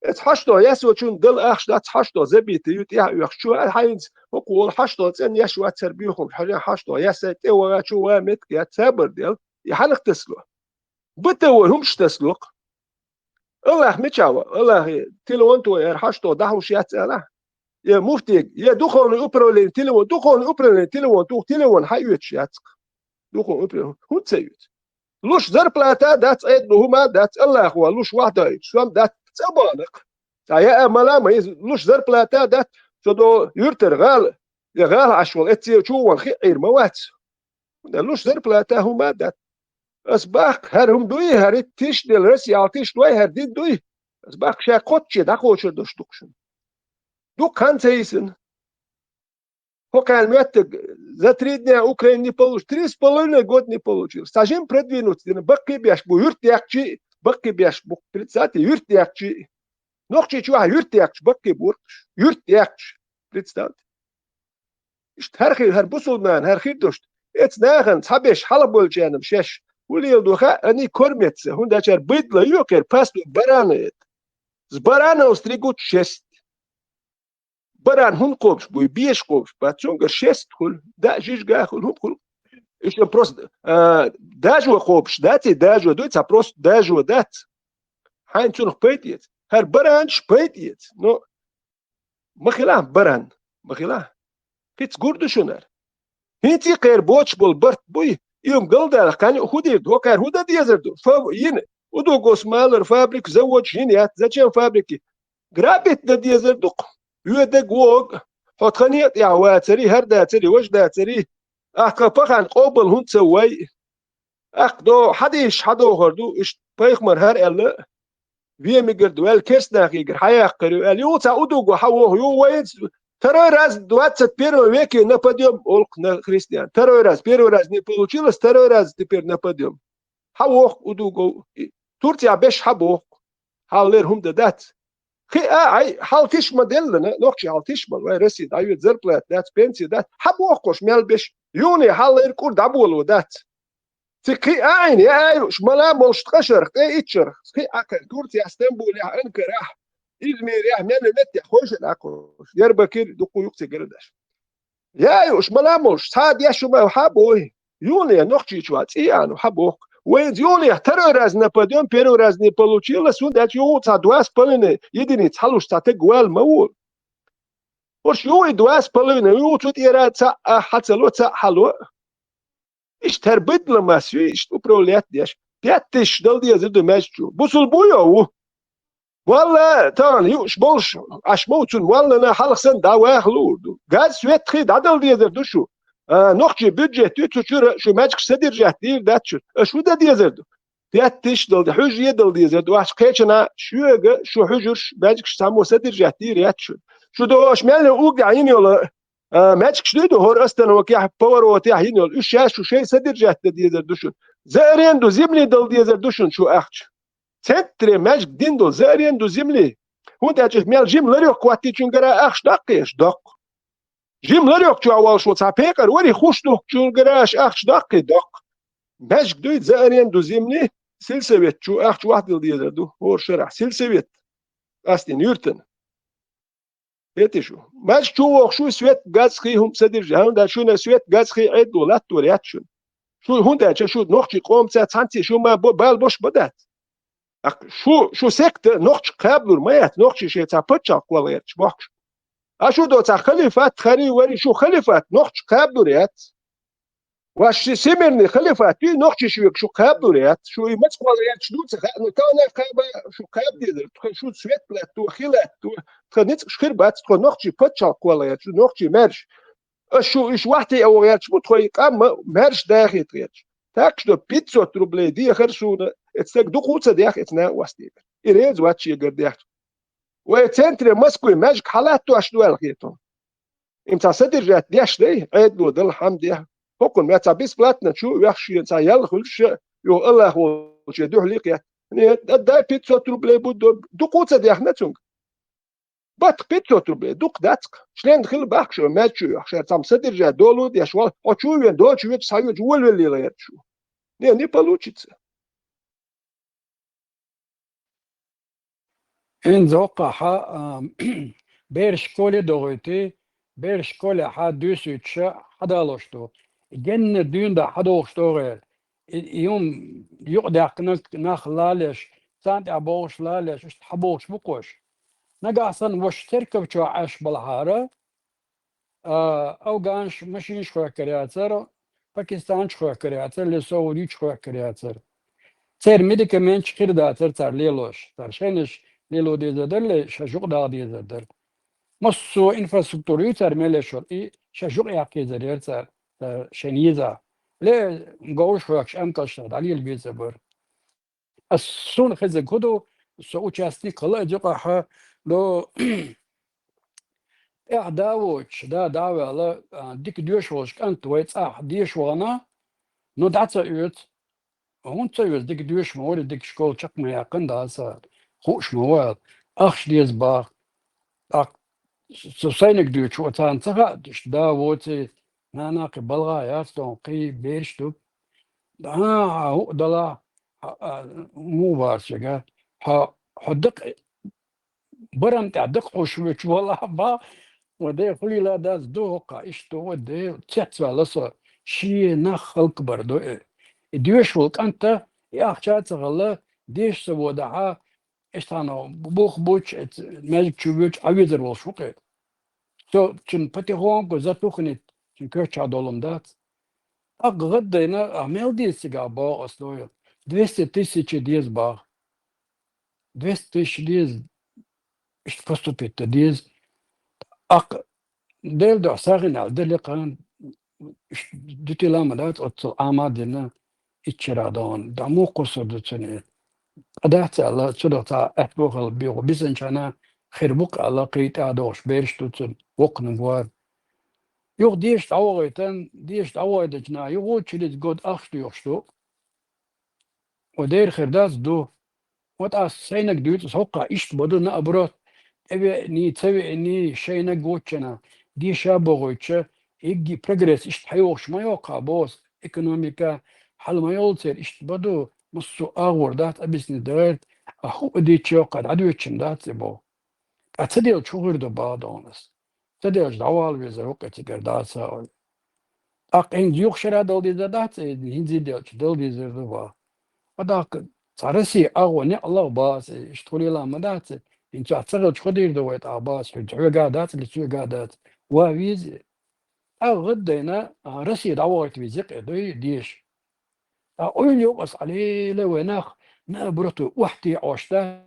Эца хьашто яссочунна дала ахча дац, хьашто забитый ю, тӀаьхьа оьхуш чу, а хьайнца хӀокхо волу хьашто цӀена еш вац хӀара буьйхамаш, хьажа хьашто яссай, тӀе ваха чу ван меттиг яц, сабар дел, и хьанах тасало? Бата вай хӀумаш тасало-кх. Аллах мичахь ва? Аллахе, телефон тохий, хӀара хьашто дӀахьуш яц алахь. Я муфтига, я духовный управление телефон, духовный управление телефон туху, телефон хьан оьцуш яц-кх? Духовный управление. ХӀунда ца оьцу? Луш зарплата а дац, Ӏедало хӀума а дац, Аллахо луш вахьдойтуш, сом дац, цӀа бахана-кх. Цхьа яа мала а ма еза, луш зарплата а дац, со до юьртара гӀала, я гӀала Ӏаш волу эццею чу вон хиъ Ӏийр ма вац. Дан луш зарплата хӀума а дац. Ас баккха, хӀара хӀума дуй, хӀара тиш дела, Россия тиш дой, хӀара дин дуй. Ас баккха ша кхочче дӀакхочур долуш ду-кх шуна. Дукха хан ца йисина. ХӀокхарна моьттург за три дня Украина не получ-, три с половиной год не получилось. Цхьа жима продвинуться дина, баккхий беш бу, юьрт яьккхичий, баккхий беш бу, представьте, юьрт яьккхичий. Нохчийчохь юьрт яьккхича баккхий бу-кх уьш. Юьрт яьккхича, представьте. Иштта хӀара хир, хӀара бусулба нана, хӀара хир долуш. Эцу нахана цхьаберш хьалаболчарна шаьш хӀун леладо хаьа, они кормятся, хӀунда аьлча хӀара быдло ю кхера, пастух барана это. С баранов стригут шерсть. Баран хӀун кхобуш буй, беша кхобуш бац, цунгара шест хуьлу, да, жижигах хуьлу, хӀун хуьлу. Иштта просто, а, дажо кхобуш дац, и дажо дуй, цхьа просто дажо дац. Хьайн цунах пайда эца. ХӀара баранаш пайда эца. Но ма хилахь баран, ма хилахь. Кхиц гур ду шунара. ХӀинца и кхера боцуш болу барт буй, и хӀума галдалахь, кхаьнна хӀун дийр ду, хӀокхара хӀун дан дезар ду? Фа-, йина, удугос малар фабрика, заводаш йина яц, зачем фабрики? Грабить дан дезар ду-кх. Воьдург вогӀу, хьо тхан некъа тӀехь вацаре, хӀара дацаре, важа дацаре, ахь тхан пахан къобал хӀунда ца вай? Аккха до, хьадийш, хьадохур ду, иштта пайхамар хӀара аьлла, вен мегар ду аьлла, керстанахьегара хьаяккхар ю аьлла, юха цхьа удуг ван хьан воху, юха вайца, второй раз в двадцать первом веке нападём, олу-кх на христиан. Второй раз, первый раз не получилось, второй раз теперь нападём. Хьан воху удуг ван, и Турция беш хьан боху, хьаллера хӀума дан дац. Хи а, ай, хьал тиш ма деллана, нохчий хьал тиш мала, вай Россия дӀайоьду, зарплата дац, пенсия дац, хьан боху кхуш мел беш, юхане хьаллера кӀур дӀаболо дац. Ци кхин а Ӏийна, я а юуш, мала а молуш ткъа шарах, ткъе итт шарах, кхин а кхайна, Турцехь, Стамбулехь, Анкарахь, Измирехь, мел меттехь, хойшина а кхуш, Дербакир дуккха юкъа цига гара даш. Я а юуш, мала а молуш, цхьа а деш шу ма хьа бой. Юхане нохчийчу ван цӀий а ну хьа боху. Вайна юханех второй раз нападём, первый раз не получилось, хӀунда аьлча юха цхьа два с половиной единица хьалуш цхьа таг вала ма волу. ХӀорш юха и два с половиной, юха цу тӀера цхьаъ а хьа ца ло, цхьаъ хьа ло. Иштта хӀара быдлан масса ю, иштта управлять деш. Пять тысяч дала дезар ду маьждигчу. Бусулба ву йо ву? Валла, тахана юуш болуш, Ӏаш ма ву цунна, валлана хьалха санна дӀа ваха луур ду. Газ, свет, хи дӀадала дезар ду шу. А, нохчий бюджет ю, цу чуьра шу маьждигаш содержать дийр дац шу. Аша хӀун дан дезар ду? Пять тысяч дала де-, хьуьжа е дала дезар ду. Ахьа кхечана шуьга шу хьуьжарш, маьждигаш цхьаммо содержать дийр яц шу. Шу до аша мел угда йина йолу, а, маьждигаш дуй ду, хӀора остановкехь, поворотехь йина йолу. Уьш шаьш шу шайн содержать дан дезар ду шуна. За аренду земли дала дезар ду шуна шу ахча. Центре маьждиг дина долу за аренду земли. ХӀунда аьлча мел жима ларёх кхоттийчуьнгара ахча доккхуш? Доккху. Жима ларёх чохь волуш ву цхьа пекъар вари, хуш духкучуьнгара аша ахча доккхий? Доккху. Маьждиг дуй за аренду земли, сельсовет чу ахча вахдала дезар ду, хӀора шарахь. Сельсовет. Къастийна юьртана. Хетий шу? Маьждиг чу вохуш ву, свет, газ, хи хӀума содержать. ХӀунда шуна свет, газ, хи Ӏедало латтор яц шуна. Шу хӀунда аьлча шу нохчий къомаца цхьаьнцций шу ма бо-, бала бош ма дац. Шу, шу секта нохча кхаблур ма яц, нохчий шайн цхьа паччахь кхолла гӀерташ бохкуш. А шу до цхьа халифат, хари, вари, шу халифат нохча кхаблур яц. Ваш ши-, всемирный халифат ю, нохчий шуьга шу кхаблур яц, шу и маца кхолла гӀерташ ду ца хаьа, ну, тахана кхаба, шу кхаба дезар, тхо шу свет латто, хи латто, тхан ницкъаш хир бац, тхо нохчий паччахь кхолла гӀерташ ду, нохчий маьрша. Аш шу уьш вахьте а вогӀерча бу тхо и къам ма маьрша дахийта гӀерташ. Так что пятьсот рублей дехар суна, эцу стаг дукха а ца дех, эцу нан остийгар. И реза вац шегара дехча. Вай центре Москвы маьждиг хьалаттош ду аьлла хетон. Им цхьа содержать деш дай, Ӏедало дала хьама дехьа. ХӀокхунна ма цхьа бесплатно чу вехаш шен цхьа ял хуьлуш, юха Аллах волче дуьхьал кхетта. Нет, отдай пятьсот рублей, будь доб-, дукха а ца дехна цунга. Бат пятьсот рублей, дукха дац-кх. Член хила бахка шу, маьждиг чу йохуш, шаьра цхьамма содержать долу деш вала, хьо чу вен, дочу вечу, схьа вечу, волавеллийла гӀерташ ву. Не, не получится. ХӀинца хӀокхахь, а, бераш школе дохуьйтий, бераш школехь дуьйсуьйтуш хьадалош ду. Генна дуьйна дӀа хьадохуш догӀера. И, и хӀума юкъадаьккхина нах лалеш, царна тӀехь бохуш лалеш, иштта хьабохуш бу-кх уьш. Нагахь санна ваша церкав чохь Ӏаш балахьара, а, афганаш машинаш хӀоьттар яцара, пакистанцаш хӀоьттар яцара, лесовый дича хӀоьттар яцара. Церан медикаменташ хир дацара цара лелош. Цара шайнаш лело дезар дара, ле, шаьш юкъадала дезар дара. Массо а инфраструктура ю цара мел еш йолу, и шаьш юкъаяккха езар яра цара, цара шайна еза. Ле, говраш хӀоьттуш, амкалш дӀалела беза бара. Ас суна хезаг хӀун ду, со участник хила а юкъахь, до тӀаьхьа да воцуш, да дӀа а ваьлла, а, дика доьшуш волуш кӀант вай цӀахь деша вахана, но дӀа ца оьцу. ХӀунда ца оьцу, дика доьшуш ма вара, дика школа чекх ма яьккхина, да аса хууш ма вара. Ахча деза боху. ТӀаккха со сайниг дуьйцуш ву, царна ца хаьа, иштта да воций, нана кхин балха яц, тхуна кхий бераш ду. ХӀан, хьан хӀуъа далахь, хьан, а, муха боху шега, хьо, хьо дакъа, барам тӀехь дакъа хьуш вуьтуш валахь боху, Ва де хулила дац ду хӀокха, иштта ва де цецвала со, ши нах халкъ бар ду э. И доьшвал кӀанта, и ахча ца гӀалла, деш ца водахьа, эстана бух буч, эц-, межик чу буч, а визар волш вукъе. Со чун потихоньку затухнет, чун коча долум дац. Ак гӀаддайна, а мел дез цига бо ослоя. Двести тысяч дез ба. Двести тысяч дез, ишт поступить дез. Ак Дел до сагъина, дели къан, ишт дутила ма дац, оццул амадина, иччара дон, да му къусур дуцуни. Адац ала, цудо ца ахбохал бигу, бисанчана хир бук ала, къита догш, берш дуцун, вокну гвар. Юг деш давагайтан, деш давайдачна, югу через год ахш дуйохш ду. О дер хир дац ду. Вот ас сайнаг дуйцу сокка ишт боду на оборот. Эве ни, цеве ни, шайнаг гочана. Диша богойча, игги прогресс ишт хайохш ма йока бос, экономика, хал ма йолцер ишт боду, муссу агур дац, объясни дерт, а ху удичо кад адвечен дац бо. А цадел чугур до бадонас. Цадел давал везер окъе цигар даца. Ак ин юх шара дал диза дац, ин хинзи дел чу дал дизер ду ба. Адак ца Россия агъо не Аллах бас, ишт хулила ма дац, ин ца цагал чходир ду вайт а бас, ху хвега дац, ли цуга дац. Ва виз, а гъаддайна, а, Россия давайт визе къе дуй деш. А ойли юкъас алила вайнах, наоборот, вахти оштац.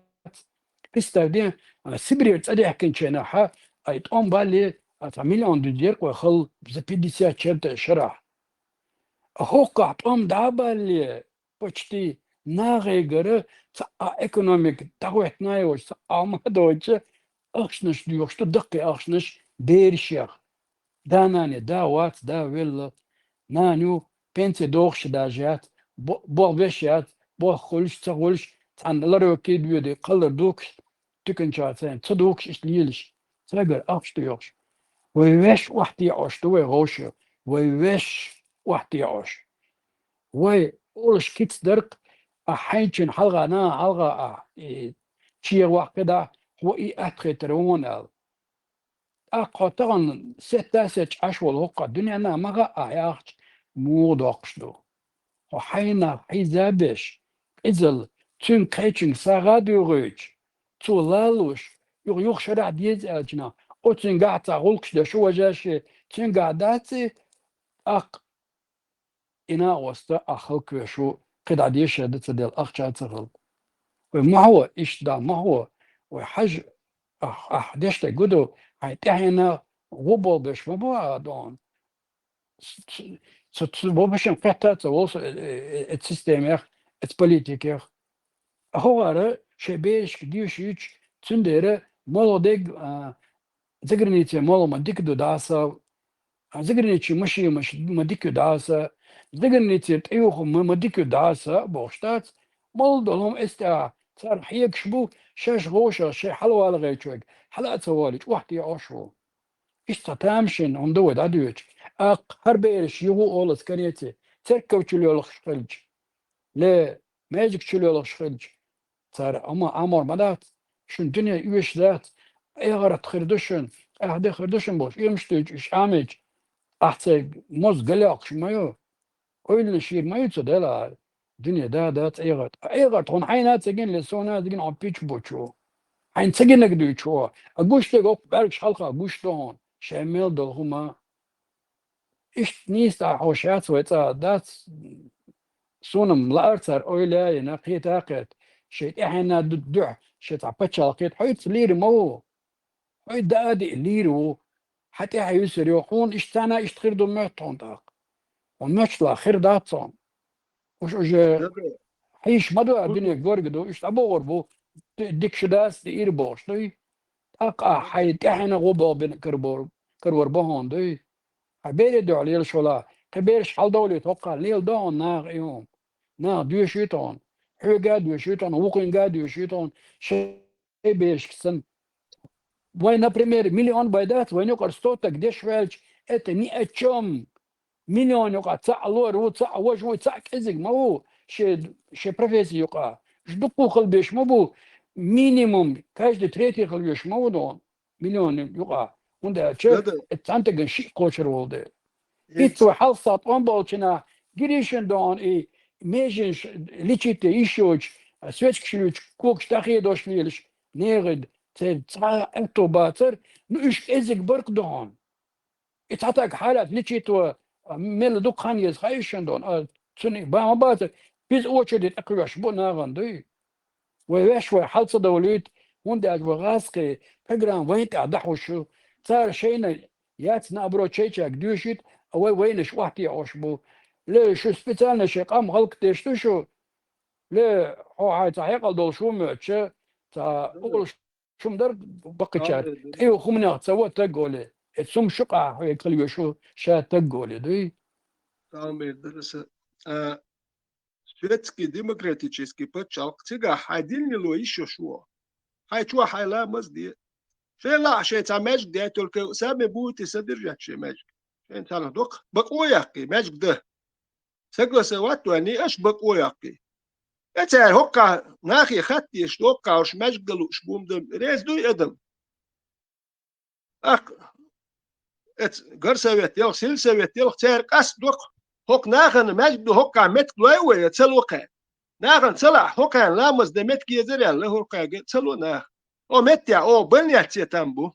Представь, де, а, Сибирь цадехкин чена ха, ай томбали, а, ца миллион дудер кой хал за пятьдесят чем-то шарах. А хокка том дабали, почти нагайгара, ца а экономик, дагвет найош, ца а мадоча, ахшнаш дюхшта, дакки ахшнаш, бершех. Да нани, да вац, да велла. Наню пенсия дохш даже яц, бо-, бол веш яц, бол хулш, ца хулш, цан ларо кид веди, калар дукш, тюкенча цен, ца дукш, иш лилш. Цагар ахш дуйохш. Вай веш вахти ош, ду вай гоши. Вай веш вахти ош. Вай олш киц дарк, а хайчин халга на, халга а, и, чия вахкада, ху и атхетер вон ал. Акъо тагъан сетта сеч аш вол хокъа дунена мага а яхч му дохш ду. Хо хайна хайза беш, изал цун кайчин сага дугуч, цу лалуш, юг юг шарах диез элчна, о цун гаца гулкш да шу важаши, цун га даци, ак ина оста а халквешу, къида деша да цадел ахча цагал. Вай махва, ишт да махва, вай хаж, ах, ах, дешта гуду, ай тяхина губол беш ма бу адон. Ц-, ц-, ц-, бобашин къетта ца волс, э, э, э, системех, э, политикех. Ахугара шебешк дюшич, цундера молодег, а, загранице молома дикду даса, а, загранице маши маш-, ма дикю даса, загранице таюху ма, ма дикю даса, бохштац, мол долом эста, цар хьекш бу, шаш гоша, ше халвала гайчуг, хала ца валич, вахти ошу. Ишта тамшин, он довод адвеч. Ак, хар берш югу олас канеце, церков чулёлах шхилч. Ле, межик чулёлах шхилч. Цар ама амор ма дац. Шун дуне уьш дац. Эгъарат хир душун, ахде хир душун бош, ирмш дуйч, иш амич. Ахце моз галякш маю. Ойлна шир маю цу дела. Дуне да, да, эгъарат. Эгъарат, хон хайна цеген ле, сона цеген он пич бучу. Хайн цегенек дуйчу. А гуш тег ок, баргш халха гуш дон. Шемел долхума. Ишт нийста хьо шац вай цӀа дац, сунам лаарцар ойла йина, кхета кхет, шей тӀехьена ду-, дуьхь, шей цӀа пачал кхет, хьоьц лийр ма ву. Хьой даади лийр ву. Хьа тӀехьа юсир йо, хьун ишт цана ишт хир ду моьт хьун тӀаккха. Хьун моьчла хир дац хьун. Уж уже хьиш ма ду, а дуьне горга ду, ишт абогӀур бу, ди-, дик шу дац, ди ир бохш дуй. ТӀаккха хьай тӀехьена гӀо богӀ бин карбор-, карвар бохьун дуй. Хьай бере дуьхьа лел шола, кхе бераш хьалдовли тохха, лел дохьун нах и хьун. Нах дуьшуй тохун. Хьоьга дуьшуй тохун, вукхинга дуьшуй тохун. Шей берашксан. Вай, например, миллион байдац, вай нукъар сто так деш ваьлч, это ни о чём. Миллион юкъа цаӀ лор ву, цаӀ вож ву, цаӀ кӀезиг ма ву, ше, ше профессия юкъа. Ждукъу хал беш ма бу, минимум, каждый третий хал беш ма ву дон. Миллион юкъа. ХӀунда аьлча, да, да, цхьана тагана шиъ кхочур волу дела. Итт вай хьалса тӀом болчу нах гиришина догӀун и меженаш личите йиш йоцуш, а, свечкашна йоцуш, когаш дӀахедош лелаш, нехан церан цхьа а аьтто бацара, ну, уьш кӀезиг баркъ догӀун. И цхьа таг хьалаьцна личито, а, мелла дукха хан еза хаийшина догӀун, а, цуьнан бан ма бацара, иза очереде тӀекхоьхьуш бу нахана дуй. Вай ваьш вай хьал ца довлуьйту, хӀунда аьлча вай гӀазкхий программа вайна тӀехь дӀахьуш ю. Цара шайна яц, наоборот, шайчаьрга доьшуьйту, а вай вайнаш охьатаьӀуш бу. Ле, шу специально шайн къам гӀалат деш ду шу? Ле, хьо хьайн цхьа хьекъал долуш ву моьттуш, цхьа олуш хӀума дара баккхачара, тӀе хӀуманех ца во таг оле. Эцу хӀума шу къахьоьгу хила веш ву ша таг оле, дуй? Тамбер дара аса. А, светский демократический пачхьалкх, цигахь хьайн дин лело йиш йолуш ву. Хьайн чохь хьайн ламаз де. Шайн лаахь шайн цхьа маьждиг де, только сами будете содержать шайн маьждиг. Шайн царах доккха бакъо яккхий, маьждиг дан. Согласовать ваьнний, аша бакъо яккхий. Э, цара хӀоккхахь нахе хатта деш, хӀоккхахь уьш маьждиг дан лууш бу ма дан, реза дуй адам? Аккха, эца горсовет елахь, сельсовет елахь, цара къастадо-кх, хӀокху нахана маьждиг ду, хӀокхахь меттиг лой вай, я ца ло кхаьрга. Нахана ца лаахь, хӀокхарна ламаз дан меттиг езара аьлла, хӀокхаьрга ца ло наха. Хьо меттехь, о, больници там бу.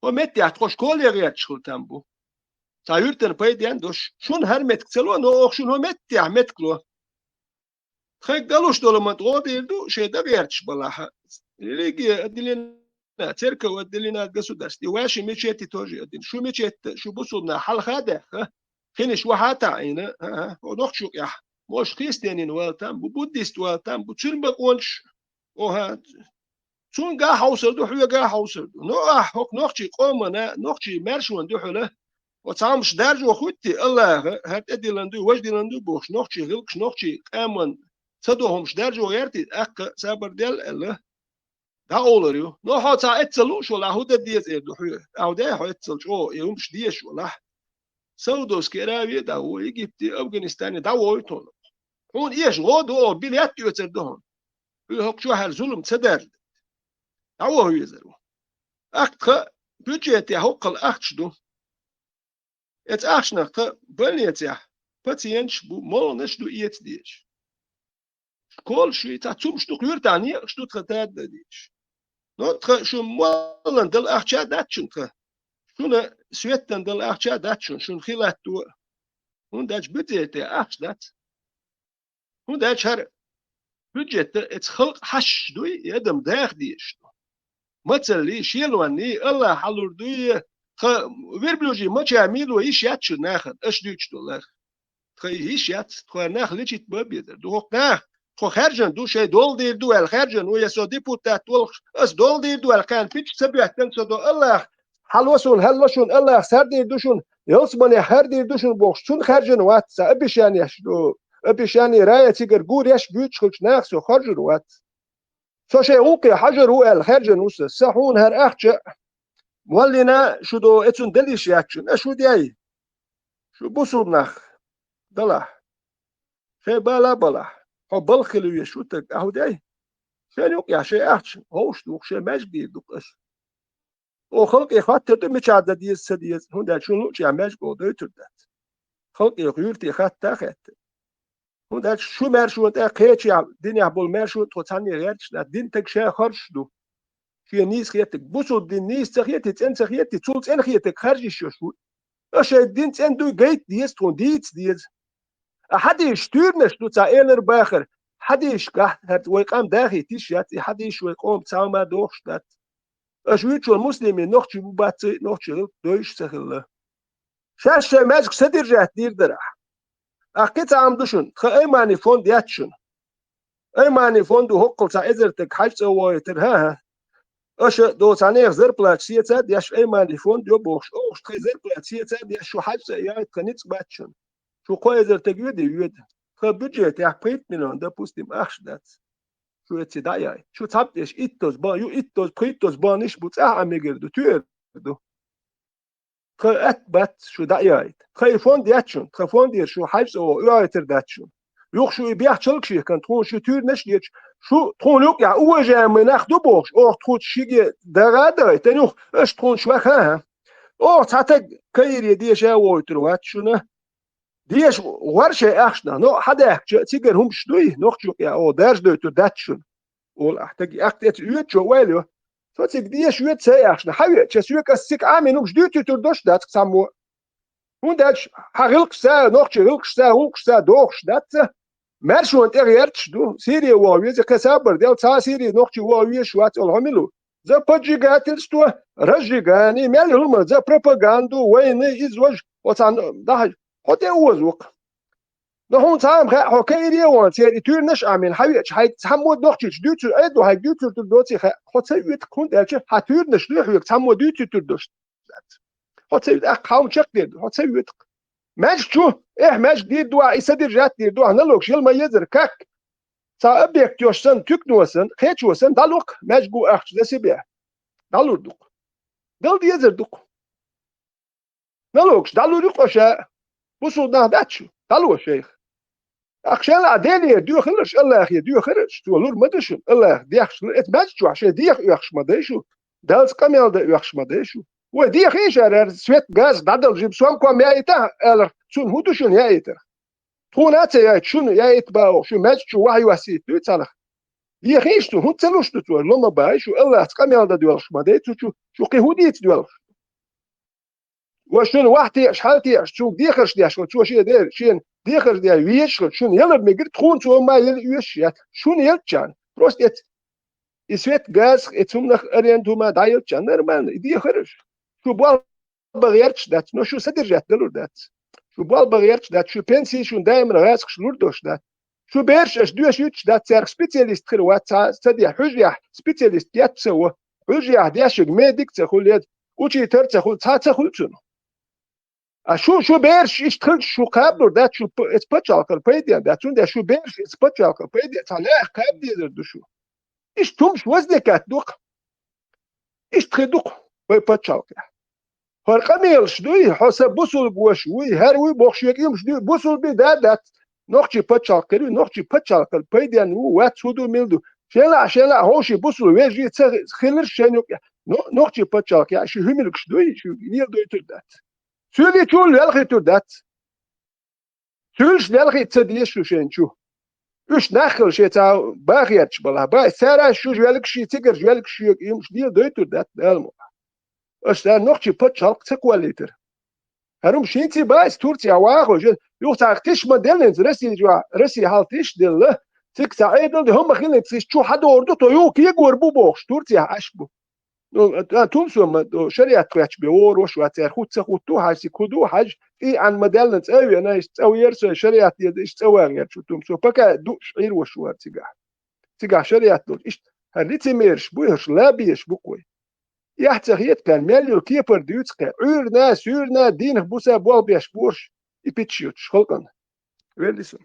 Хьо меттехь, тхо школе гӀерташ хила там бу. Цхьа юьртана пайденна долуш. Шуна хӀара меттиг ца ло, но оха шуна хӀо меттехь меттиг ло. Тхайга далуш долу ма тӀо дийр ду, шайн дагӀерташ балахь. Религия отделена, церковь отделена от государства. И ваши мечети тоже отделены. Шу мечеть, шу бусулба нах хьалха а даьхна, хиниш вахьа а таӀийна, а, а, о, нохчу юкъехь. Может, христианин вала там бу, буддист вала там бу, цуьнан бакъонаш, оха, цуьнгахь а хьовсур ду, хьоьгахь а хьовсур ду. Но ахь хӀокху нохчийн къомана, нохчийн маьршонна дуьхьала, оцу хӀумаш даржо хӀуьттий, Аллаха, хӀара тӀедиллина дуй, важа диллина дуй бохуш, нохчийн гӀиллакхаш, нохчийн къоман ца до хӀумаш даржо гӀерта, аккха сабар дел аьлла, дӀакъовлур ю. Но хьо цхьа эццал лууш валахь, хӀун дан деза эр ду хьоьга? Ахьа де хьо эццал чӀогӀа, и хӀумаш дезаш валахь. Саудовский Аравия дӀагӀо, Египте, Афганистане дӀагӀо ю тхуна. Хьуна эша гӀо ду, оха билет оьцур ду хьуна. Хьоьга хӀокху чохь хӀара зулам ца даржа. ДӀагӀо хьоьга везар ву. Аккха тхан бюджетехь хӀокхул ахча ду. Эца ахчанах тхан больницехь пациенташ бу, молханаш ду эца дезаш. Школаш ю, цхьа цумаш ду, юьртахь некъаш ду тхан тадам дан дезаш. Но тхан шу моллан дала ахча а дац шуна тхан. Шуна светдан дала ахча а дац шуна, шуна хи латто а. ХӀунда аьлча бюджетехь ахча дац. ХӀунда аьлча хӀара бюджет эца халкъ хьашташ дуй, и адам даха дезаш ду. Мацаллий, шелонний, Аллах хьалур дуй, тхан верблюжий мача мило йиш яц шуна нахана, аша дуьйцуш долу лар. Тхан и йиш яц, тхо нах лечить бан безар ду. ХӀокху нах, тхо хаьржина ду, шайн дола дийр ду аьлла хаьржина ву, я со депутат волуш, ас дола дийр ду аьлла кхарна пича ца боьттина со до Аллах, хьало суна, хьалло шуна, Аллах сардийр ду шуна, ялсаманехь хардийр ду шуна бохуш, цунна хаьржина вац, сан обещанеш ду. Обещание рая цигара гур еш буьйцуш хилча нах со хоржур вац. Со шайн гӀуллакхе хьажур ву аьлла хаьржина ву сан. Сан хьуна хӀара ахча моллина шу до, эцунна дала йиш яц шуна. Аш хӀун дей? Шу бусулба нах далахь. Шайн бала а балахь. Хьо балха хила везаш ву таг, ахьа хӀун дей? Шайна юкъехь шайн ахча хьовш ду-кх, шайн маьждиг дийр ду-кх аш. Оха халкъе хаттар ду, мичахь дан деза, ца деза, хӀунда аьлча шуна луучехь маьждиг оха дойтур дац. Халкъе, юьрте хатта а хаьттина. ХӀунда аьлча шу маьршонна тӀе кхечехь, динехь болу маьршонна тхо цхьанне гӀерташ дац, дин таг ша хоржуш ду. Шен нийса хетаг, бусулба дин нийса ца хетий, цӀена ца хетий, цул цӀена хетаг харжа йиш йолуш ву. Аша шайн дин цӀена дуй гайта деза тхуна, дийца деза. А хьадийша туьйранаш ду цхьа элар бахар, хьадийшкахь хӀара вай къам дахийта йиш яц, и хьадийша вай къоман цхьа хӀума дохуш дац. Аша вуьйцуш волу муслимийн нохчий бу бац, нохчий гӀиллакх дойуш ца хилла. Шаьш шайн маьждиг содержать дийр дара ахь. Ахь кхин цхьа хӀума ду шуна, тхан Аймани фонд яц шуна. Аймани фонд ву хӀоккхул цхьа эзар таг хьаьж цӀа вохуьйтур, хӀан-хӀа. Аша до цхьаннех зарплата сеца а деш, Аймани фонд йо бохуш, оха тхайн зарплата сеца а деш, шу хьаьж цӀа яйта тхан ницкъ бац шуна. Шу кхо эзар таг йоьдий, йоьду. Тхан бюджетехь пхийтта миллион, допустим, ахча дац. Шу эцци дӀа а яйта. Шу цхьабтӀеш иттаза бан ю, иттаза, пхийттаза банниш бу, цӀахь а мегар ду, туьар ду. Тхан атта бац шу дӀа а яйта. Тхан и фонд яц шуна, тхан фондера шу хьаьж цӀа воху оьгӀуьйтур дац шуна. Юха шу и бехк чалгаш йихкина, тхуна шу туьйранаш а дечу, шу тхуна юкъехь уважаемый нах ду бохуш, оха тхуна шиге дагӀа а дахийтина юха, аша тхуна шуьга хаа. Оха цхьа таг каире деша а вовйтур вац шуна. Деша гӀор шайн ахчанах, но хьадаьхкича а цигара хӀумаш дуй, нохчо кхиа оха даржадойтур дац шуна. Ола ахь таг, ахь тӀе ца оьцучо ойла йо. Со цига деша оьцу сайн ахчана, хьан веача, соьга ас цига Ӏамин хӀумаш дуьйцуьйтур долуш дац цхьаммо. ХӀунда аьлча хьан гӀиллакхашца, нохчийн гӀиллакхашца, гӀуллакхашца дохуш дац ца. Маьршонан тӀе гӀерташ ду, Сири ваха веза, кхин сабар дел, цхьа а Сири нохчи ваха везаш вац олу хьо мила ву? За поджигательство, разжигание, мел хӀума, за пропаганду, войны, иза важа, оцхьа дахьа, хьо тӀе оза ву-кх. Но хьуна цхьа а ма хаьа, хьо каире а вахана, церан и туьйранаш а Ӏамийна, хьан веача, хьайга цхьаммо нохчича дуьйцур, ай ду хьайга дуьйцур ду доций хаьа, хьо ца оьту-кх, хӀунда аьлча хьан туьйранаш дуй хьоьга цхьаммо дуьйцуьйтур долуш дац. Хьо ца оьту, тӀаккха хьан чекхдер ду, хьо ца оьту-кх. Маьждиг чу, эхь, маьждиг дийр ду ахь, и са держать дийр ду ахь, налогаш яла ма езара, как? Цхьа объект йолуш санна, туькано санна, кхечо санна, дӀалур-кх маьждиго ахча за себе. ДӀалур ду-кх. Дала дезар ду-кх. Налогаш дӀалур ю-кх ша. Бусулба нах дац шу, дӀало шайх. ТӀаккха шайн лаахь Делера доьхалаш, Аллахе доьхалаш, цо лур ма ду шуна, Аллаха дехаш лур. Эцу маьждиг чохь шайн деха оьхуш ма дай шу, Далца къамел дан оьхуш ма дай шу. Вай дехий шара, ара свет, газ дӀадала жима, сомком яийта, аьлла, цунна хӀун ду шуна яийтарх? Тхуна а ца яйта, шуна яийта боху, шу маьждиг чу вахьа йоссийта дуй цхьанах? Дехийша цо, хӀунда ца луш ду цо, ло ма бай шу, Аллахца къамел дан доьлхуш ма дай цу чу, шу кхин хӀун дийца доьлхуш? Ва шуна вахь теъаш, хьал теъаш, цунга дехарш деш вара, цо шен дер, шена дехарш деш везаш хилча, шуна ялар мегар, тхуна цо ма яла оьшуш яц, шуна елччарна. Просто эц, и свет, газ, эцу хӀуманах аренда хӀума дӀаелччарна, нормально, и дехарш. Шу болх бан гӀерташ дац, но шу содержать далур дац. Шу болх бан гӀерташ дац, шу пенсий шуна даимана гӀазкхаша лур долуш дац. Шу бераш аша доьшуьйтуш дац, цаьрга специалист хир вац, цхьа ца де, хьуьжарехь специалист гетташ ца во, хьуьжарехь дешиг медик а ца хуьлу, я учитель а ца хуьлу, цхьа а ца хуьлу цунах. А шу, шу бераш иштта хилча, шу кхабалур дац, шу п-, эцу пачхьалкхара пайденна дац, цундела шу бераш эцу пачхьалкхара пайденна, цхьа наха кхаба дезар ду шу. Иштта хӀумаш возникать ду-кх. Иштта хир ду-кх вай пачхьалкхехь. ХӀара къамелаш дуй, хьо сан бусулба ваша вуй, хӀара вуй бохуш шега уьмаш дуй, бусулба да а дац, нохчий пачхьалкх хир вуй, нохчий пачхьалкхара пайденна ву, вац, хӀун ду, мила ду. Шен лаахь, шен лаахь хьовший бусулба вежарий ца хи-, хиларш шайна юкъехь, но-, нохчий пачхьалкхехь ши хӀуьмилгаш дуй, шу леладойтур дац. Суьйлий чул велхийтур дац. Суьйлаш делхийта ца деза шу шайна чу. Уьш нах хила шен цхьа бахарчу балахь. Бай, цара шуьжа велгаш, ши цигарш велгаш шуьга, и хӀумаш леладойтур дац Дала мукъ. Аша цара нохчий пачхьалкх ца кхоллийтар. ХӀара хӀума шийций бац Турцехь вахо, жен, юха цхьа тиша ма деллинца Россия чохь, Россия хьал тиша делла, цига цхьа Ӏедал де хӀума хилинца, хиш чу хьадогӀур ду, тхо юха кегор бу бохуш, Турцехь Ӏаш бу. Ну, а, тумсо ма, ну, шариат кхоьчча бен вогӀур ваша вац, цара хӀуц ца хӀутту, хьаьжсиг хӀу ду, хьаьж, тӀе Ӏан ма даьллина цӀа а веана, иштта цӀа вера со, шариат деза, иштта цӀа ван гӀерташ ву тумсо, пока дууш Ӏийр ваша вара цигахь. Цигахь шариат долчу, иштта, хӀара лицемераш буй, хӀорш лабеш бу кхой. Эхь ца хета кхаьн, мел йолу кепар дуьйцу кхаьн, Ӏуьйрана, суьйрана, дийнах буса болх беш борш, и питаш йоцуш халкъана. Велли сан.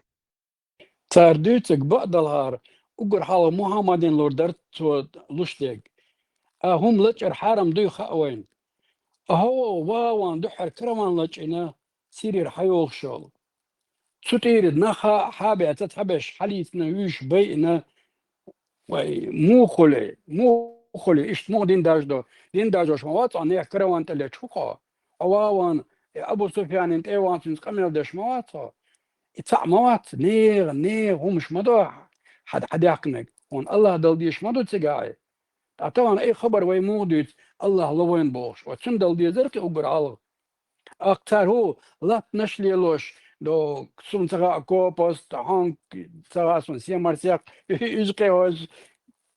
Цара дуьйцург бакъдалахьара, уггар хьалха Мухьаммадин лур дара цо луш дерг. А хӀума лачкъар хьарам дуй хаьа вайна. Ахьо, ван-ван дуьххьара караван лачкъийна, Сирера хьайолуш йолу. Цу тӀера нах хьа а беца, цхьаберш хьалийцина, вуьйш байина, вай, муха хуьлий, муха хуьлий, иштта муха дин даржадо? Дин даржош ма вац хьо, нехан караван тӀе лечу хӀу хьо? Хьо ван-ван, э, Абу Суфьянин тӀе а ван, цуьнца къамел деш ма вац хьо? И цхьаъ ма вац, нехан, нехан хӀумаш ма до хьан, хьан даьккхинарг, хьуна АллахӀ дала дезаш ма ду цигахь и. Ткъа тахана и хабар вай муха дуьйцу, АллахӀ ло вайна бохуш, оцунна дала дезара-кх и уггар хьалха. Аккха цара хӀу латтанаш лелош, до, суна ца хаьа копост, хьонг ца хаьа суна семарсекх, иза кхиош,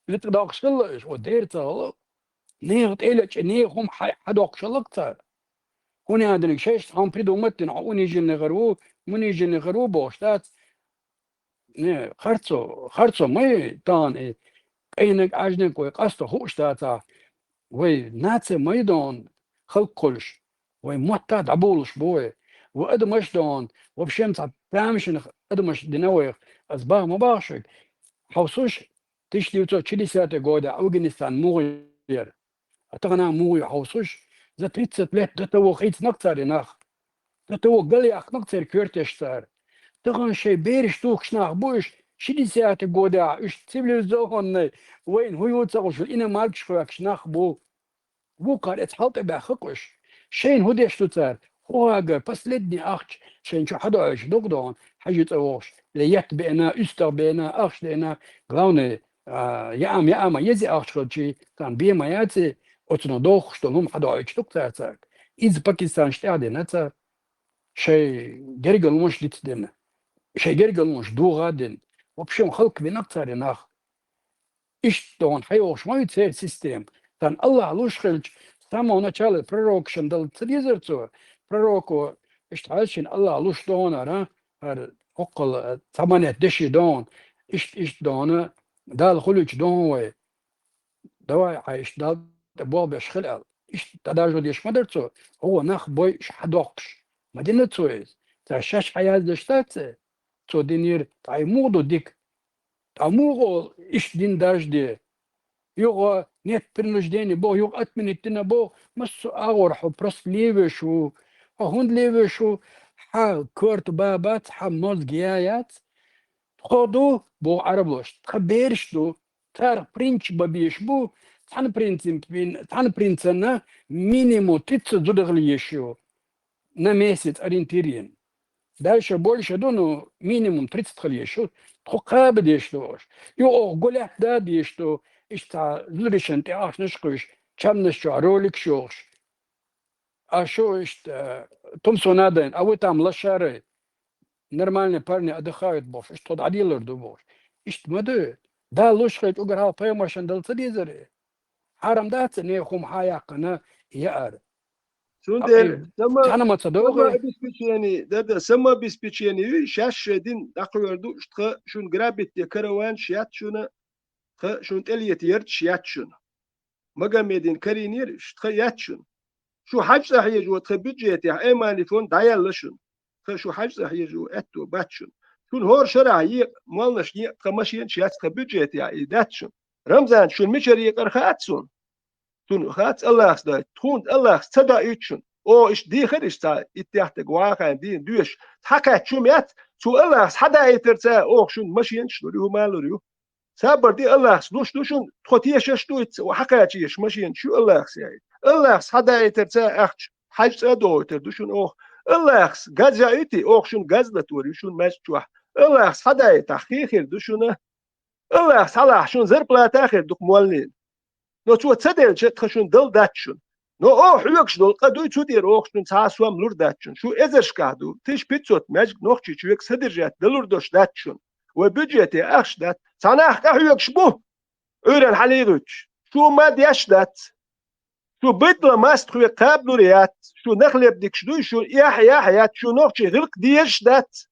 витӀа доккхуш хилла уьш, о дера ца хилла. Нехан тӀе лечкъа, нехан хӀума хьа-, хьадоккхуш хилла-кх цара. ХӀун яа динарг шайшта хьуна придумать дина, хьо униженный хир ву, муниженный хир ву бохуш дац. Не, харцо, харцо ма ю тахана и къайнаг, Ӏаьжниг вай къасто хууш дацахь. Вай наци ма ю дона халкъ хуьлуш. Вай мотта дӀаболуш бу вай. Вай адамаш дона, вообще цхьа тамашийна адамаш дина вайх. Ас баха ма баха шуьга. Хьовсуш, тысяча девятьсот шестидесятый года Афганистан муха яра. А тахана муха ю хьовсуш, за тридцать лет до того хийцина-кх цара и нах. До того галъяьккхина-кх церан коьртеш цара. Тахана шайн бераш тухуш нах бу уьш, Ши десятый годехь уьш цивилизованный, вайна хӀун ю ца хууш, иномаркаш хьоькхуш нах бу. Вукхара эца хьал тӀе баьхна кхуьш. Шайна хӀун деш ду цара? ХӀун хьагар, последний ахча шайна чу хьадоуьйтуш ду-кх дохана, хьажи цӀа вогӀуш. Ле етт беана, уьстагӀ беана, ахча деана. Главное, а, яа-м, яа ма еза ахча хилча, царна бен ма яц, оцунах дохуш долу хӀума хьадоуьйтуш ду-кх цара цаьрга. Иза Пакистанаш тӀехь а дина цара. Шайн гергарлонаш диц дина. Шайн гергарлонаш дохо а дина. В общем, хӀаллаквина-кх цара и нах. Иштта дохана хьайогӀуш ма ю церан система. Царна АллахӀ луш хилча, с самого начала пророкашна дала ца дезара цо? Пророко, иштта хьаьжча, АллахӀ луш дохана, хӀара, хӀара хӀокхул, а, цхьа манет деши дохана, иштта, иштта дохана, Дала хуьлуьйтуш дохана вай. Давай, хьай, иштта Далла тӀе болх беш хила аьлла. Иштта дӀадажо деш ма дара цо, хӀокхо нах бойуш хьадоккхуш. Ма дина цо иза. Цара шаьш хьаяздеш дац цо? Цо динера, ткъа и муха ду дика? Ткъа муха олу иштта дин дажде? Юха нет принуждения боху, юха отменить дина боху, массо а агӀор хьо просто левеш ву. Хьо хӀунда левеш ву? Хьан корта ба бац, хьан мозга я яц. Тхо ду, боху Ӏарабоша, тхан бераш ду. Царах принцип бан безаш бу, цхьана принципин, цхьана принципна минимум тридцать зуда хила езаш ю. На месяц ориентирин. Дальше больше ду, ну, минимум тридцать хила езаш ю. Тхо кхаба дезаш ду оха. И оха гулетта да дезаш ду. Иштта цхьа зударшна тӀе ахчанаш кхуьйсуш, чамнаш чохь роликаш йохуш. А шу иштта, э, тумсо надо, а вы там лошары, нормальные парни отдыхают бохуш, иштта тхо дӀаделар ду бохуш. Иштта ма ду. Далла луш хилча угар хьалха пайхамаршна дала ца дезара? Хьарам дац, нехан хӀума хьан яьккхина яар. Цундела само-, цхьаьна ма ца догӀий? Самообеспечение, да, да, самообеспечение ю, шаьш шайн дин дӀакхоьруш ду, тхан шуна грабить де караванаш яц шуна, тхан шуна тӀелета ярташ яц шуна. Магомедин карийнера, ш-, тхан яц шуна. Шу хьаьж цӀа хьежо тхан бюджетехь Аймани фонд дӀаяьлла шуна. Тхан шу хьаьж цӀа хьежо аьтто бац шуна. Шуна хӀора шарахь екъа, молланаш екъа, тхан машенаш яц тхан бюджетехь, и дац шуна. Рамзан, шуна мичара екъар хаьа цунна? Цунна хац, Аллахьас дойту. Тхуна Аллахьас ца доуьйту шуна. О, иштта дийхира иштта цхьа, итт тӀехь таг вахана дийна доьшуш. Хьакхаьчча хӀума яц, цо Аллахьас хьадаийтар ца, оха шуна машенаш лур ю, хӀума лур ю. Сабар де, Аллахьас луш ду шуна, тхо тешаш ду, итт ца хьакхача еш машенаш ю Аллахьас яйта. Аллахьас хьадаийтар ца ахча, хьаьж цӀа а дохуьйтур ду шуна оха. Аллахьас газ яуьйтий, оха шуна газ латор ю шуна маьждиг чохь. Аллахьас хьадаийтахь хи хир ду шуна. Аллахьас хьалахь шуна зарплата а хир ду-кх моллина. Но цо ца делча, тхан шуна дала дац шуна. Но оха хьоьгуш долу къа дуй, цу тӀера оха шуна цхьа а сом лур дац шуна. Шу эзаршкахь ду, тысяча пятьсот маьждиг Нохчийчоь векан садержать далур долуш дац шуна. Вай бюджете ахча дац. Цхьа нах къахьоьгуш бу, Ӏуьйранна хьалийгӀуьйтуш. Шу ма деш дац. Шу быдла маст хьоьга кхаба лур яц. Шу нах лебдикаш дуй, шу эхь-, яхь яц, шу нохчий гӀиллакх дезаш дац.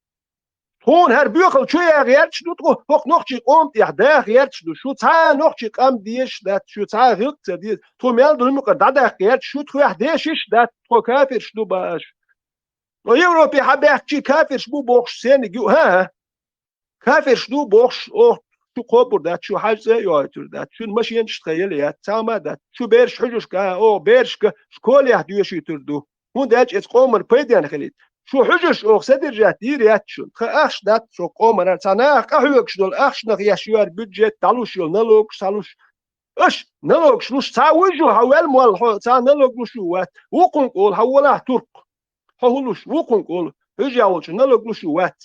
Тхуна хӀара боьхал чу яха гӀерташ ду тхо, хӀокху нохчий къоман тӀехь даха гӀерташ ду. Шу цхьа а нохчий къам дезаш дац, шу цхьа а гӀиллакх ца деза. Тхо мел долу мукъа дӀадаккха гӀерташ, шу тхоьхь дешиш дац, тхо кафирш ду бааш. Но Европе хьабаьхкичий кафирш бу бохуш сениг ю, хӀа-хӀа. Кафирш ду бохуш, оха шу кхобур дац, шу хьаьж цӀа а йохуьйтур дац, шуна машенаш тхан яла яц, цхьа хӀума а дац. Шу бераш хьуьжаршка, оха берашка школехь доьшуьйтур ду. ХӀунда аьлча иза къоман пайденна хилийта. Шу хьуьжарш оха содержать дийр яц шуна. Тхан ахча дац со къоманара, цхьа наха къахьоьгуш долу ахчанах еш ю хӀара бюджет, дӀалуш йолу налогаш схьалуш. Аша налогаш луш цхьа вуьжу, хьан ваьлла молла хьо, цхьа налог луш ву вац. Вукхунга олу, хьан волахь туркх. Хьо хӀун луш, вукхунга олу, хьуьжа волчу налог луш ву вац.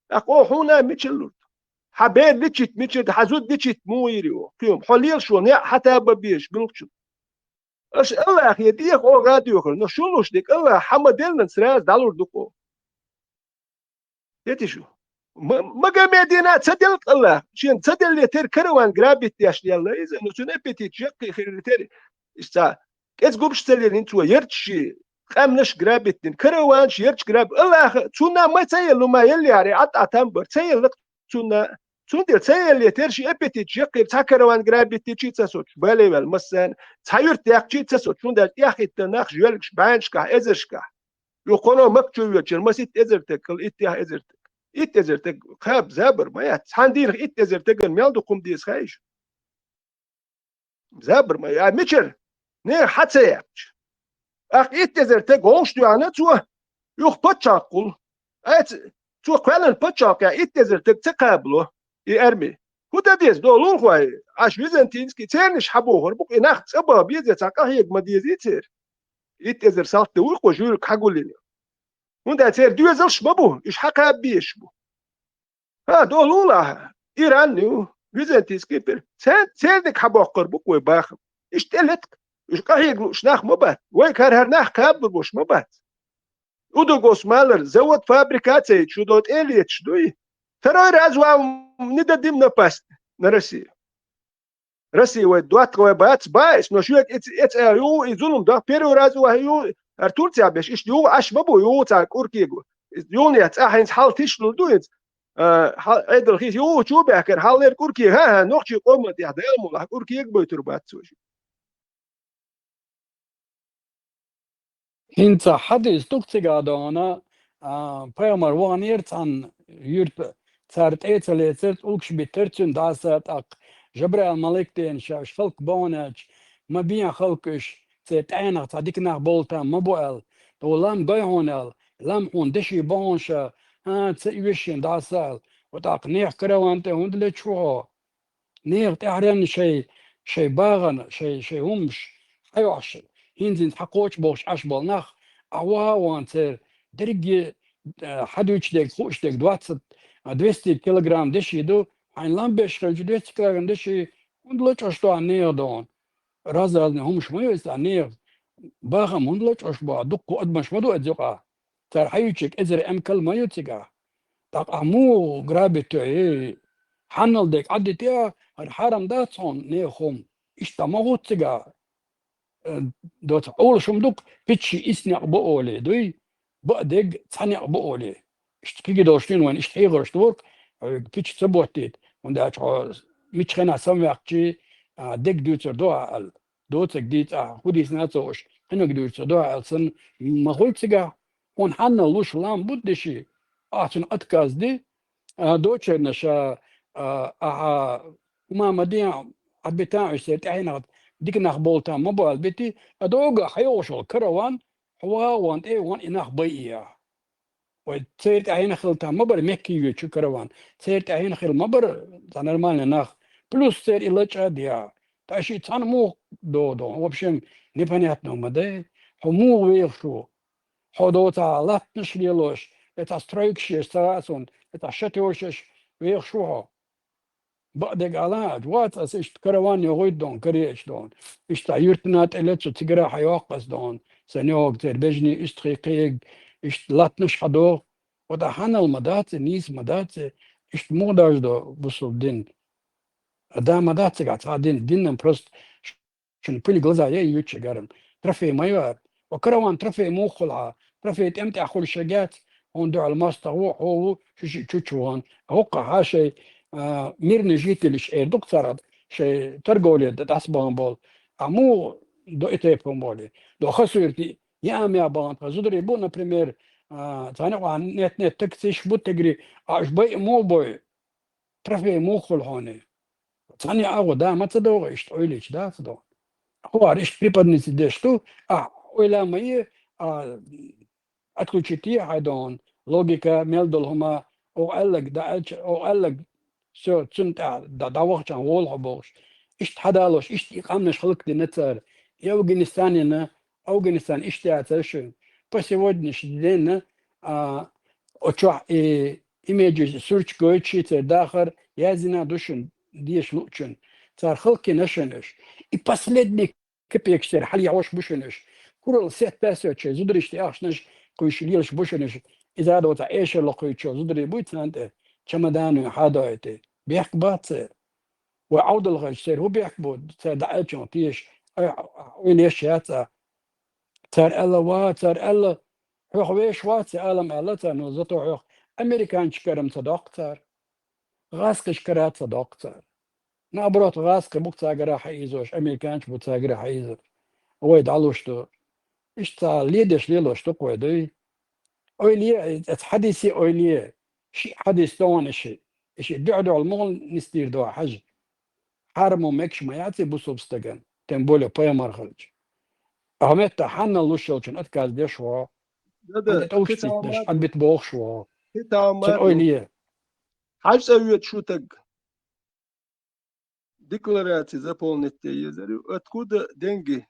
ТӀаккха оха хьуна а мичара лур ду? Хьан бер дичитта мичара ду, хьан зуда дичитта муха йийр ю оха? Кхин, хьо лелаш волу некъ хьан таба безаш билггачун. Аша Аллахе деха оха а доьхур, но шу луш дерг Аллах хьан ма-деллан сразу дӀалур ду-кх оха. Дети шу. Ма-, Магомедина ца делла Аллах, шен ца делле тера караван грабить деш делла иза, но цуьнан аппетит жаккхи хир тера. Иштта кӀеза губаш ца лелийна цо, ярташ ши, къаьмнаш грабить дина, караванаш ярташ граб-, Аллаха, цунна ма ца елла, ма елла яре, Ӏад Ӏа там бар, ца елла цунна. Цундела ца елле тера ши аппетит жаккхира, цхьа караван грабить дичи ца соцуш, бале ваьлла массарна, цхьа юьрт яьккхичи ца соцуш, хӀунда аьлча тӀеххӀиттина нах жоьлгаш, бӀаьнашкахь, эзаршкахь. Юха кхуьно Макка чу воьдучара маситта эзар таг хила, иттех эзар таг. Итт эзар таг кхаба забар ма яц. Цхьана дийнах итт эзар тагана мел дукха хӀума деза хаьий шу? Забар ма яц. Мичара? Нехан хьа ца яьккхича. ТӀаккха итт эзар таг вовшах доьгӀна цо, юха паччахьалкх хуьлу. Айца, цо кхоьллина паччахьалкхехь итт эзар таг ца кхабало. и арми. ХӀун дан деза, долу хӀой, аш византийский цернаш хьабохур бу, и нах цӀа баха беза, цхьа къахьега ма дезий церан. Итт эзар салт ду вуй кху жуьйриг хьагуллина. ХӀунда церан доьзалш ма бу, уьш хьакхаба безаш бу. ХӀа, долу лахьа, Иран ю, византийский импери. Цер-, церниг хьабоккхур бу вай бахам. Иштта тӀелетта. Уьш къахьега лууш нах ма бац. Вай кара хӀара нах кхабалур болуш ма бац. Удуг осу малар, завод, фабрика ца йича, шу до тӀе а леташ дуй. Второй раз вам не дадим напасть на Россию. Россия вай доттагӀа вай бац, баьс, но шуьга эц-, эц-, а, югӀу и зулам дан, первый раз вай югӀу, ар Турция беш, иштта югӀу, аш ма бу, югӀу цхьа кӀуркегу. ЮгӀунех цӀа хьайнца хьал тишлур ду иза. А, хьал, Ӏедал хи югӀу чу баьхкар, хьал лер кӀуркег, хӀа, хьа, нохчий къоман тӀехь, Дала мула, кӀуркег бойтур бац цо ши. ХӀинца хьадис ду-кх цигахь дона, а, пайхамар ваханера цхьана юьрта, цара тӀе а ца лецара, тӀулгаш биттара цуьнан дӀаса, тӀаккха Жабраил малик деана ша, уьш халкъ бахьана аьлча, ма бехьа халкъ уьш, церан тӀаьхьенах цхьа дика нах болу там ма бу аьлла, тхо лам гой хьуна аьлла, лам хьуна деши бахьана ша, а, ца оьшу шена дӀаса аьлла, ва тӀаккха нехан караван тӀе хӀунда лечу хьо? Нехан тӀаьхьаренна шайн, шайн багӀана, шайн, шайн хӀумаш хьайохьуш, хӀинца-хӀинца хьакхочу бохуш Ӏаш болу нах, ахьа ваха а вахана церан дерриге, а, хьадуьйцуш дерг, хууш дерг двадцать, а, двести килограмм деши ду, хьайна лам беш хилча, двести килограмм деши хӀунда лачкъош ду ахьа нехан дона? Раз-разный хӀумаш ма ю иза цхьа нехан. Бахам хӀунда лачкъош бу ахьа? Дуккха адамаш ма ду иза юкъахь. Цара хьаюьйцург эзар эмкал ма ю цигахь. ТӀаккха ахьа муха грабить йо, эй? Хьаннал дерг Ӏаддитехьа, хӀара хьарам дац хьуна нехан хӀума. Иштта ма хӀутту цигахь. Э, доца Ӏолуш хӀума ду-кх, пиччий исс некъ бу олий, дуй? Баа дерг цхьа некъ бу олий. Иштта кхиги долуш дуьйна вайн иштта хьехарш дору-кх, э, пичча ца боттийта, хӀунда аьлча хьо мичча хенахь самаваьккхичий, а, дерг дуьйцур ду ахьа аьлла. Доцург дийца ахьа, хӀун дийцина а ца хууш, кхиниг дуьйцур ду ахьа аьлла санна, ма хуьлу цигахь. Хьуна хьанна луш лам бу деши? Ахьа цунна отказ де, а, дочерна ша, а, ахьа хӀума ма де, Ӏадбитан уьш церан тӀаьхьенах дика нах болу там ма бу аьлла бити, а догахь хьайогӀуш волу караван, хьо ваха а вахана, тӀе а вахана и нах байъе ахьа. Вай церан тӀаьхьенах хила там ма бара, Мекке йоьдучу караван. Церан тӀаьхьенах хила ма бара цхьа нормальный нах. Плюс церан и лачкъа а де. Ткъа ши цхьаьна муха догӀу догӀу? В общем, непонятно ма дай. Хьо муха вехаш ву? Хьо доцахьа латтанаш лелош, я цхьа стройкаш еш ца хаьа суна, я цхьа шатешаш вехаш ву хьо? Бакъдерг ала, вац аса иштта караван йогӀуьйту дона, караечу дона. Иштта юьртана тӀе лецу цигара хьайоккху аса дона. Сан йогӀу церан бежанийн уьстагӀий кхиъиг, иштта латтанаш хьадогӀу. Ота хьанал ма дац и, нийса ма дац и, иштта муха даждо бусул дин? А да ма дац цигахь цхьа дин, динан просто шуна пуьль глаза яй юьтча гарам. Трофей ма ю ара. Ва караван трофей муха хуьлу хьа? Трофей тӀем тӀехь хуьлуш шегац, хьуна дуьхьал мостагӀа ву, хьо ву, шу шиъ чучу вахана. ХӀоккхахьа шайн, а, мирный жительш эр ду-кх царах, шайн торговле дан дӀасабахана болу. А муха до и тайпа хӀума болий? До хасуьрти яа меа бахана тхан зударий бу, например, а, цхьаьна къахьа нет-нет таксиш бу тегри, а уьш байа муха бой? Трофей муха хуьлу хьуна? Цхьаьна а гӀо да ма ца догӀу, иштта ойла йича да ца догӀу. ХӀора иштта преподнести деш ду, ахьа ойла ма е, а, отключить е хьайн догӀун логика, мел долу хӀума, оха аьлларг дан аьлча, оха аьлларг, всё, цунна тӀехь дан дӀавахчахьана волу хьо бохуш. Иштта хьадалош, иштта и къамнаш хӀаллакдина цара. И Афганистанина, Афганистан иштта яцара шуна. По сегодняшний день, а, оцу чохь и имеджи сурташ гойтуш, церан дахар яздина ду шуна, деша луучун. Цара хӀаллакйина шуна уьш. И последний капекаш церан хьалаехьош бу шуна уьш. Куралла сетташ а соьца шайн зударий тӀе ахчанаш кхуьйсуш лелаш бу шуна уьш. Иза а доцахь эшар локхуьйтуш зударий буй царна тӀе, чамадануьй хьадоуьйтий. Бехк бац церан. Вай Ӏовдалхарчу церан хӀун бехк бу, цара дӀааьллачунах теша, ай, ойла еш яц а. Цара аьлла, ва, цара аьлла, хьох вешаш вац и алам аьлла цара, но зато хьох американчу карам ца доккху цара. ГӀазкхаш кара ца доккху цара. Наоборот, гӀазкхи бу-кх царгара хьаийзош, американчу бу царгара хьаийзош. Вай дӀалуш ду. Иштта цхьа ледеш лелош ду-кх вай дуй. Ойла е, эцу хьадисе ойла е. Шиъ хьадис тохана шиъ. И шиъ дуьхь-дуьхьал муха нисдийр ду хьажа. Хьарамо мегаш ма яц и бусулба стаган, тем более пайхамар хилча. Ахьа метта хьанна луш йолчун отказ деш ву. Дада, хьан тӀе тӀовш хи цхьа битнаш, мар ду. Хьан бит бохуш ву. Хи цхьа мар ду. Цун ойла е. Хьажа цӀа вуьйцу шу таг. деклараци заполнить де езар ю, откуда деньги?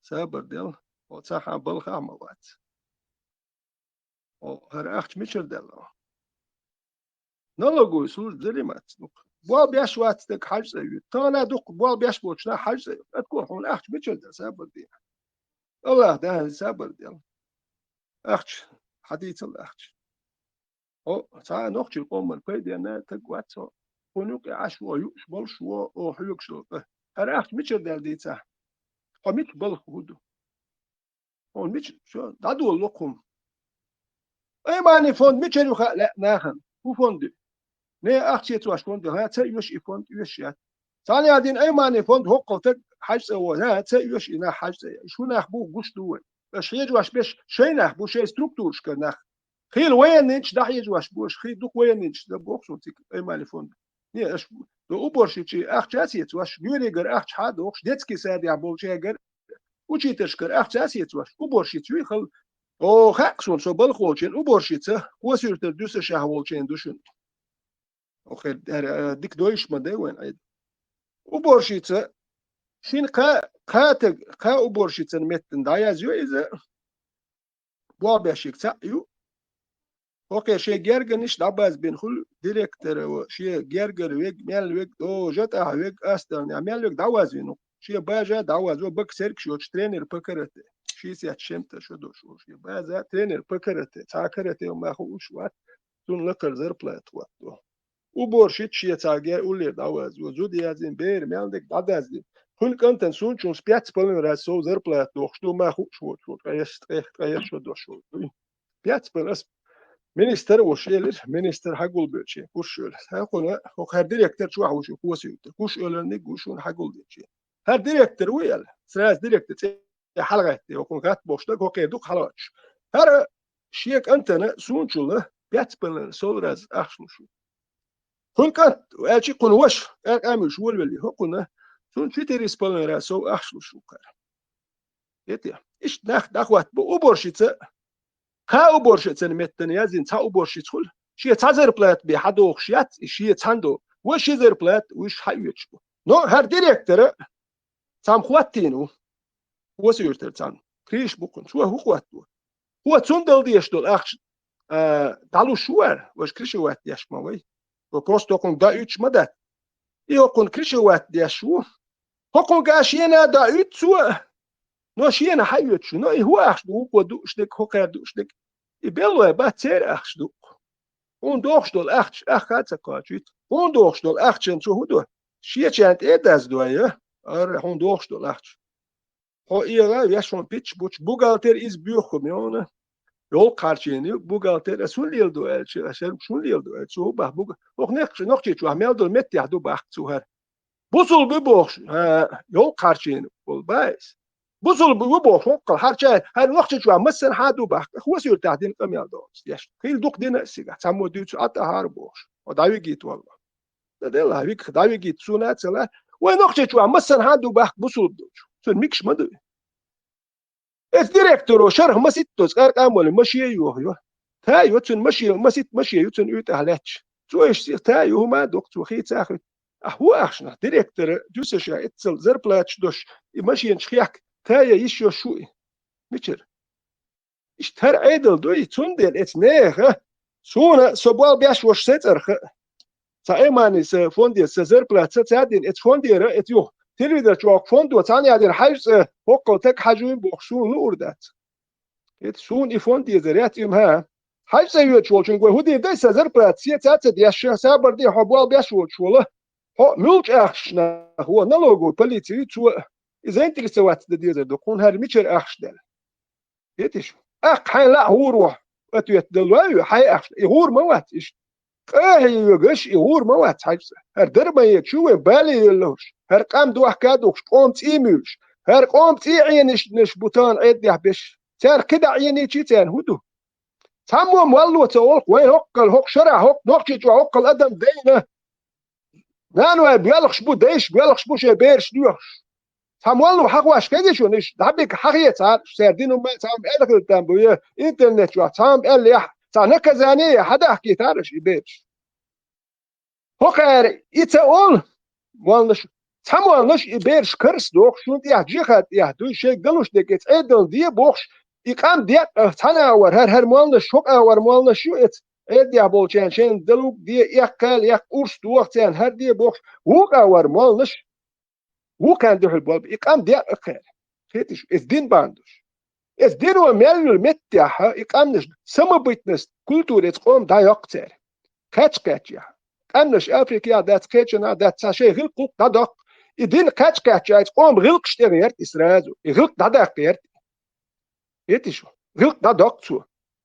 Сабар дел, хьо цхьа хьан балхахь ма вац. О, хӀара ахча мичара даьлла? Налоговый служба заниматься ду-кх. Болх беш вац стаг, хьажцӀа ю. Тахана ду-кх болх беш болчу наха хьажцӀа ю. Откуда хьуна ахча мичара даьлла, сабар де? Аллах да, сабар дел. Ахча, хьадийцал ахча. О, цхьа а нохчийн къоман пайденна стаг вац хьо. Хьуна юкъе Ӏаш ву, юуш болуш ву, о, хьоьгуш долу. ХӀара ахча мичара даьлла дийцахь? Хьо мича балха хӀу ду? Хьуна мича, всё, дӀадолало хӀума. Аймани фонд мичара ю хаьа лаьа нахана? ХӀун фонд ю? Не, ахча эцош фонд ю, хӀа, ца оьшу и фонд, оьшуш яц. Цхьана яздина аймани фонд хӀоккхул стаг хьажцӀа ву, хӀа, ца оьшу и нах хьажцӀа. Шу нах бу гуш ду вай. Аша хьежош беш шайн нах бу, шайн структурашкара нах. Хийла военныйчу дӀахьежош бу аша, хи дукха военныйчу дан боху суна цига аймани фонд. Не, аша до уборщиций ахча а сецош, гуьйригара ахча хьа а дохуш, детский садехь болчаьргара, учительшкара ахча а сецош, уборщица юй хала. О, хаьа суна, со балха волчийн уборщица, Косуьртара Дуьсашехь волчийн ду шуна. Охир, дара, дика дойуш ма дай вайн Ӏеда. Уборщица, шина кха, кха таг, кха уборщицан меттана дӀаязйо иза. Болх беш ерг цхьаъ ю. ХӀокхе шен гергарниш дӀабазбина хуьлу директор, шен гергара вег, мел вег, дожа тӀехь вег, астагӀнехь мел вег дӀавазвина. Шен база дӀавазво, бага сергаш йоцуш тренер по карате. Шийсет шемта шо долуш волу шен база тренер по карате. Цхьа карате ма хууш вац, цунна лакхара зарплата хӀотто. Уборщица шен цхьа гер уллера дӀавазво, зуда яздина, бер мел дерг дӀадаздина. Кхуьнан кӀантана суна чунна пять с половиной раз сов зарплата дохуш ду, ма хууш воцуш волу, ткъе еш, ткъе, ткъе еш шо долуш волу. Пять с половиной ас министр а вуш элира, министр хьагулбелчи, куш шуьла. ХӀокхуна, хӀокхара директор чохь вуш ю Косуьрта. Куш оьларниг ву шуна хьагулдечи. ХӀара директор ву аьлла, сразу директор цӀе хьалагӀаьттий, хӀокхуна гӀатта бохуш дага, хӀокхе дукха хьалагӀоттуш. ХӀара шен кӀантана суначул пять с половиной сов раз ахча луш ву. Кхуьнан кӀант, аьлчи кхуьнан ваша, кӀаркъа муьлш волавелли, хӀокхуна, цунна четыре с половиной раз сов ахча луш ву кхара. Эти, иштта нах дӀахӀотта бу уборщица, кха уборщицан меттана яздина цхьа уборщица хуьлу. Шен цхьа зарплата бен хьадохуш яц и, шен цхьаьна до. Вай ши зарплата вуьш хьаоьцуш бу. Но хӀара директора цхьамма хӀоттийна ву. Косуьртара цхьамма. Криш бу кхуьнан. Цо хӀун хӀотто? Хьо цунна дала дезаш долу ахча, а, дӀалуш ву вара, важа крышевать деш ма вай. Цо просто хӀокхунга даоьцуш ма дац. И хӀокхунна крышевать деш ву. ХӀокхунга шена а даоьцу цо, но шена хьаоьцуш ву. Но и хӀун ахча ду, хӀокхо дууш дерг, хӀокхара дууш дерг? И беллой бац, церан ахча ду. Хьуна дохуш долу ахча, ахха а ца кхачуьйту. Хьуна дохуш долу ахчанца хӀун до? Шечарна тӀе а даздой, я? Ара, хьуна дохуш долу ахча. Хьо эгӀа веш хьуна питча бучу, бухгалтер иза боьха хӀума йовна. Йолу кхарчийна ю, бухгалтер, ас хӀун леладо аьлча, ас хӀун леладо аьлча, цо хӀун бах, бухга-, хӀокху некъ-, нохчийчохь мел долу меттехь ду бахка цо хӀара. Бусулба ю бохуш, а, йолу кхарчийна болу баьс. Бусулба ю бохуш, хӀоккхал хьарча, хӀара нохчийчохь массанхьа а ду бахка, хӀусуьртахь дина къамел долуш деш. Хила дукха дина а сигахь, цхьаммо дуьйцу Ӏа тӀа хӀара бохуш. Хьо дӀавигийта валла. Дан делахь, вигах, дӀавигийта суна а ца лаьа. Вай нохчийчохь массанхьа а ду бахка бусулба долчу. Цуьнан микаш ма ду. Эцу директоро шарх маситта доцу къаьркъа а молий, машен а йохайо. Та а йо, цуьнан машен, маситта машен ю цуьнан уьйтӀахь лаьтташ. Цо иштта сиха та а йо, хӀума а доккху, цо хийца а хуьтту. Ахь хӀун ахчанах, директора дуьсаша эццал зарплаташ дош, и машенаш хехка, та а йиш йо шу и? Мичара? Иштта хӀара Ӏедал дуй, цундела эцу нехан, суна со болх беш ваша сецарха, ца Аймани сан фонде сан зарплата ца цаьрдина, эцу фондера, эцу юха телевизор чохь фондо цхьаьна яздина хьаьжцӀа хӀоккхал таг хьажуйна бохуш, суна луур дац. ХӀета суна и фонд дезар яц, и ма хьа. ХьаьжцӀа йоьдуш волчуьнга вай хӀун дийр дай сан зарплата сеца а ца деш, сабар де хьо болх беш воцуш вола. Хьо муьлча ахчанах вон налоговый полици ю, цо и заинтересоваться дан дезар ду, хьуна хӀара мичара ахча даьлла. Хетиш? Аккха хьайн лаьа хӀур ву, ответ дала вай, хьайн ахча, и хӀур ма вац иштта. Къахье йоьгаш, и гӀур ма вац хьаьжцӀа. ХӀара дара ма ечу вайн бале йоллуш. ХӀара къам дохка а духуш, къоман цӀий муьйлуш. ХӀара къоман цӀий Ӏенаш бу тахана Ӏеддехь беш. Цаьрга кхидӀа Ӏеначий царна хӀун ду? Цхьаммо молло ца олу-кх вайн хӀоккхал, хӀокху шарахь, хӀокху Нохчийчохь хӀоккхал адам дайна. Нанойн боьлхуш бу, дайша боьлхуш бу шайн бераш доьхуш. Цхьа молло хьахош хезий шуна иштта? ДӀабига хьахецахьара, цара дина хӀума цхьа хӀума аьлла хилла там бу, я интернет чохь цхьа хӀума аьллехь, цхьа наказание я, хьадахкийтахьара и бераш. ХӀокхара и ца олу, молланаш, цхьа молланаш и бераш карс дохуш, шун тӀехь жихад тӀехь дуй, шайга галуш дерг эца Ӏедална де бохуш, и къам декъа цхьана агӀор, хӀара, хӀара молланаш, хӀокху агӀор молланаш ю эца, Ӏедалехь болчарна шайна далуг де, эккхал, эккха урс доху царна, хӀара де бохуш, вукху агӀор молланаш, вукхарна дуьхьал болу, и къам декъа кхера. Хеташ, эца дин бан долуш. Эца дино мел йолу меттехь, и къамнаш самобытность культура эца къоман дӀайоккху цара. Кхаьчча-кхаьччехь. Къамнаш Африкехь дац, кхечанхьа дац, цхьа шайн гӀиллакх-гӀуллакх дӀадоккху. И дин кхаьчча-кхаьччехь, эца къоман гӀиллакхаш тӀе гӀерта и сразу. И гӀиллакх дӀадаккха гӀерта. Хеташ, гӀиллакх дӀадоккху цо.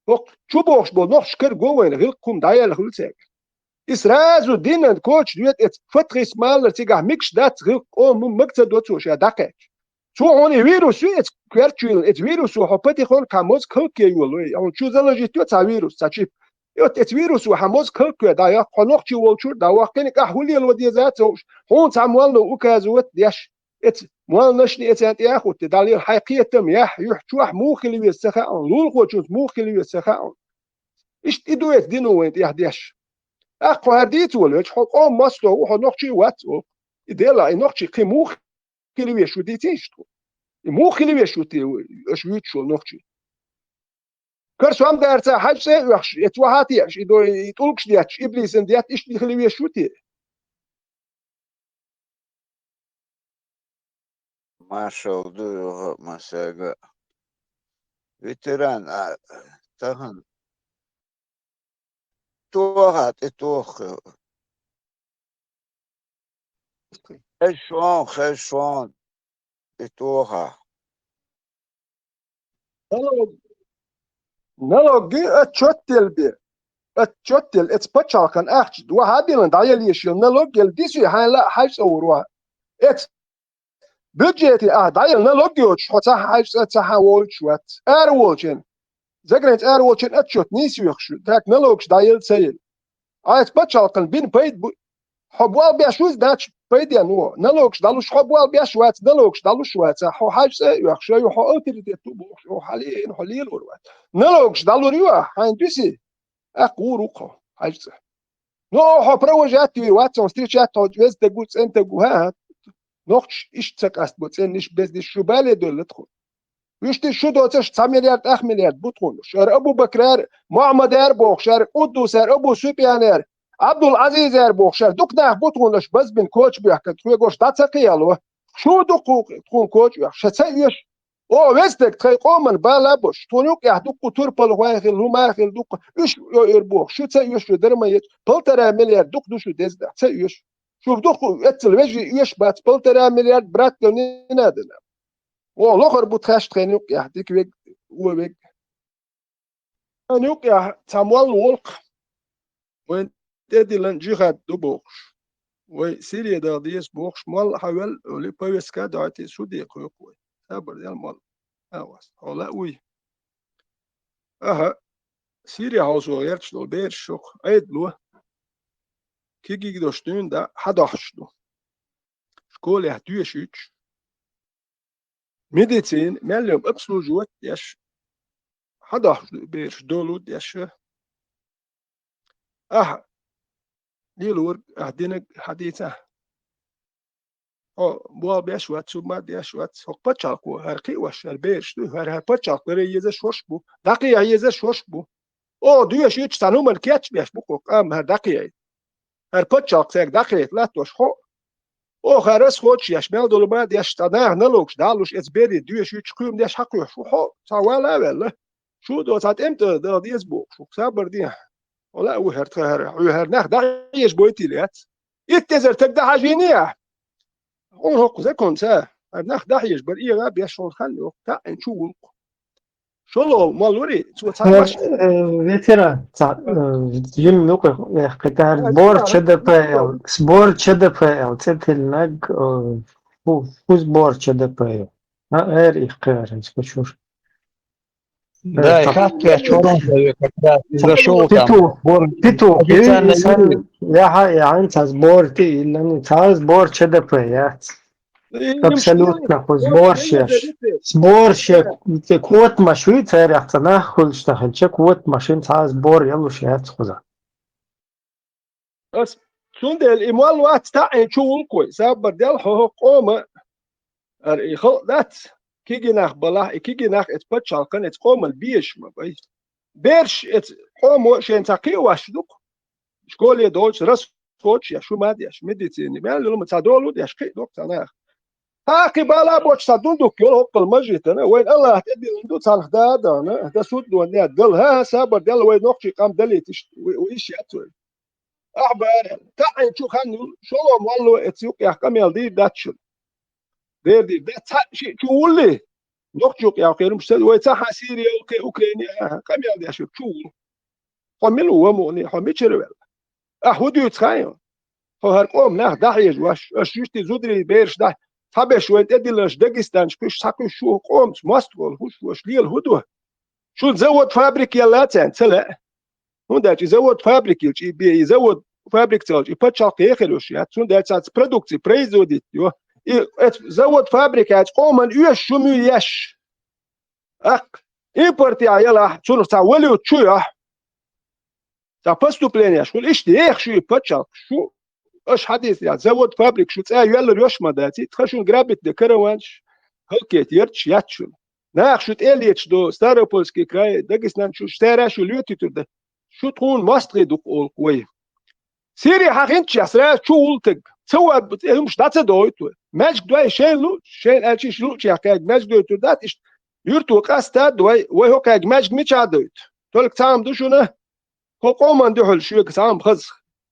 ХӀокху чу бохуш болу нохчаш кара го вайна гӀиллакх хӀума дӀаяьлла хуьлу цаьрга. И сразу динан коча доьду эца фатхист малар цигахь мегаш дац гӀиллакх къоман мага ца до цо ша дӀакхаьчча. Цо хьуна и вирус ю эца коьртачуьйлан, эца вирусо хьо патихонка хьан моза калке йолу, ай, хьуна чу залажитта йо цхьа вирус, цхьа чип. И вот эца вирусо хьан моза калке дӀайоккху, хьо нохчи волчуьра дӀавоккхина, ахь хӀун лело деза цовш, хьуна цхьа моллано указывать деш, эца молланашна эцарна тӀе а хӀутту, дӀалела хьайн кхетам яхь, юьхь чохь муха хила веза ца хаьа хьуна, лулахочуьнца муха хила веза ца хаьа хьуна. Иштта и ду эца дино вайн тӀехь деш. ТӀаккха хьо хӀара дийца волавелча, хьо къоман мостагӀа ву, хьо нохчи вац оха. И дела, и нохчи кхин муха хила везаш ву дийцийша тхо. И муха хила везаш ву те, аша вуьйцуш волу нохчи? Кара сом дарца хьаьжцӀа а оьхуш, эца вахьа а теъаш, и дой, и тӀулгаш детташ, иблисан детта иштта хила везаш ву те? Маршалла ду юха а массаьрга. Ветеран, а, тахана тоха, тӀе тоха. Хезаш вон, хезаш вон, тӀе тоха. Налог, налог отчет дели бе. Отчет дели, эца пачхьалкхан ахча, вахьа а дилан, дӀаелла еш йолу налог ели дисуй хьайн лаа хьаьжцӀа вур вахьа. Эца бюджете ахь дӀаелла налог йоцуш, хьо цхьа хьаьжцӀа, цхьа хьан волчу вац. Ара волчун, заграница ара волчун отчет нийса йоьхуш ю, так налогаш дӀаелла ца елла. Айс пачхьалкхан бина пайда бу. Хьо болх беш вуй, значит, пайденна ву. Налогаш дӀалуш хьо болх беш вац, налогаш дӀалуш вац, хьо хьаьжцӀа а оьхуш ю, хьо авторитет ду бохуш, хьо хьалеяйна, хьо лелор вац. Налогаш дӀалур ю ахь, хьайна дуьсий? ТӀаккха вур ву-кх хьо, хьаьжцӀа. Ну, хьо провожать вийр вац, хьо встречать хьо веза стаг ву, цӀена стаг ву, хӀа-хӀа. Нохчаш иштта ца къастабо, цӀенниш, безниш, шу бале доьлла тхо. Вуьшта шу доцурш цхьа миллиард, ах миллиард бу тхуна. Шара Абу-Бакрар, Мухьаммадар боху, шара Къуддусар, Абу Супьянар, Абдул-Азизар боху, шара дукха нах бу тхуна аша базбина коча боьхкан, тхоьгош дӀа ца кхиало. Шу ду кху-, тхуна коча оьхуш, ша ца оьшу. О, веза стаг, тхайн къоман бала а беш, тхуна юкъехь дуккха турпалхой хилла, хӀума а хилла дуккха, уьш а йойур боху, шу ца оьшу, шу дара ма ецу, полтора миллиард дукха ду шу деза, ца оьшу. Шу дуккха эццал вежарий оьшу бац, полтора миллиард брат не надо нам. О, лохар бу тхаьш тхайна юкъехь, дика вег, вон вег. Тхайна юкъехь цхьа молла волу-кх. Вайн тӀедиллина джихад ду бохуш. Вай Сире даха деза бохуш, молла хьан вел, олий, повестка а дойтий, шу декхайо-кх вай. Сабар дел молла. А, вас, хьо лаа вуй. Аха, Сире хьовсо гӀерташ долу бераш шух Ӏедало. Кегийдош дуьйна да, хьан дохьуш ду? Школехь доьшуьйтуш. Медицина, мел йолу обслуживать деш, хьан дохьуш ду бераш, долу деш. Ахьа лелорг, ахьа динарг хьан дийца? Хьо болх беш вац, шу ма деш вац, хӀокху пачхьалкхо, хӀара кхиош, хӀара бераш ду, хӀара, хӀара пачхьалкх лара езаш хӀорш бу, дӀакхехьа езаш хӀорш бу. Оха доьшуьйтуш цхьана хӀуманна кечбеш бу кху къам хӀара дӀакхехьийта. ХӀара пачхьалкх цаьрга дӀакхета латтош хьо. Оха хӀара ас кхочуш еш, мел долу ма деш, цхьа наха налогаш дӀалуш, эца берийн доьшуьйтуш, кхуьйма деш хьакхоьхьуш ву хьо, цхьа вала а ваьлла. Шу до цхьа тӀемтӀа даха деза бохуш, хӀокху сабар дехьа. Вала а ву хӀара тхан хӀара, хьоьхара нах дӀахьежа бойтийла яц. Итт эзар таг дӀахьажийна ахь? Хьуна хӀокху законца, хӀара нах дӀахьежа бара, эгӀа а беш хьуна хан йоху, таӀина чу вулкху. ШолгӀа молла варий, цо цхьа Э, ваша э, ветеран, ца, э, жим нукъа, э, кхетар, Ай, сбор ца, ЧДПЛ, сбор ЧДПЛ, цӀе тиллинарг, э, фу, фу сбор ЧДПЛ. А, эр их кхеран, скачуш. Да, и хатта чорон как раз и зашёл там. Петух, вон, Петух, Официально и сан, юрий. Яха, яхин, ца сбор ти, или не, ца сбор ЧДП, я. Абсолютно, ху сбор шеш. Сбор шеш, те кот машин, царях ца нах хулш тахин, че кот машин, ца сбор, я луш, я цхуза. Ас Цундела и молла вац таӀийна чу гӀуллакх вай. Сабар дел хьо хӀокху къома, ара и халкъ дац, кегий нах балахь, и кегий нах эца пачхьалкхан, эца къоман безаш ма бай. Бераш эца къомо шайна цхьа кхиаваш ду-кх. Школе доцуш, расходаш еш, хӀума деш, медицина, мел йолу ма цхьа долу деш, кхин а ду-кх цхьа нах. Цхьа а кхин бала а боцуш цхьа дундук йолу хӀоккхул мажитана, вайн Аллах тӀедиллина ду, цхьанах да а дахана, дан суд дон дел, хӀа-хӀа, сабар дел, вай нохчий къам далийта иштта, ву-, ву-, иштта яц вай. Ахьа бара, таӀийна чу хан йолу, шолгӀа молла эца юкъех къамел дийр дац шуна. Дер дийр дац, цхьаъ шиъ чу вуллий? Нохчо юкъех кхерумаш ца, вай цхьа хьан Сирия, кхин Украине, хӀа-хӀа, къамел деш верг чу вуллу. Хьо мила ву, ва мукъане, хьо мичара велла? Ахьа хӀун дуьйцу хаий? Хьо хӀара къоман нах дӀахьежа ваш, аша юьстий зударий бераш дахь, цхьаберш вайн тӀедиллинарш дагестанцаш кхуьш, цхьа кхуьш шу къомаца мостагӀа волу хӀуш, аша лела хӀун ду? Шуна завод-фабрика елла а царна ца лаьа. ХӀунда аьлча и завод-фабрика йилча, и бе-, и завод-фабрика ца хилча, и пачхьалкх хьехар йолуш яц. ХӀунда аьлча цаьрца продукция производить йо. И эцу завод-фабрика яц, къоман оьшуш шу муьйлу еш. Аккха, импорт яхь ялахь, цунах цхьа валют чу йохь, цхьа поступленеш хуьлу, иштта еха шу и пачхьалкх, шу, аша хьадийцарехь, завод-фабрика шу цӀа йоьллар йош ма дац, и тхан шуна грабить де караванш, халкет ярташ яц шуна. Наха шу тӀе а леташ до, Ставропольский край, Дагестан шу, цара шу лоьтуьйтур дан. Шу тхуна мостагӀий ду-кх олу-кх вай. Сири хьан хӀинца сразу чу вултаг. Ца ван, хӀумаш дӀа ца дойту вай. Маьждиг дой шайна лу, шайна аьлча иштта луучех кхаьрга маьждиг дойтур дац, иштта юьрто къастад вай, вай хӀокхаьрга маьждиг мичахь дойту? Только цхьа хӀума ду шуна, хӀо къоман дуьхьал шуьга цхьа хӀума хаза.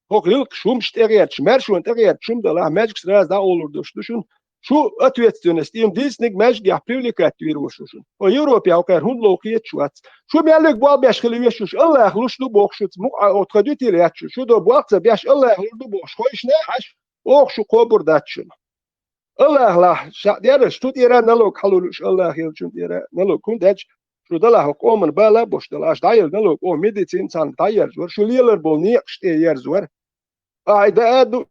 ХӀокху лилкаш хӀумаш тӀегӀерташ, маьршонан тӀегӀерташ хӀума далахь, маьждиг сразу дӀаолур долуш ду шуна. Шу ответственность, им дийцинарг маьждигехь привлекать вийр ву шу шуна. Хьо Европехь хӀокхара хӀунда лов хеташ вац? Шу мел верг болх беш хила везаш ву шу, Аллаха луш ду бохуш шуца, мукъа а тхан дуьтийла яц шу, шу до болх ца беш, Аллаха лур ду бохуш, хойшина а Ӏаш, оха шу кхобур дац шуна. Аллаха лахь, ша дераш, шу тӀера налог хьалур ю шу, Аллаха елчун тӀера налог. ХӀунда аьлча шу далахь хӀокху къоман бала а бош дала, аша дӀаелла налог, о, медицина царна дӀаерзор, шу лелар болу некъаш тӀе ерзор. Ахьа и даа ду,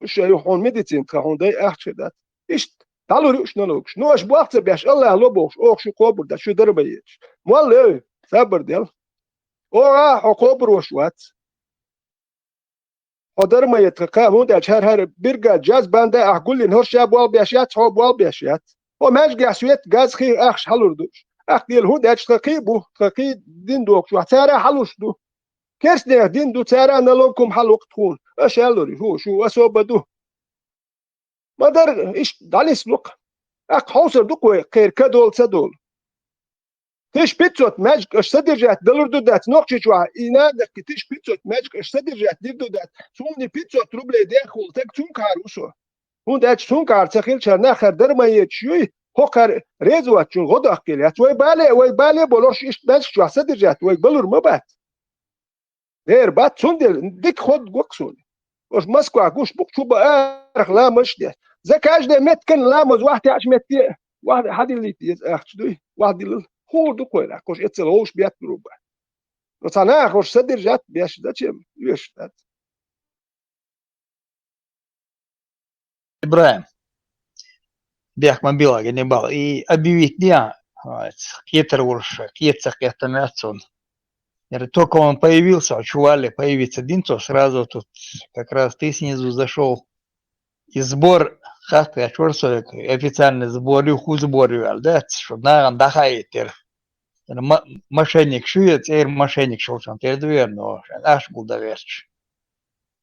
ша ю хьуна медицина тхан хьуна дай ахча дац. Иштта, дӀалур ю уьш налогаш. Ну, аша болх ца беш, Аллаха ло бохуш, оха шу кхобур дац, шу дара ма езаш. Молла, эй, сабар дел. Оха хьо кхобур ваш вац. Хьо дара ма е тхан кха, хӀунда аьлча хӀара-хӀара биргад, джаз банда ахь гуллина, хӀорш ша болх беш яц, хьо болх беш яц. Хьо маьжгехь свет, газ, хи ахча хьалур ду уьш. Ахь дела, хӀунда аьлча тхан кхин а бу, тхан кхин а дин дохуш вац, цара а хьалуш ду. Керстанех дин ду, цара а налог хӀума хьалукху тхуна. Аша аьллур ю, хӀу, шу особо ду. Ма-дарра, иштта дӀанислу-кх. ТӀаккха хьовсур ду-кх вай, кхеран ка долу, ца долу. Тысяча пятьсот маьждиг аша содержать далур ду дац, Нохчийчохь и надо-кх, тысяча пятьсот маьждиг аша содержать дир ду дац. Суна и пятьсот рублей дехула стаг цуьнкахьара ву со. ХӀунда аьлча цуьнкахьара ца хилча, хӀара нах хӀара дара ма ецаш юй, хӀокхара реза воцчунна гӀо доккхийла яц. Вай бале, вай бале болуш иштта маьждигчохь содержать вайга балур ма бац. Дера бац, цундела дика ходгӀо-кх суна. Ош Москва гуш бу-кх, чу бан арахь ламазаш а деш. За каждый меттиган ламаз вахь теача метте, вахь хьадиллийта деза ахча дуй, вахь диллал. ХӀора ду-кх вайна, ош эццал вовш беттар бу. Но цхьа наха ош содержать беш, зачем? Оьшуш дац. ИбрахӀим, бехк ма билла, не бал. И объявить де, а, кхетар волуш, кхета ца кхетта ма яц цунна. Я говорю, только он появился, а чу валле появиться дина цо, сразу тут как раз ты снизу зашёл. И сбор, хатта кхечира со, официальный сбор ю, хӀун сбор ю аьлла дац, шуна нахана дӀахаийтира. Ма-, мошенник шу я, цӀера мошенник шолчун тера ду верно, ахча гулдан гӀерташ.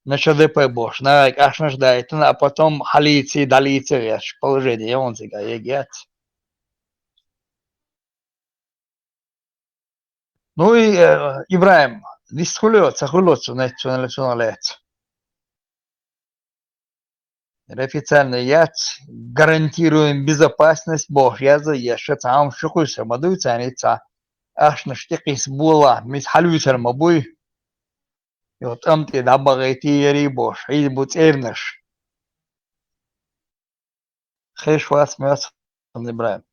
На Ч Д П бохуш, нагайг ахчанаш дайтина, а потом хьалийци, дӀалийци гӀерташ. Положение я вон цига, ег яц. Ну и, э, ИбрахӀим, дис хуьлу, ца хуьлу цу, цунах лаьцна? Официально яц, гарантируем безопасность бохуш язъян еш, цхьа хӀума шу кхуьйсур ма дуй царна, цхьа ахчанаш тӀекхийса болахь, мис хьалуьйсур ма буй. Йо, тӀам тӀе дӀабахийта ярий бохуш, хьийза бу цӀернаш. Хеш вац моьтту ИбрахӀим.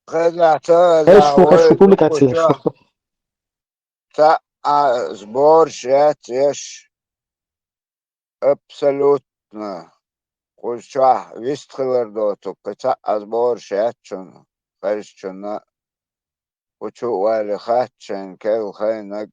Хезахь ца, хезахь, хезахь, вай хезахь, публикацеш. Цхьа а сборш яц еш. Абсолютно. Кхуза чохь вистхилар доцург кхин цхьа а сборш яц шуна, хезачунна. Кху чу а вале, хаьттича шайна керла хеннарг,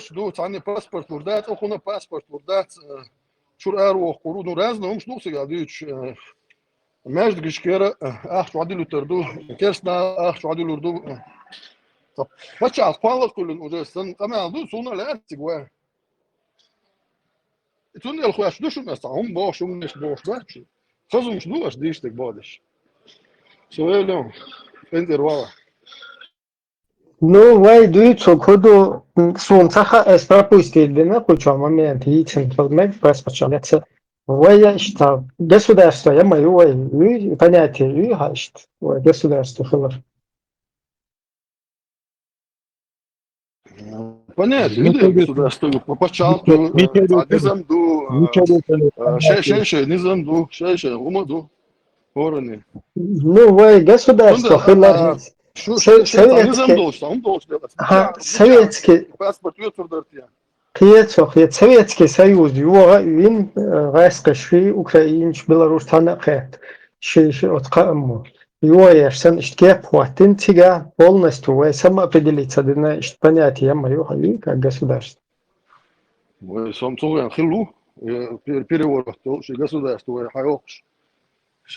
бераш ду, цхьанне паспорт лур дац, цӀа хӀуна паспорт лур дац, э, чура ара вохкур ву, ну, разный хӀумаш ду цига дуьйцуш, э, маьждигашкара, э, ахча хьадилуьйтар ду, керстанал ахча хьадилур ду, э. Ца паччахьалкх кхоалгӀа кхоьллина уже, сан къамаьл ду, суна лаьцциг вай. Цундела хӀоьтташ ду шуна аса, хӀума бохуш, хӀума неш бохуш бац шуна. Хазумаш ду аша дийшдаг бохадеш. Со веллем, пензер вала. Ну, вай дуьйцу, кху ду, суна ца хаьа, ас пропустить дина, кху чу момент, йийцина хила мега, паспорт чу леца. Вай я иштта, государство я ма ю вай, ю, понятие ю, хьа иштта, вай государство хилар. Понятно, ну, видите, государство, по пачалку, э, низам ду, э, шей, шей, шей, низам ду, шей, шей, хӀума ду. Хорони. Ну, вай государство хилар. Шу, шей, шей, низам долуш, хӀума долуш делац. Ага, советский. Паспорт йоцур дартия. Кхечо, кхе Советский Союз йогӀа а вина, э, гӀаскхаш ши, украинч, беларуш цхьана а кхетта. Ши, ши оцу кхааммо. ЙогӀеш санна иштта кеп хӀоттина, цига полностью вай самоопределиться дина, иштта понятие ма ю хьа, как государство. Вай сом цугӀен хилла ву, э, пер-, переворот йолу ши государство вай хьайоккхуш.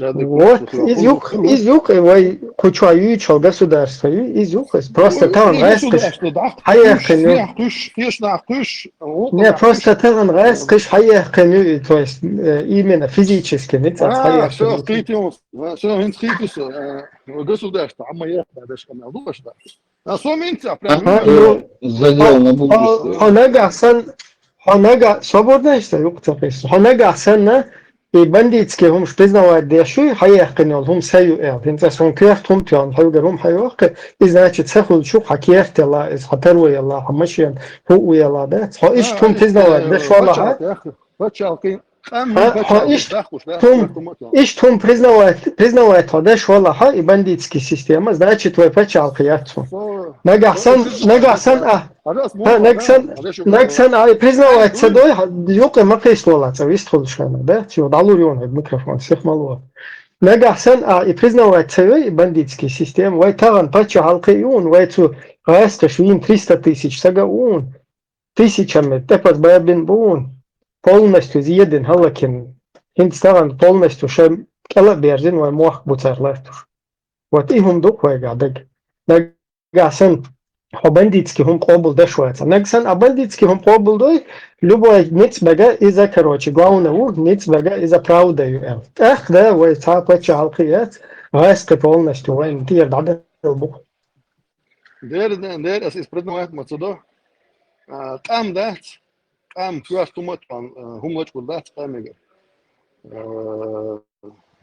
Вот, из юк, из юк, вай кхуча юй чал государство, из юк, просто там государство, да. Хаяхкин. Не, просто там гайс кыш хаяхкин, то есть э, именно физически, не так. А, все, хитус, все, хитус, государство, а мы я даже канал, ну, что. А соминца, прям. Задел на будущее. Хонага сан, хонага, свободно, что юк, то есть. Хонага сан на, и бандитский хумш признавать дешу, хаяхкин хум саю эл. Хинца сон кверт хум тён, хаюгар хум хаюхка, и значит, сахул чук хакерт ела, из хатару ела, хамашен, ху ела, да? Хо иш хум признавать дешу, валаха. Пачалкин, пачалкин. Хо иш хум, иш хум признавать, признавать хо дешу, валаха, и бандитский система, значит, вай пачалки яцу. Нагасан, нагасан, а, Нагсан, нагсан, а, и признавать са дой, юкъе ма кыш валаца, вист хулшана, да? Чё, далур юн, микрофон, всех мало. Нагасан, а, и признавать са дой, и бандитский система, вай таган пача халкы юн, вай цу гайс кыш вин триста тысяч сага ун, тысячами, тепас бабин бун, полностью зиедин халакин, хинц таган полностью шем кела берзин, вай мох буцар лартуш. Вот и хум дук вай гадаг. Нагасан, хо бандитский хум къобул дешу валаца. Нагасан, а бандитский хум къобул дой, любой ниц бага из-за, короче, главное, у, ниц бага из-за правда ю эл. Эх, да, вай ца пача халкы яц, гайс кы полностью, вай, тир дада бух. Дер, дер, ас из признавать ма цу до. А, там, да? Къам куьш тумат пан, э, хӀума лачкъур дац къамега. Э,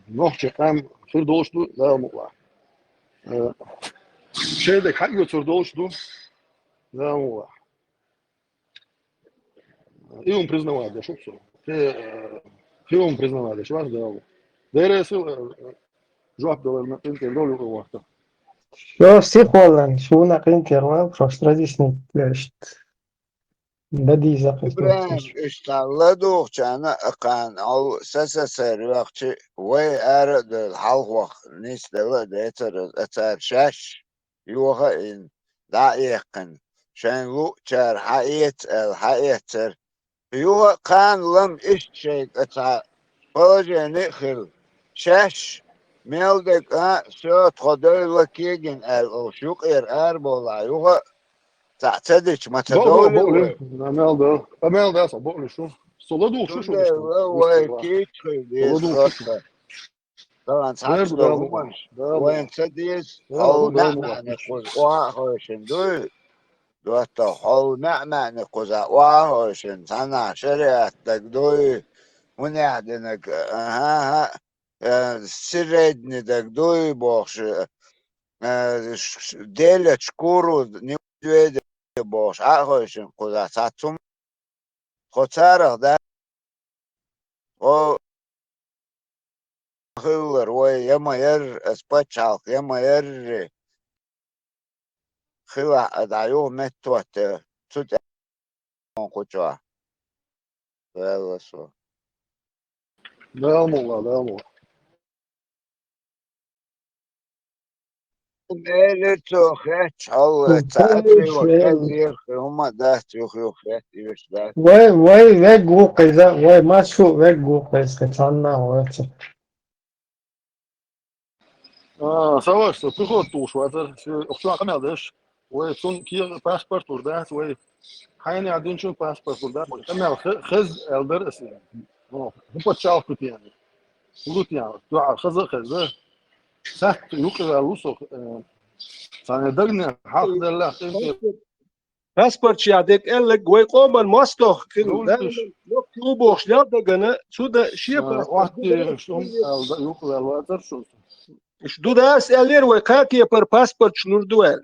нохча къам хир долуш ду, Дала мукъла. Э, шедаг хьаъ йоцур долуш ду, Дала мукъла. И хӀума признавать деш ву цо. Хи, э, хи хӀума признавать деш вац, Дала мукъла. Дера сил, э, жоп далар на къинтӀера долу юкъа вахта. Всё, сихвалан, шуна къинтӀера вал, просто разъяснить деш. Бадиза Ибрахим, иштта ладугӀучарна а кхана, хьо С С С Р вахча, вай ара а девлла, хьалхаваха ницкъ дала а децара, а цара шаьш йоха а йина, дӀа а яьккхина, шайн луъучара хьаэца аьлла, хьаэцара. Юха а кхана лам иштта шайга цхьа положение а хилла. Шаьш мел дерг а, всё, тхо девлла кегина аьлла, олуш юкъера арабовлахь, юха а цхьаъ ца дича, ма ца довлий вай? Мел да, мел да, со бохуш шу. Со ладугӀуш шу, шу. Цундела вай кийча хила деза хӀотта. Тахана цхьацца долу хӀуманаш вайна ца деза, хьо маьӀ-маьӀне кхуза охьа а хевшина дуй, доттагӀа, хьо маьӀ-маьӀне кхуза охьа а хевшина, цхьаннахьа шариӀат дага дуй, хӀунехь динарг, аха-ха, э, средний дага дуй бохуш, э, ш-, ш-, делят шкуру, не медведя бохуш, Ӏа а хевшина кхуза цхьацца хӀума. Тхо царах дац, тхо хиллара вай я ма ярра, аса пачхьалкх я ма ярра, хилахь а дӀа юха меттахӀотта цу тӀе кхучохь. Ваьлла со. Дала мукъ лахь, Дала мукъ лахь. Элира цо, хетта хьалла, ца отрывок кӀел лерхи хӀума дац, юх-юх хетта оьшуш дац. Вай, вай вегга ву-кх иза, вай массо а вегга ву-кх иза, цхьанна а вац. А, Саваш, со приход тухуш вацара, ши охчун къамел деш. Вай цунна кехат, паспорт лур дац, вай хьайна динчун паспорт лур дац. Вай къамел хе-, хеза аьлла дара аса. О, хӀун паччахьалкх ду те? ХӀун ду те? Дуьхьал хаза а хеза. Сатта юкъаваьлла ву со, э, цхьана дагна хьалха делла, къинтӀера. Паспорт ша дерг аьлларг вай къоман мостагӀ хилла. Ловлуш. Локкий ву бохуш лел дагана, цу да шен паспорт. Охьатта шун аьлла, юкъаваьлла вацара шу. Шу ду дас аьллера вай, кхаа кепара паспорташ лур ду аьлла.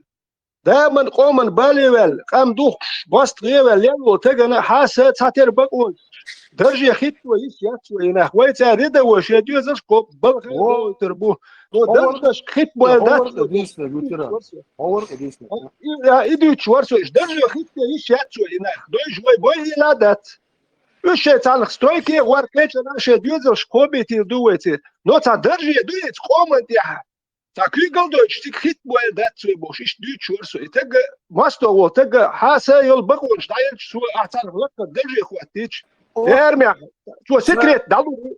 Даман къоман бале ваьлла, къам духкуш, бостагӀе ваьлла, лелло тагана хьаса цхьатера бакъонаш. Дарже хитто йиш яц вай нах. Вай цара рядовой шен доьзалш кхо балха а бовлуьйтур бу. Но даржашка хитта бойла дац. Хьо вара къа дийцинарг, ветеран. Хьо вара къа дийцинарг. И, а, и дуьйцуш вара со, иштта дарже хитто йиш яц вай нах. Дойш вай бой хила дац. Уьш шайн цхьанах стройке гӀор кхечара шен доьзалш кхобийтийла ду вай церан. Но цхьа дарже ду иза къоман тӀехь. Цхьа куьйгалла дойтуш, цига хитта бойла дац вай бохуш, иштта дуьйцуш вара со. И тага, мостагӀа волу тага, хьаса йолу бакъонаш дӀаелча, цо ахь царах лакхара дарже хӀоттийча, армех, цо секрет дӀалур ву.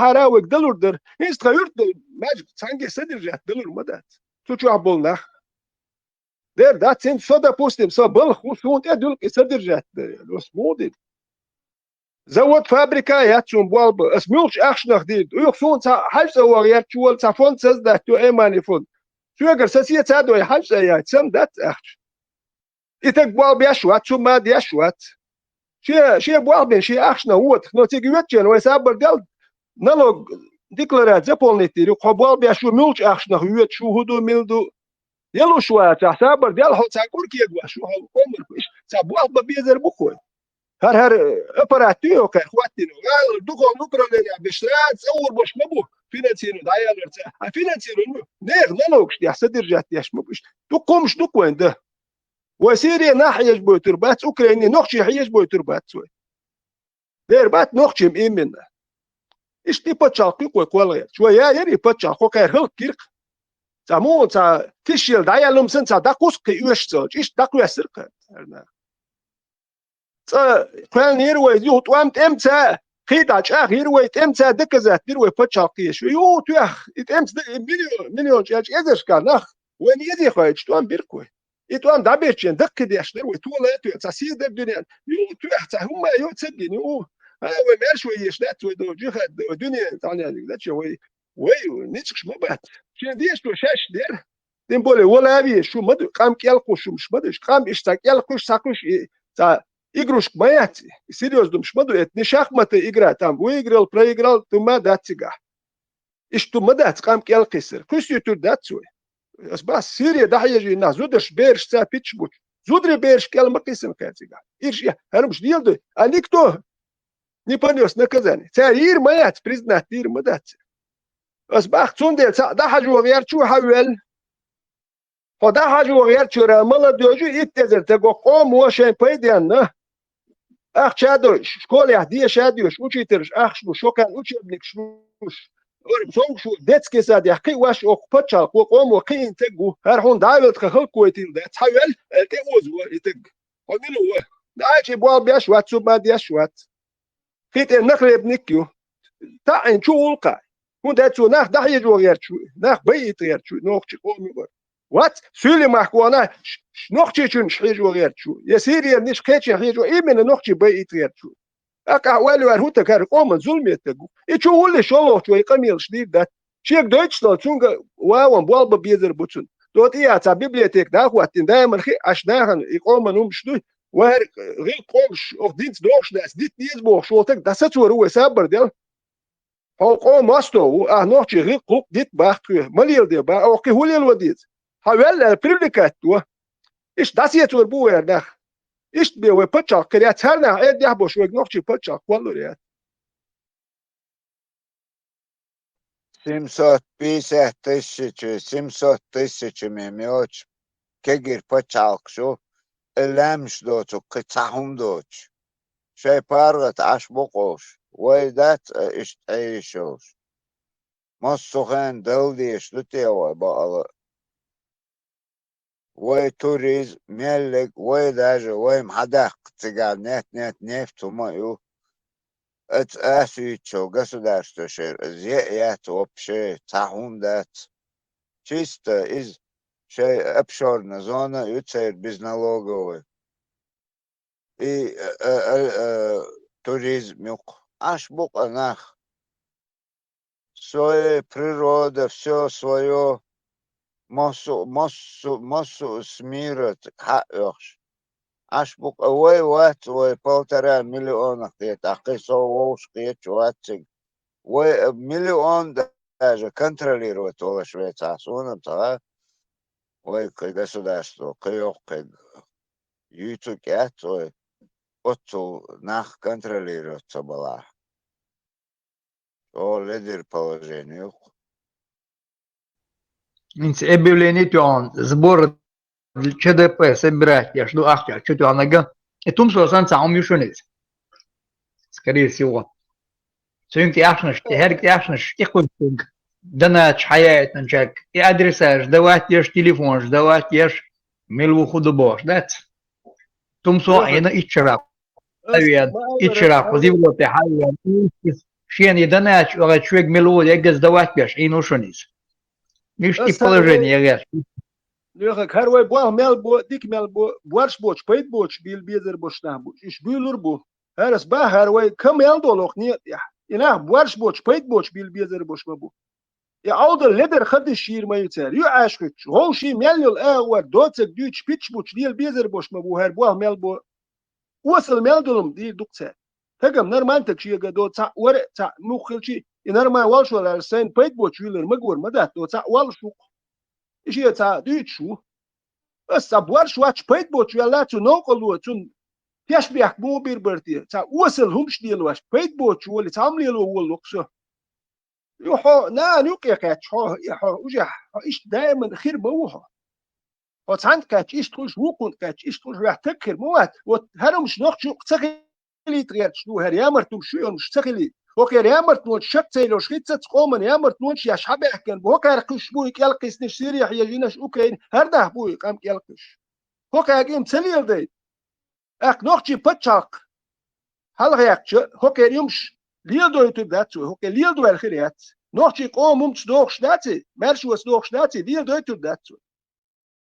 хьара вайга далур дара. ХӀинца тха юрт долу маьждиг цхьаьнгге содержать далур ма дац. Цу чохь болу нах. Дера дац, хӀинца со, допустим, со балха ву, суна тӀе дуьлкъе содержать дан. Ас муха дина? Завод, фабрика яц суна болх бан. Ас муьлхачу ахчанах дийр ду? Юха суна цхьа хьаьжцӀа вогӀу, ярчу волу цхьа фонд создать йо, Ӏемани фонд. Соьгара сан сецад вай хьаьжцӀа яйта, сан дац ахча. И стаг болх беш вац, цу ма деш вац. Шен, шен болх бина, шен ахчанах воьду. Но цига воьдучу хенахь вай сабар дел, налог деклараци заполнить дийр ю, хьо болх беш ву, муьлхачу ахчанах воьдуш ву, хӀун ду, мила ду. Ялуш вацахь, сабар дел, хьо цхьа кӀур кегаш ву, хьо омрах ву, иштта цхьа болх бан безар бу-кх вай. ХӀара-хӀара аппарат ю хӀокхара хӀоттийна. Валар духовный управление беш, сразу цӀа ур бош ма бу финансирование дӀаялар цара. А финансирование ю, нехан налогаш деш, содержать деш ма бу. Иштта дукха хӀумаш ду-кх вайн дан. Вай Сири нах хьежабойтур бац, Украине нохчий хьежабойтур бац вай. Дера бац, нохчий именно. Иштта и пачхьалкх ю-кх вай кхоллаерчу. Вай яйра и пачхьалкх, хӀокхара хӀаллакдира-кх. Цхьа муха, цхьа кхиш елла дӀаяьлла хӀума санна, цхьа дӀакхуьссу-кх и оьшуш цӀалча. Иштта дӀакхоьссира-кх хӀара нах. ЦӀа кхоьллинера вай, юха тӀом тӀемца, кхин дӀа чӀагӀйира вай, тӀемца доказать дира вай пачхьалкх кхеташ. Юха тоьхна, и тӀемца д-, и миллион, миллион чӀаьрчу эзаршка нах вайна эзе хоуьйтуш тӀом бира-кх вай. И тӀом дӀабирча, даккхий деш дара вай, тола а тоьхна, цхьа сий дара дуьненна. Юха тоьхна, цхьа хӀумма а йо ца гина, юха. А, вай маьрша вай еш дац, вай до джихад, вай дуьне цхьаьна язйиг дача, вай, вай ницкъаш ма бац. Шен дезаш ду шаьш дера. Тем более, вала а везаш хӀума ма ду, къам кӀел кхуссуш хӀумаш ма ду. Къам иштта цхьа кӀел кхуьссуш, цхьа кхуьссуш, и цхьа Игрушка ма яц и. Серьёзно думаш ма ду, это не шахматы игра, там выиграл, проиграл, ту ма дац цигахь. Иштта ма дац къам кӀел кхиссар. Кхуьссуьйтур дац вай. Ас бац, Сири дӀахьежийна нах, зударш бераш ца питчбуч. Зударий бераш кӀел ма кхиссина кхаьчигахь. Ирш я, хӀарамаш дела дуй. А никто не понёс наказание. Цара йийр ма яц, признать дийр ма дац. Ас бах, цундела цхьаъ дӀахьажо гӀерташ ву хьавел. Хьо дӀахьажо гӀертачара мала доьжу итт эзар таг, оха къомо шайн пайденна ахча а дойуш, школехь деша а доьшуш, учительш ахча луш, шокхаьнна учебникаш луш, ора совгӀаш ву, детский садехь кхиъ ваш, оха пачхьалкхо къомо кхиъна таг ву. ХӀара хьуна дӀа а велла тхан халкъ гойтийла дац. Хьавел, аьлла, тӀеозо и таг. Хьо мила ву? ДӀачи болх беш вац, цу ма деш вац. Кхин тӀе нахлебник ю. Таъин чу гӀуллакхахь. ХӀунда аьлча цо нах дӀахьежо гӀерташ ву, нах байийта гӀерташ ву, нохчий къомо вара. Вац, суьйле махкахь вахана, ш-, ш-, нохчийчуьнаш хьежо гӀерташ ву. Я сирерниш кхечун хьежо, именно нохчий байийта гӀерташ ву. ТӀаккха ахь ойла вер хӀун таг, хӀара къоман зуламе таг ву. И чу гӀуллиш шолгӀачу вай къамелаш дийр дац. Шега дойтуш долу, цунга вагӀан болба безар бу цунна. До тӀе а цхьа библиотека дӀахӀоттийна, даиман хи Ӏаш нахана и къоман хӀумаш дуй, вай хӀара гӀиллакх къомаш оха динца дохуш дац, дита деза бохуш волу таг дӀасацор ву вай сабар дел. Хьо къоман мосто ву, ахь нохчий гӀиллакх гӀуллакх дита бахка хьоьга, ма леладе бан, оха кхин хӀун лело деза? Хьан ваьлла аьлла привлекать до. Иштта дӀасецор бу вай хӀара нах. Иштта бен вай пачхьалкх кхир яц, хӀара нах Ӏеддехь а бохуш, вайга нохчий пачхьалкх кхоллур яц. Семьсот пятьдесят тысяч, семьсот тысяч мем йоцуш, кегийра пачхьалкхаш ю, и лаьмнаш доцург кхин цхьа хӀума доцуш. Шайн паргӀат Ӏаш бу къовш, вай дац а иштта Ӏе йиш йолуш. Массо а хенахь дала дезаш ду те вай бакъала а. Вай туризм, меллиг, вай даже, вай-м хьадаккха цигахь нет-нет нефть хӀума а ю. Аца ас юьйцучу государство шера, из е а яц вообще, цхьа хӀума дац. Чисто иза шайн офшорная зона а ю церан безналоговая. И, э, э, э, э, туризм юкъа. Ӏаш бу-кх нах. Своя природа, всё своё. Массо, массо, массо с мира хьаоьхуш. Ӏаш бу-кх, вай вац, вай полтора миллионах кхета, кхин сов вовшах кхеташ вац цига. Вай, э, миллион даже контролировать волуш вецахь, суна-м ца хаьа, вай кхин государство, кхин йоккхий юьйцург яц вай, оццул нах контролировать ца балахь. ЧӀогӀа ледара положение ю-кх. ХӀинца объявление тоьхна, сбор Ч Д П собирать деш ду ахча чу тоьхнарг. И Тумсо санна цхьа хӀума ю шуна иза. Скорее всего. Цуьнга тӀехьашнаш, тӀе-, хӀерга тӀехьашнаш тӀекхуьйсу цуьнга. Донача хьаяийтинчаьрга. И адресаш давать деш, телефонаш давать деш, мила ву хӀун ду бохуш, дац? Тумсо а Ӏийна итт шарахь. Ас Хьавеана, ма итт аллара, шарахь кхуза хьавеана. Европе хьавеана. Шена и донача оьгӀаз шуьга мила ву, эггаз давать беш, Ӏийна ву шуна иза. Иштта и Ас хьавеана. Положение эггаз. Лоьхаг, хӀара вай болх мел бо, дика мел бо, борш боцуш, пайда боцуш, бийла безар боцуш нах бу. Уьш буьйлур бу. ХӀара ас баха, хӀара вай ка мел долу оха некъа тӀехь. И нах борш боцуш, пайда боцуш, бийла безар боцуш ма бу. И Ӏовдал ледар хадиш йийр ма ю цара. Ю Ӏаш хуьттуш, гӀовший мел йолу агӀор доцург дуьйцуш, питчбуч лела безар бош ма бу хӀара болх мел бо. Осал мел долу-м дийр ду-кх цара. Тагам нормально таг шега до цхьаъ вара а, цхьаъ мух хилчи, и нормально волуш валар сайна пайда боч виллар магор ма дац, до цхьаъ волуш ву-кх. И шен цхьа дуьйцуш ву. Ас цхьа борш вач пайда боч велла, цу новкъарло, цунна тешбехк муха бийр бара те? Цхьа осал хӀумаш лелош, пайда боч воли, цхьа хӀума лело волу-кх со. Ю хьо, нана юкъе кхаьчча, хьо, и хьо, уже хьо иштта даиман хир ма ву хьо. Хьо цхьаьнга кхаьчча иштта хуьлуш, вукхунна кхаьчча иштта хуьлуш, ваьхь таг хир ма вац. Вот хӀара хӀумаш нохчо ца хилийта гӀерташ ду, хӀара ямарт хӀумаш ю, хӀумаш ца хилийта. ХӀокхеран ямартлонаш шак ца йолуш хӀинца цу къоман ямартлонаш еш хьабаьхкина бу. ХӀокхара кхуьссуш бу и кӀел кхиссинарш, Сирехь ежинарш, Украина, хӀара дахь бу и къам кӀел кхуьссуш. ХӀокхаьрга и-м ца леладайта. ТӀаккха нохчий пачхьалкх хьалхаьхча, хӀокхеран юмаш леладойтур дац вай, хӀокхеран леладойла хир яц. Нохчий къоман хӀуманца дохуш дац и, маьршоца дохуш дац и, леладойтур дац вай.